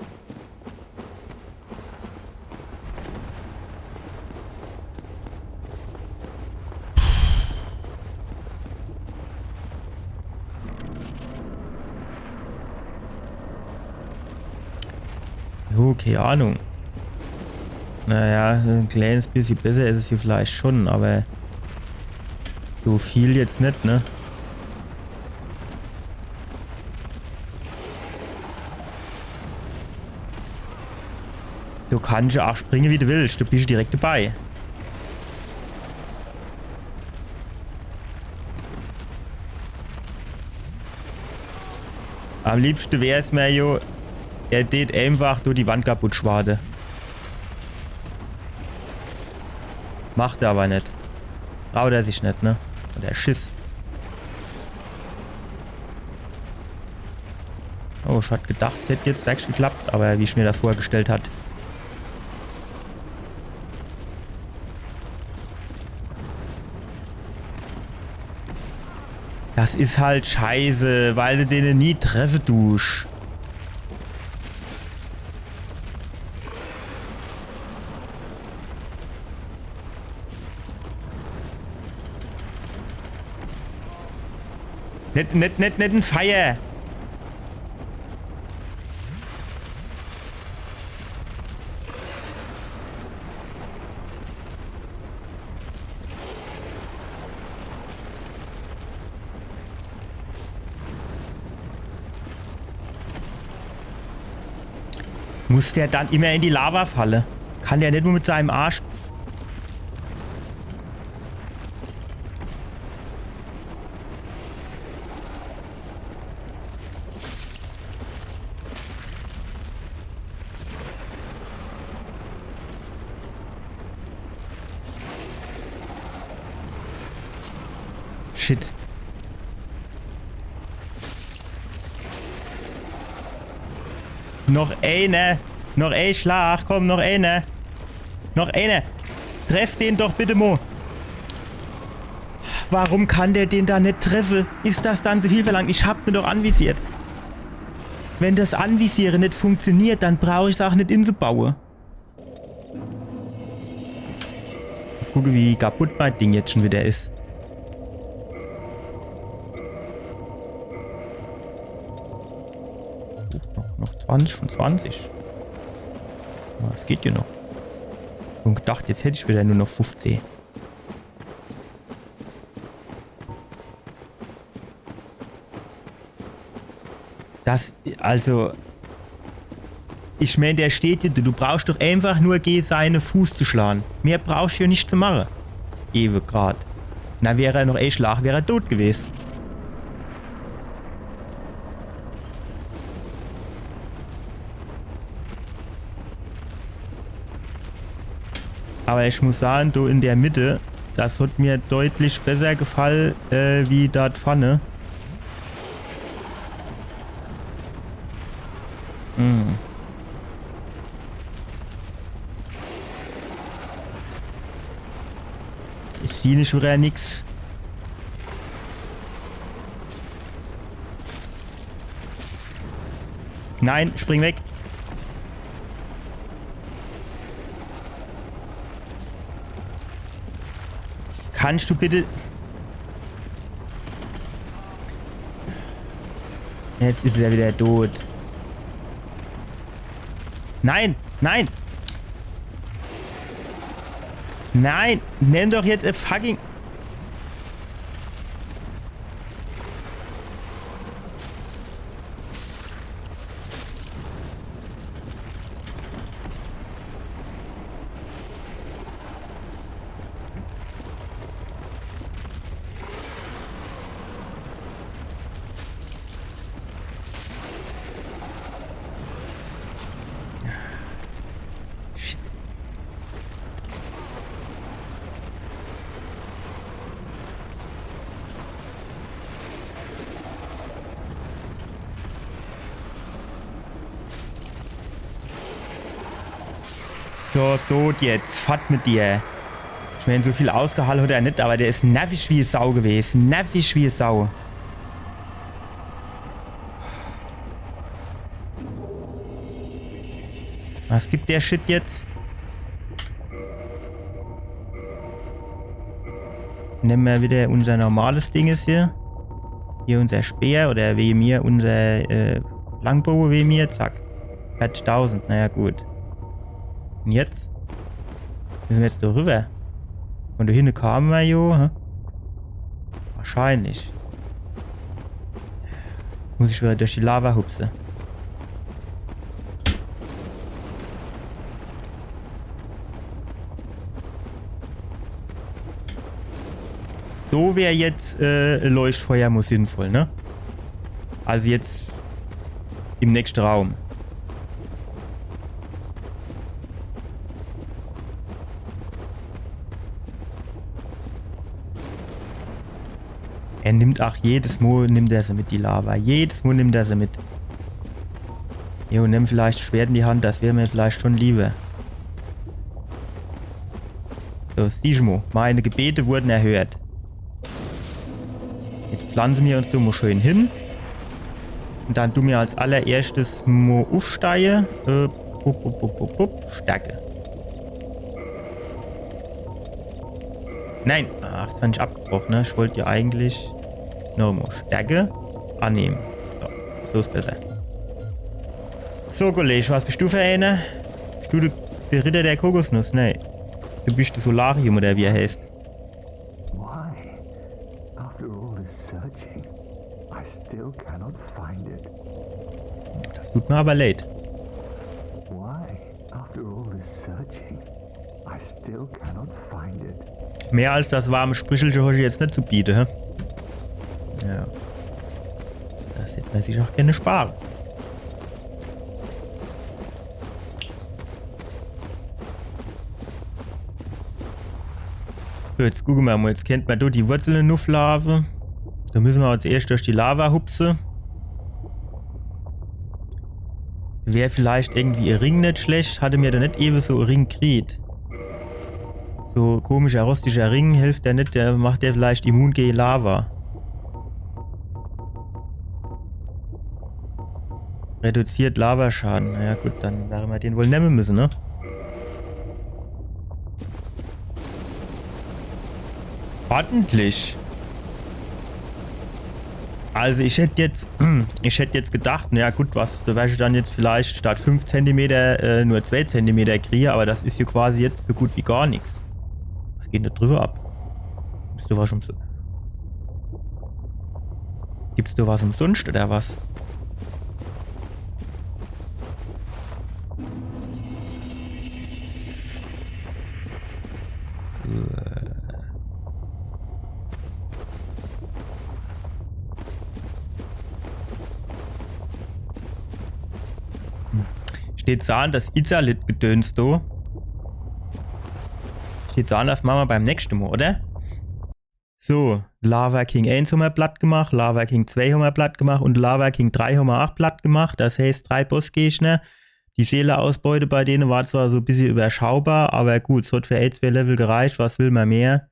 Jo, kei Ahnung. Naja, e kleines bissje besser is es hier vielleicht schon, aber so viel jetzt net, ne? Du kannst jo aach springe, wie du willst. Du bist direkt dabei. Am liebschte wär's mer jo, er tät einfach nur die Wand kaputt schwade. Macht er aber net. Traut er sich net, ne? Oder Schiss. Oh, ich hat gedacht, es hätt jetzt werklich geklappt, awwer wie ich mir das vorgestellt hat. Das is halt scheiße, weil de dene nie treffe dusch. Net, net, net, net en Feier. Muss der dann immer in die Lava falle? Kann der net nur mit seinem Arsch? Shit. Noch eener. Noch ee Schlag. Komm, noch eener. Noch eener. Treff den doch bitte mo. Warum kann der den da net treffe? Is das dann zu viel verlangt? Ich hab den doch anvisiert. Wenn das Anvisiere net funktioniert, dann brauch ich's auch net inzubaue. Gucke, wie kaputt mein Ding jetzt schon wieder is. Oh, noch, noch zwanzig von zwanzig. Ja, es geht jo noch. Und gedacht, jetzt hätt ich wieder nur noch fünfzehn. Das, also, ich mein, der steht hier, du brauchst doch einfach nur gege seine Fuß zu schlage. Mehr brauchst du jo net zu mache. Ewe grad. Na, wär er noch ee Schlag, wär er tot gewes. Aber ich muss sagen, du in der Mitte, das hat mir deutlich besser gefallen, äh, wie dort vorne. Hm. Ich sieh net schon wieder nix. Nein, spring weg. Kannst du bitte... Jetzt is er wieder tot. Nein, nein. Nein, nimm doch jetzt e fucking... Shit. So, tot jetzt. Fort mit dir. Ich mein, so viel ausgehalle hat er net, aber der is nervig wie Sau gewes. Nervig wie Sau. Was gibt der Shit jetzt? Nemme mer wieder unser normales Dinges hier. Hier unser Speer oder wie mir unser, äh, Langboge, wie mir, zack. Patch tausend, naja gut. Und jetzt? Müssen wir jetzt da rüber? Von da hinten kamen wir jo, hä? Wahrscheinlich. Muss ich wieder durch die Lava hupse. So wär jetzt, äh, Leuchtfeuer muss sinnvoll, ne? Also jetzt im nächsten Raum. Er nimmt, ach, jedes Mal nimmt er se mit, die Lava. Jedes Mal nimmt er se mit. Jo, nimm vielleicht Schwert in die Hand, das wär mir vielleicht schon lieber. So, siehsch mo, meine Gebete wurden erhört. Jetzt pflanze mir uns do mo schön hin. Und dann du mir als allererschtes mo ufsteie. Äh, bup, bup, bup, bup, bup, Stärke. Nein! Ach, das hab ich abgebrochen, ne? Ich wollt ja eigentlich noch mo Stärke annehmen. So, so is besser. So, Kollege, was bist du für einer? Bist du der, der Ritter der Kokosnuss? Nee. Du bist das Solarium oder wie er heißt. Why? After all this searching, I still cannot find it. Das tut mir aber leid. Why? After all this searching, I still cannot find it. Mehr als das warme Sprichelche hab ich jetzt nicht zu bieten, hä? Ja. Das hätte man sich auch gerne sparen. So, jetzt gucke mer mal. Jetzt kennt mer do die Wurzeln nufflaafe. Do müsse mer als erscht durch die Lava hupse. Wär vielleicht irgendwie e Ring net schlecht. Hatte mir do net ewe so e Ring kriet? So komischer rostischer Ring, hilft der net, der macht der vielleicht immun gege Lava. Reduziert Lavaschaden. Na ja gut, dann werre mer den wohl nemme müsse, ne? Ordentlich. Also ich hätt jetzt, ich hätt jetzt gedacht, na ja gut, was, do werr ich dann jetzt vielleicht statt fünf Zentimeter äh, nur zwei Zentimeter kriege, aber das is jo quasi jetzt so gut wie gar nix. Was geht denn do driwwe ab? Bist du was umsonst? Gibt's do was umsonst oder was? Steht so an, das Izalith-Gedöns do. Steht so an, das mache mer beim nächschte Mo, oder? So, Lava King eins hommer platt gemacht, Lava King zwei hommer platt gemacht und Lava King drei hommer ach platt gemacht. Das heißt, drei Bossgegner. Die Seeleausbeute bei dene war zwar so e bissje überschaubar, aber gut, es hat für ein, zwei Level gereicht, was will mer mehr?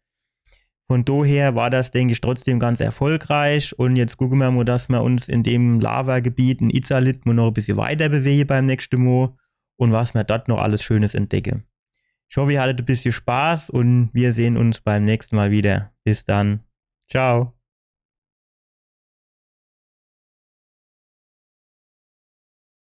Von doher war das, denk ich, trotzdem ganz erfolgreich. Und jetzt gucke mer mo, dass mer uns in dem Lavagebiet in Izalith mo noch e bissje weiter bewege beim nächschte Mo und was mer dort noch alles Schönes entdecke. Ich hoffe, ihr hattet e bissje Spaß und wir sehen uns beim nächsten Mal wieder. Bis dann. Ciao.